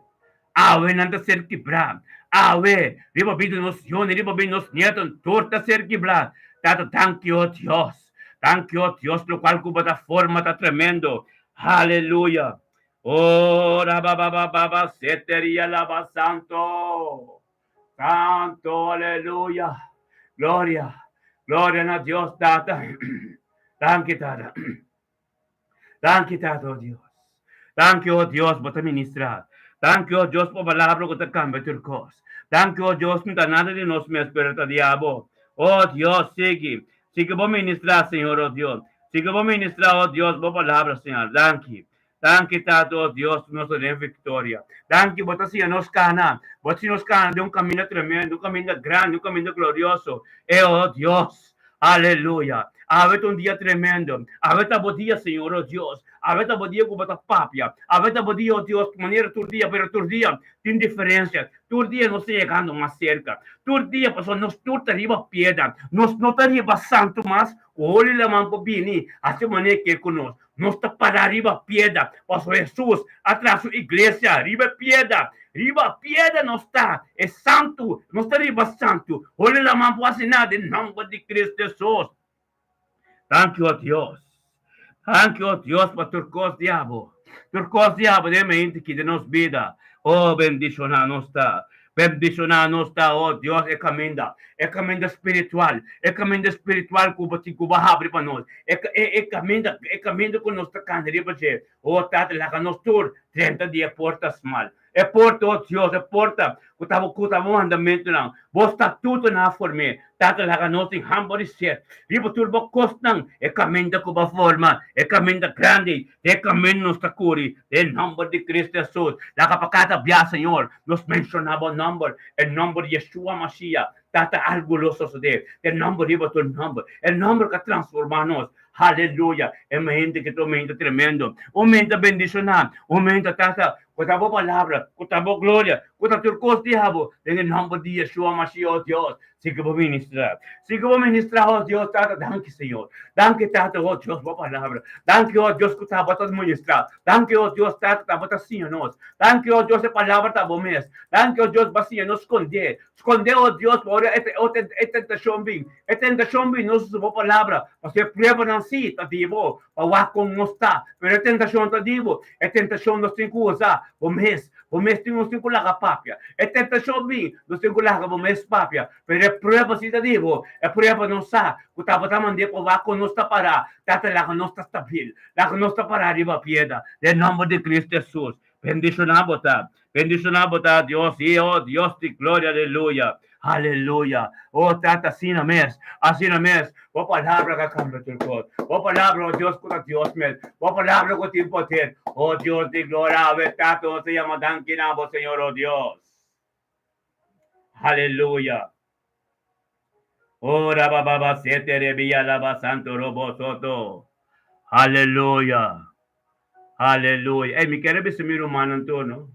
awe nan ta ser kibrá. Awe, riba bida nos yunan, riba bida nos nietunan, tur ta ser kibrá. Tata, danki, o Dios. Danki, o Dios, lokual ku bo ta forma ta tremendo. Haleluya. O, rababababa, seteria laba santo. Santo, aleluya. Gloria, gloria na Dios, Tata. Danki, Tata. Danki, Tata, oh Dios. Danki, oh Dios, bo ta ministra. Danki, oh Dios, pa palabra ku ta kambia tur kos. Danki, oh Dios, no ta nada di nos mes, pero ta di abo. Oh Dios, sigui. Sigui bo ministra, Señor, oh Dios. Sigui bo ministra, oh Dios, bo palabra, Señor. Danki. Danki Tata, oh Dios, nos ta den victoria. Danki, bo ta siña nos cana. Bo ta siña nos cana den un caminda tremendo, un caminda grandi, un caminda glorioso. E oh Dios, aleluya. Awe ta un dia tremendo. Awe ta bo dia, Señor, oh Dios. Awe ta bo dia cu bo ta papia. Awe ta bo dia, oh Dios, manera tur dia, pero tur dia tin diferencia. Tur dia nos ta yegando mas cerca. Tur dia, pasobra nos tur ta riba piedra. Nos no ta riba santo mas cu holi laman por bini haci manera ke cu nos. Nos ta pará riba piedra, pasobra Hesus a traha su iglesia riba e piedra. Riba piedra nos ta, e santu, nos ta riba santu. Holi laman por hasi nada den nòmber di Kristu Hesus. Danki, o Dios. Danki, o Dios, pa tur kos di abo. Tur kos di abo den mente ki den nos bida. O bendishoná nos ta. Bendishoná nos ta, o Dios, e kaminda, e kaminda spiritual, e kaminda spiritual ku bo tin ku bo habri pa nos, e e e kaminda, e kaminda ku nos ta kanda riba dje. O Tata, laga nos tur drenta di e porta smal, e porta, o Dios, e porta ku ta ku ta bo mandamentunan, bo statutonan a form'é. Tata, laga nos tin hamber i set riba tur bo kosnan, e kaminda ku bo a forma, e kaminda grandi, den e kaminda nos ta kuri, den e nòmber di Kristu Hesus. Laga pa kada bia, Señor, nos menshoná bo nòmber, e nòmber di Yeshua Mashiach. Tata, algu lo sosodé. E nòmber riba tur nòmber, e nòmber ku a transformá nos. Haleluya! E mente ki ta un mente tremendo, un mente bendishoná, un mente, Tata, ku ta bo palabra, ku ta bo gloria, ku ta tur kos di abo, den e nòmber di Yeshua Mashiach, o Dios. Sigui bo ministrá. Sigui bo ministrá, o Dios, Tata. Danki, Señor. Danki, Tata, o Dios, bo palabra. Danki, o Dios, ku ta bo ta ministrá. Danki, o Dios, Tata, ta bo ta siña nos. Danki, o Dios, e palabra ta bo mes. Danki, o Dios, bo a siña nos skondé. Skondé, o Dios, pa ora e tentashon bin. E tentashon bin, nos usa bo palabra. Pasobra e pruebanan sí ta di bo, pa wak kon nos ta. Pero e tentashon ta di bo. E tentashon nos tin ku usa bo mes. Bo mes tin nos tin ku laga papia. E tentashon bin, nos tin ku laga bo mes papia. Pero e prueba sí ta di bo. E prueba nos sa ku tabata mand'é pa wak kon nos ta pará. Tata, laga nos ta stabil. Laga nos ta pará riba piedra. Den nòmber di Cristo Hesus. Bendishoná bo ta. Bendishoná bo ta, Dios, i o Dios di gloria, aleluya. Aleluya. O Tata, asina mes, asina mes, bo palabra ka kambia tur kos. Bo palabra, o Dios, ku ta Dios mes. Bo palabra ku tin poder. O Dios di gloria, awe, Tata, nos ta yama danki na bo, Señor, o Dios. Aleluya. Ora bababa sete rebia laba santo robo soto. Aleluya. Aleluya. Ey, mi kere bisa mi rumannan tur, no?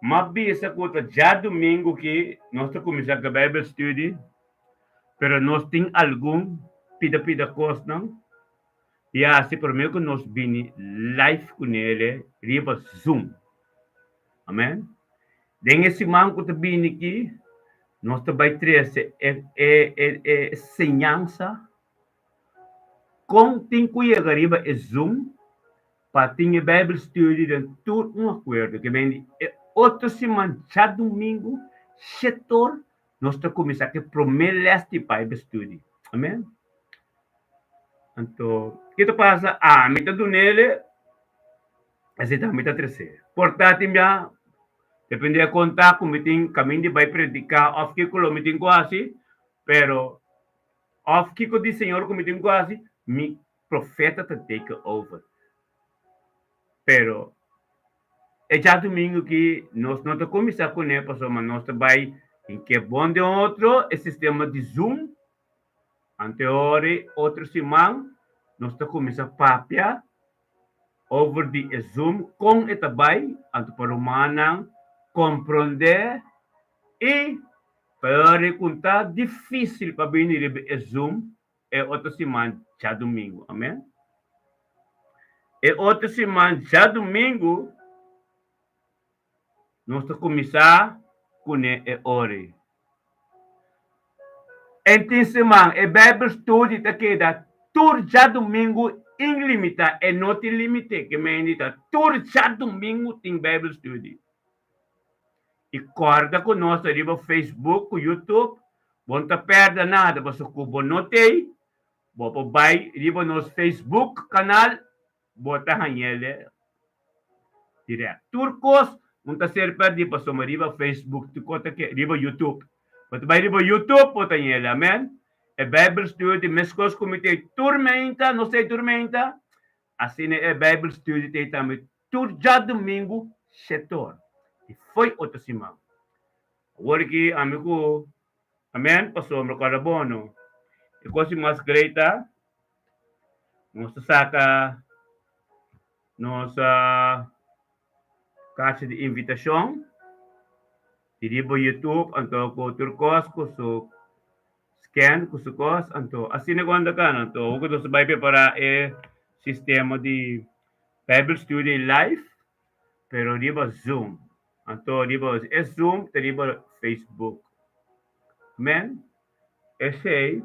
M'a bisa ku ta djadumingu ki nos ta kuminsá ku Bijbel study, pero nos tin algun pida pida kosnan di hasi promé ku nos bini live kunele riba Zoom. Amen. Den e siman ku ta bini ki nos ta bai trese e e e señansa Kon tin ku yega riba e Zoom pa tin e Bijbel study den tur un akuerdo ke bende e otro siman djadumingu shetor nos ta kuminsá ku e promé lès di Bijbel study. Amen. Anto ke ta pasa? Ami ta dunele esei ta ami ta tresé. Por ta tin bia depende e konta ku mi tin kaminda di bai prediká òf kiko lo mi tin ku hasi pero Of kiko di Señor ku mi tin ku hasi? Mi profeta ta take over. Pero e djadumingu ki nos no ta kuminsá kuné pasobra nos ta bai tin ke bon den otro e sistema di Zoom. Anteori otro siman nos ta kuminsá papia. Over di e Zoom kon e ta bai, anto pa rumannan komprondé i pa e ora ku ta difísil pa bini riba e Zoom e otro siman djadumingu. Amen. E otro siman djadumingu nos ta kuminsá kuné e ora. En tin siman e Bijbel studie ta keda tur djadumingu inlimitá, e no tin limite, ke mende ta tur djadumingu tin Bijbel studie. I kòrda ku nos ta riba Facebook ku YouTube, bo no ta pèrdè nada pasobra ku bo no t'ei, bo por bai riba nos Facebook kanal, bo ta hañ'el dirèkt. Tur kos no ta ser pèrdí pasobra riba Facebook tur kos ta keda, riba YouTube. Bo ta bai riba YouTube bo ta hañ'el, amèn. E Bijbel studie meskos ku mi t'ei tur meinta, nos t'ei tur meinta, Asina e Bijbel Study ta ei tambe tur djadumingu shetor i fo'i otro siman. Awor aki ami ku Amen pasobra kòrda bon no. E kos di mas grei ta nos ta saka nos kacha di invitashon di riba YouTube anto ku tur kos ku su Scan cu su cos, anto asina cu anda cana. Anto awor cu nos ta bay prepara e sistema di Bijbel Studie live, pero riba Zoom. Anto riba e Zoom ta riba Facebook. Amen. Esey,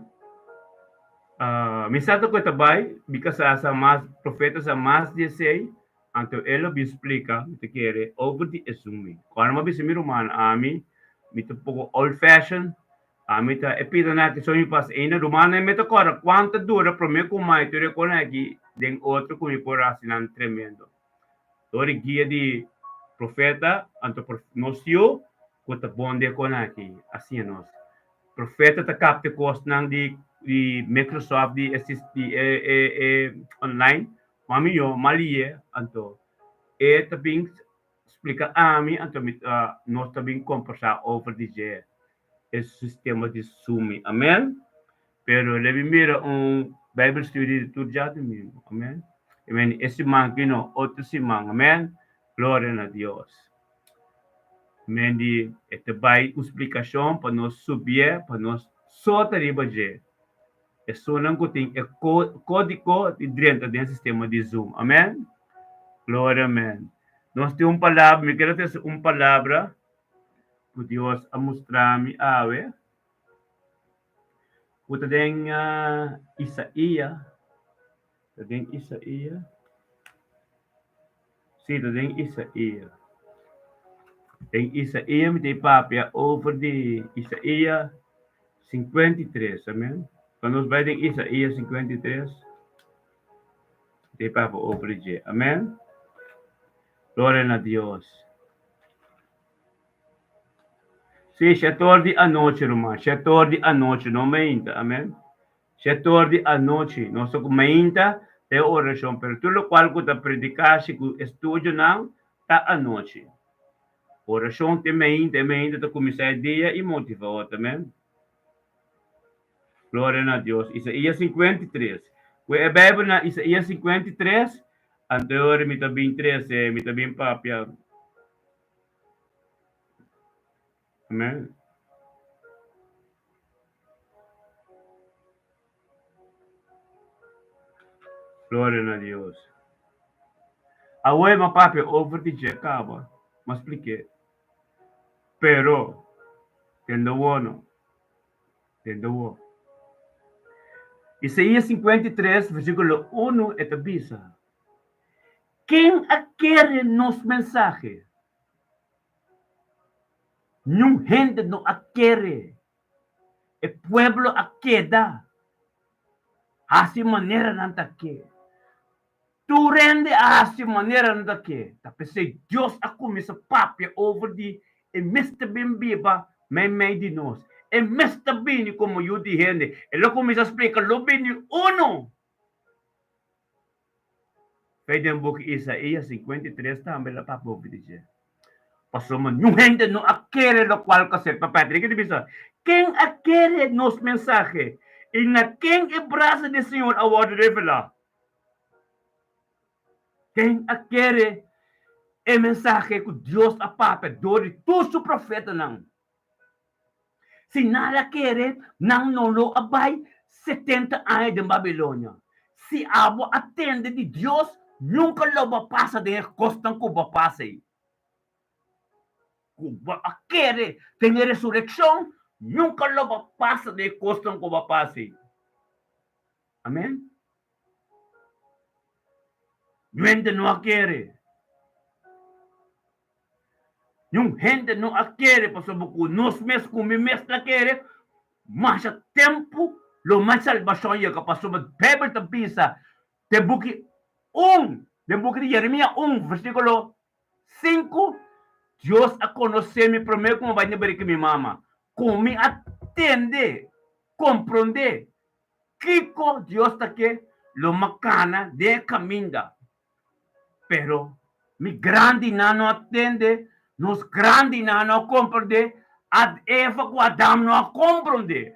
mi sa ta cu e ta bay, mi casa sa mas, profeta sa mas di esey, anto e lo bin splica, mi ta kere, over di e Zoom. Cuando mi a bisa mi ruman, ami, mi ta poco old fashion, Ami ta e pida nan aki so mi pasa ainda rumannan mi ta kòrda kuantu dura promé ku mai tur e konan aki den otro ku mi por hasi nan tremendo. Dor di guia di profeta anto nos yu ku ta bon den e konan aki a siña nos. Profeta ta kapta e kosnan di di Microsoft di e di e e e online mami yo maliye anto e ta bin splika ami anto mi ta nos ta bin kombersá over di dje e sistema di sumi. Amen. Pero lebe mira un Bijbel studie di tur djadumingu. Amen. Amen. E siman aki no, otro siman. Amen. Gloria na Dios. Amen. Di e ta bai un splikashon pa nos subié, pa nos sota riba dje. Esunnan ku tin e kódigo di drenta den sistema di Zoom. Amen. Gloria amen. Nos tin un palabra, mi kere trese un palabra ku Dios a mustra mi awe, ku ta den Isaia, ta den Isaia, sí, ta den Isaia. Den Isaia mi ta papia over di Isaia 53, amen. Pa nos bai den Isaia 53, mi ta papia over di dje, amen. Gloria na Dios. Sí, shetor di anochi, ruman. Shetor di anochi, no meinta. Amen. Shetor di anochi. Nos ta ku meinta ta e orashon, pero tur lokual ku ta predikashi ku estudionan ta anochi. Orashon te meinta, e meinta ta kuminsá e dia i motivá otro. Amen. Gloria na Dios. Isaías 53. Ku e Bijbel na Isaías 53, anto e ora mi ta bin trese, mi ta bin papia. Amen. Gloria na Dios. Awe mi a papia over di dje kaba, mi a splik'é. Pero, tende awor no. Tende awor. Isaías 53, versíkulo unu, e ta bisa, Ken a kere nos mensahe? Niun hende no a kere. E pueblo a keda hasi manera nan ta ke. Tur hende a hasi manera nan ta ke. Ta p'esei Dios a kuminsá papia over di e mester bin biba meimei di nos. E mester bini komo Yu di hende. El a kuminsá splika, Lo bini unu. Fe den buki Isaías 53 tambe la papia hopi di dje. Pasobra niun hende no a kere lokual ku a ser papia. Tin ke ta bisa, Ken a kere nos mensahe? I na ken e brasa di Señor a wòrdu revelá? Ken a kere e mensahe ku Dios a papia dor di tur su profetanan? Si nan a kere, nan no lo a bai setenta aña den Babilonia. Si abo a tende di Dios, nunka lo bo a pasa den e kosnan ku bo a pasa ei. Ku bo a kere den e resurekshon, nunka lo bo a pasa den e kosnan ku bo a pasa ei. Amen. Niun hende no a kere. Niun hende no a kere pasobra ku nos mes ku mi mes ta kere, masha tempu lo mas salbashon yega pasobra Beibel ta bisa den buki un, den buki di Jeremia un versíkulo 5, Dios a konosé mi promé ku mi a bai na barika mi mama, ku mi a tende, komprondé Kiko Dios ta ke lo ma kana den e kaminda? Pero mi grandinan no a tende, nos grandinan no a komprondé, Ad Eva ku Adam no a komprondé.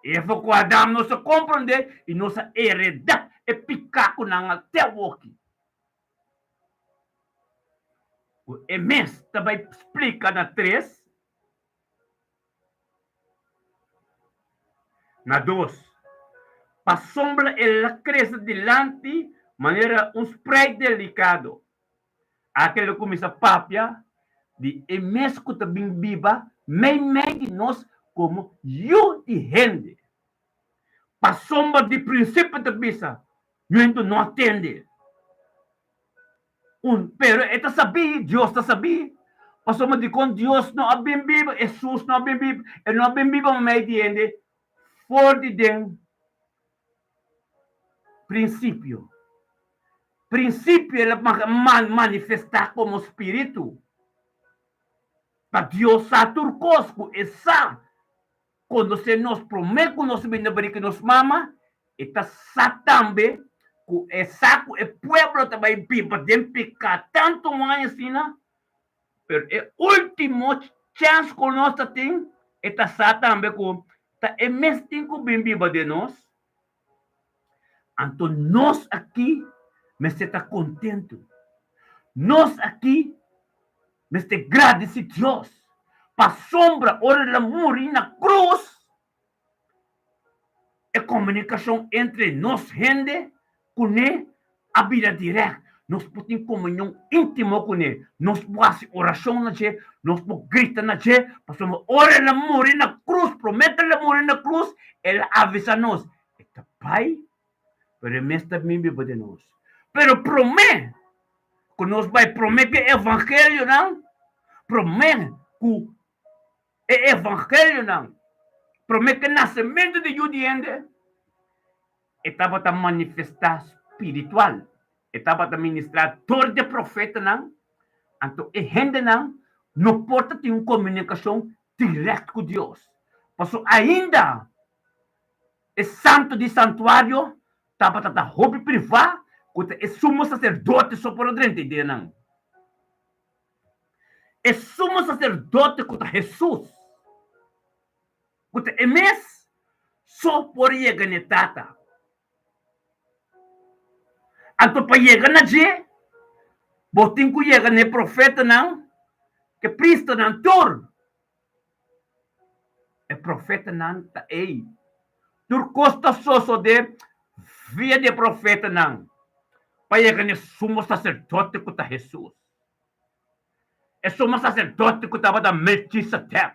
Eva ku Adam no sa komprondé i nos a heredá e piká ku nan a te awoki. Ku e mes ta bai splika na tres. Na dos, pasobra el a krese dilanti manera un spreit delikado. Aki el a kuminsá papia di e mes ku ta bin biba meimei di nos komo yu di hende. Pasobra di prinsipio ta bisa, Ñuentu no a tende. Un, pero e ta sabí, Dios ta sabí, pasobra dikon Dios no a bin biba, Hesus no a bin biba, e no a bin biba mei di hende for di den prinsipio. Prinsipio el a manifestá komo spiritu. Pa Dios sa tur kos ku e sa Konosé nos promé ku nos bini bari ku nos mama, e ta sa tambe ku e sa ku e pueblo ta bai biba den piká tantu aña asina, pero e último chèns ku nos ta tin, e ta sa tambe ku ta e mes tin ku bin biba den nos. Anto nos aki mester ta kontentu. Nos aki mester gradisí Dios pasobra ora el a muri na krus, e komunikashon entre nos hende kuné a bira dirèkt. Nos por tin komunion íntimo kuné, nos por hasi orashon na dje, nos por grita na dje, pasobra ora el a muri na krus, promé ku el a muri na krus, el a avisá nos, E ta bai, pero e mes ta bin biba den nos. Pero promé ku nos bai, promé ku e evangelionan, promé ku e evangelionan, promé ku e nasementu di Yu di hende, E tabata manifestá spiritual. E tabata ministrá dor di e profetanan. Anto e hendenan no por ta tin un komunikashon dirèkt ku Dios, pasobra ainda e Santu di Santuario tabata ta hopi privá ku ta e sumo saserdote so por a drenta e denan. E sumo saserdote ku ta Hesus. Ku ta e mes so por yega n'e Tata. Anto pa yega na dje, bo tin ku yega n'e profetanan, ku e pristanan tur. E profetanan ta ei. Tur kos ta sosodé via di e profetanan pa yega n'e sumo saserdote ku ta Hesus. E sumo saserdote ku tabata Melchisedek.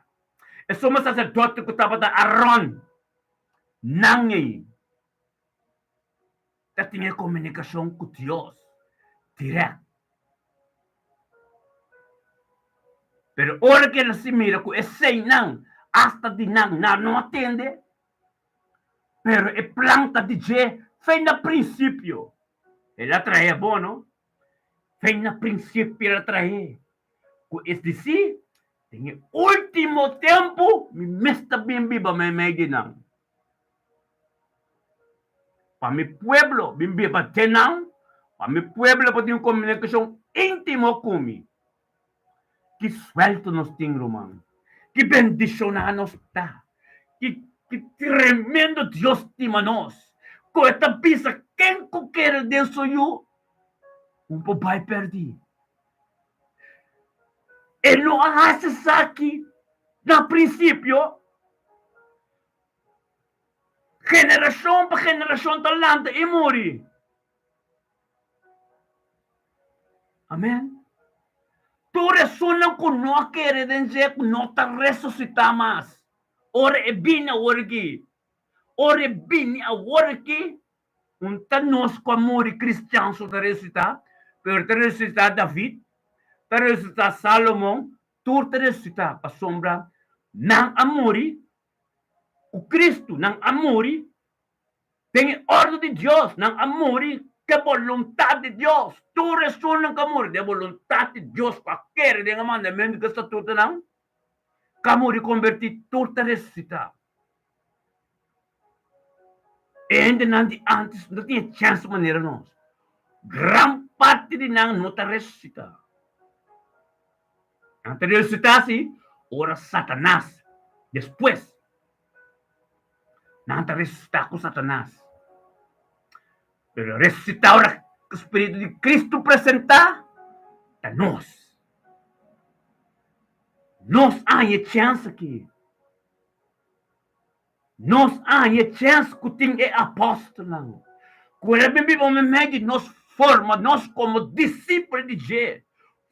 E sumo saserdote ku tabata Aron, nan ei ta tin e komunikashon ku Dios dirèkt. Pero ora ku el a si mira ku eseinan asta di nan nan no a tende, pero e plan ta di dje fen na prinsipio. El a trahe abono, fen na prinsipio el a trahe. Ku es disi, den e último tempu mi mes ta bin biba meimei di nan. Pa mi pueblo bin biba den nan, pa mi pueblo por tin un komunikashon íntimo ku mi. Ki suèltu nos tin, ruman! Ki bendishoná nos ta! Ki tremendo Dios stima nos, ku e ta bisa. Ken ku kere den su Yu, un por bai pèrdí. E no a hasi esaki na prinsipio. Generashon pa generashon ta lanta i muri. Amen. Tur esunnan ku no a kere den dje no ta resusitá mas. Ora e bini awor aki, ora e bini awor aki, un ta nos ku a muri kristian so ta resusitá, pero ta resusitá David, ta resusitá Salomon, tur ta resusitá pasobra nan a muri ku Kristu, nan a muri Den e ordu di Dios, nan a muri ku e boluntat di Dios. Tur esunnan ku a muri den e boluntat di Dios, ku a kere den e mandamentu ku e statutonan, ku a muri kombertí, tur ta resusitá. E hendenan di ántes no tin e chèns manera nos. Gran parti di nan no ta resusitá. Nan ta resusitá si ora Satanas despues Nan ta resusitá ku Satanas. Pero resusitá ora ku spiritu di Kristu presentá ta nos. Nos a haña e chèns aki. Nos a haña e chèns ku tin e apòstelnan ku el a bin biba meimei di nos forma nos komo disipel di dje.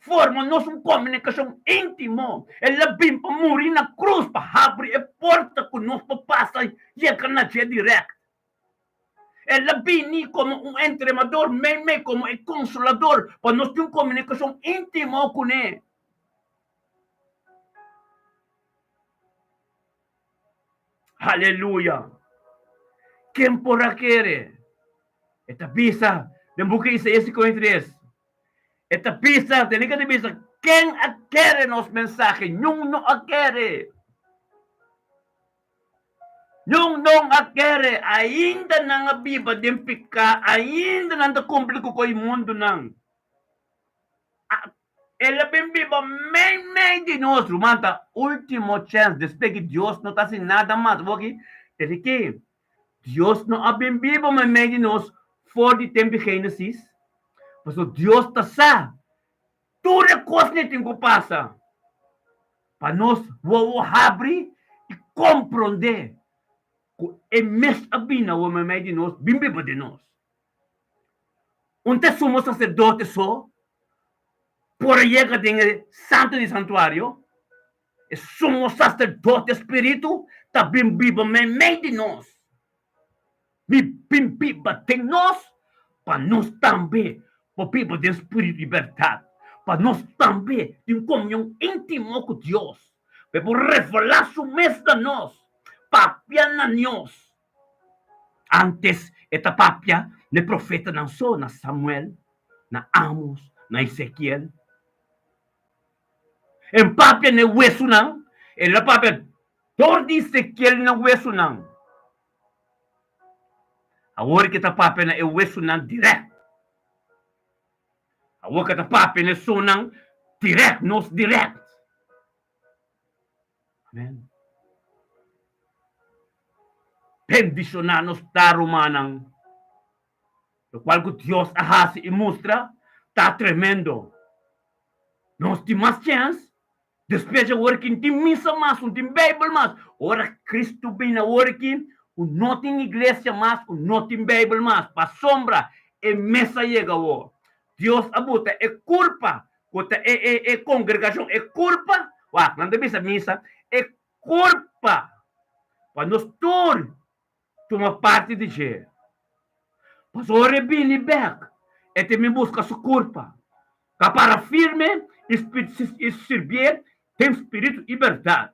Forma nos un komunikashon íntimo. El a bin pa muri na krus pa habri e porta ku nos por pasa yega na dje dirèkt. El a bini komo un entremador meimei, komo e konsolador, pa nos tin un komunikashon íntimo kuné. Aleluya! Ken por a kere? E ta bisa den buki Isaías 53. E ta bisa, tene ke ta bisa, ken a kere nos mensahe? Niun no a kere. Niun no a kere. Ainda nan a biba den piká, ainda nan ta kumpli ku ko'i mundunan. El a bin biba meimei di nos. Ruman, ta último chèns despues ki Dios no ta hasi nada mas. Bo aki, desde ki Dios no a bin biba meimei di nos for di tempu di Génesis? Pasobra Dios ta sa tur e kosnan tin ku pasa pa nos wowo habri i komprondé ku e mes a bini awor meimei di nos, bin biba den nos. Un ta sumo saserdote so por a yega den e Santu di Santuario. E sumo saserdote spiritu ta bin biba meimei di nos. Mi bin biba den nos pa nos tambe por biba den spiritu di bèrdat, pa nos tambe tin komunion íntimo ku Dios, pa e por revelá su mes na nos, papia na nos. Ántes e ta papia na e profetanan so, na Samuel, na Amos, na Ezekiel. En papia na e wesunan, el a papia dor di Ezekiel na wesunan. Awor ke ta papia na e wesunan dirèkt. Awor ke ta papia na e sonan dirèkt, nos dirèkt. Amen. Bendishoná nos ta, rumannan. Lokual ku Dios a hasi i mustra ta tremendo. Nos tin mas chèns despues awor ki no tin misa mas, no tin Beibel mas. Ora Kristu bini awor aki, ku no tin iglesia mas, ku no tin Beibel mas, pasobra e mes a yega awor. Dios a buta e kurpa ku ta e e e kongregashon, e kurpa, wak, nan ta bisa misa, e kurpa, pa nos tur tuma parti di dje. Pasobra ora e bini bèk, e ta bin buska su kurpa, pa para firme i i sirbié den spiritu i bèrdat.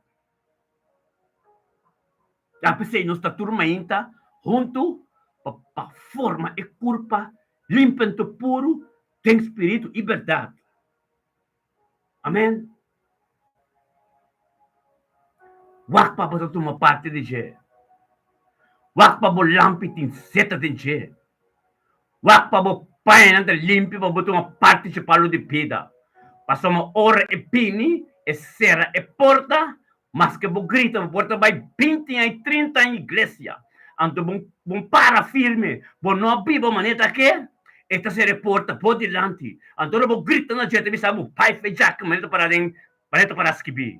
Ta p'esei nos ta tur mainta huntu pa pa forma e kurpa limpi anto puru den spiritu i bèrdat. Amen. Wak pa bo ta tuma parti di dje. Wak pa bo lampi tin seta den dje. Wak pa bo pañanan ta limpi pa bo tuma parti dje palu di bida. Pasobra ora e bini, e sera e porta, maske bo grita, bo por ta bai binti aña i trinta aña iglesia. Anto bon bon para firme, bo no a biba manera ta ke, e ta sera e porta bo dilanti. Anto ora bo grita na dje, e ta bisa bo, Bai feja ke manera ta para den, manera ta para skibí.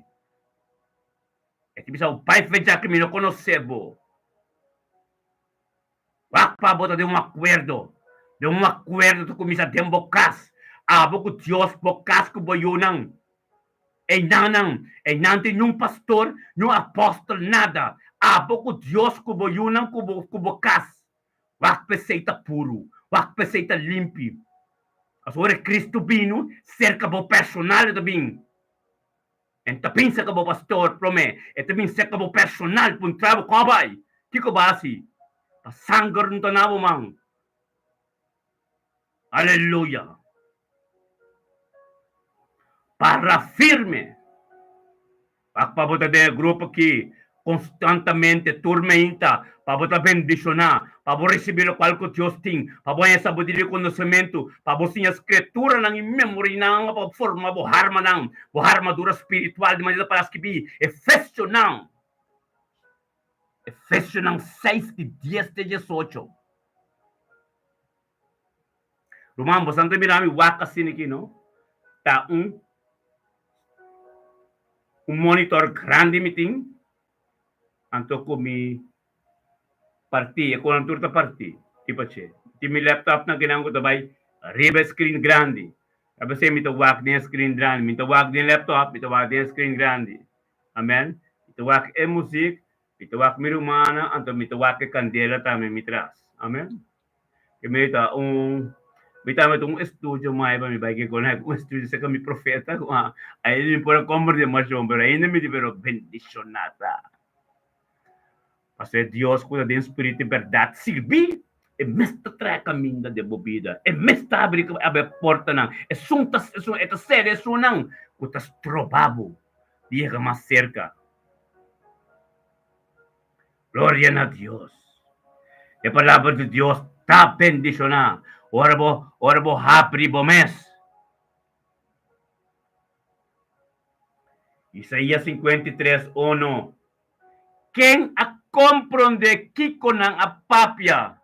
E ta bisa bo, Bai feja ke mi no konosé bo. Wak pa bo ta den un akuerdo, den un akuerdo ta kuminsá den bo kas, abo ku Dios, bo kas ku bo yunan. Einan, einan tin niun pastor, niun apòstel, nada. Abo ku Dios, ku bo yunan, ku bo ku bo kas. Wak p'esei ta puru, wak p'esei ta limpi. Pasobra ora Cristo bini, serka bo personal e ta bin. E no ta bin serka bo pastor promé, e ta bin serka bo personal puntra bo kon a bai, kiko bo a hasi pa sanger no ta na bo man. Aleluya! Para firme! Wak pa bo ta den e grupo aki konstantamente tur meinta pa bo ta bendishoná, pa bo risibí lokual ku Dios tin, pa bo haña sabiduria i konosementu, pa bo siña skrituranan i memorinan, pa bo forma bo harmanan, bo harmadura spiritual di manera pa skibí Efesionan, Efesionan seis di dies te diesocho. Ruman, boso ta mira mi wak asina aki, no? Ta un un monitor grandi mi tin, anto ku mi partí, e konan tur ta partí, tipo che. Tin mi laptop nan kinan ku ta bai riba e screen grandi. A pesey mi ta wak den e screen grandi, mi ta wak den laptop, mi ta wak den e screen grandi. Amen. Mi ta wak e muzik, mi ta wak mi rumannan, anto mi ta wak e kandela tambe mi tras. Amen. Ke mi ta un mi tambe ta un estudio mai pa mi bai ke con un estudio cerca mi profeta ku a ainda mi por a comprende mashon pero ainda mi di pero bendiciona ta pasobra e Dios ku ta den spiritu y berdad sirbi e mes ta trae caminda den bo bida e mes ta abri abri portanan esun ta esun e ta sera esunnan ku ta stroba bo di yega mas cerca. Gloria na Dios. E palabra di Dios ta bendishoná ora bo ora bo habri bo mes. Isaías 53, 1 Ken a komprondé kiko nan a papia?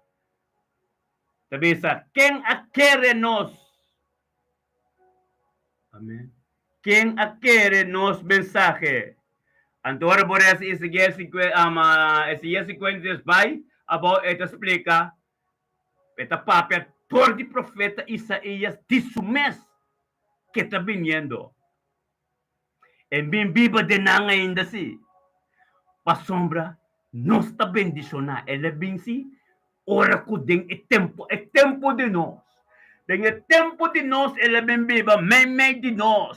Ta bisa, ken a kere nos? Amen. Ken a kere nos mensahe? Anto ora bo resa Ezekiel Ezekiel 53 bai abou e ta splika, e ta papia dor di profeta Isaías di su mes ke ta biniendo. E bin biba den nan ainda si, pasobra nos ta bendishoná. El a bin si ora ku den e tempu, e tempu di nos, den e tempu di nos el a bin biba meimei di nos.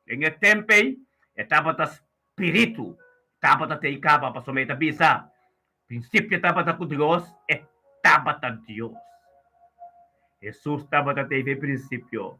Den e tempu ei e tabata spiritu, tabata te i kaba, pasobra e ta bisa, Prinsipio tabata ku Dios, e tabata Dios. Hesus tabata te i fe prinsipio.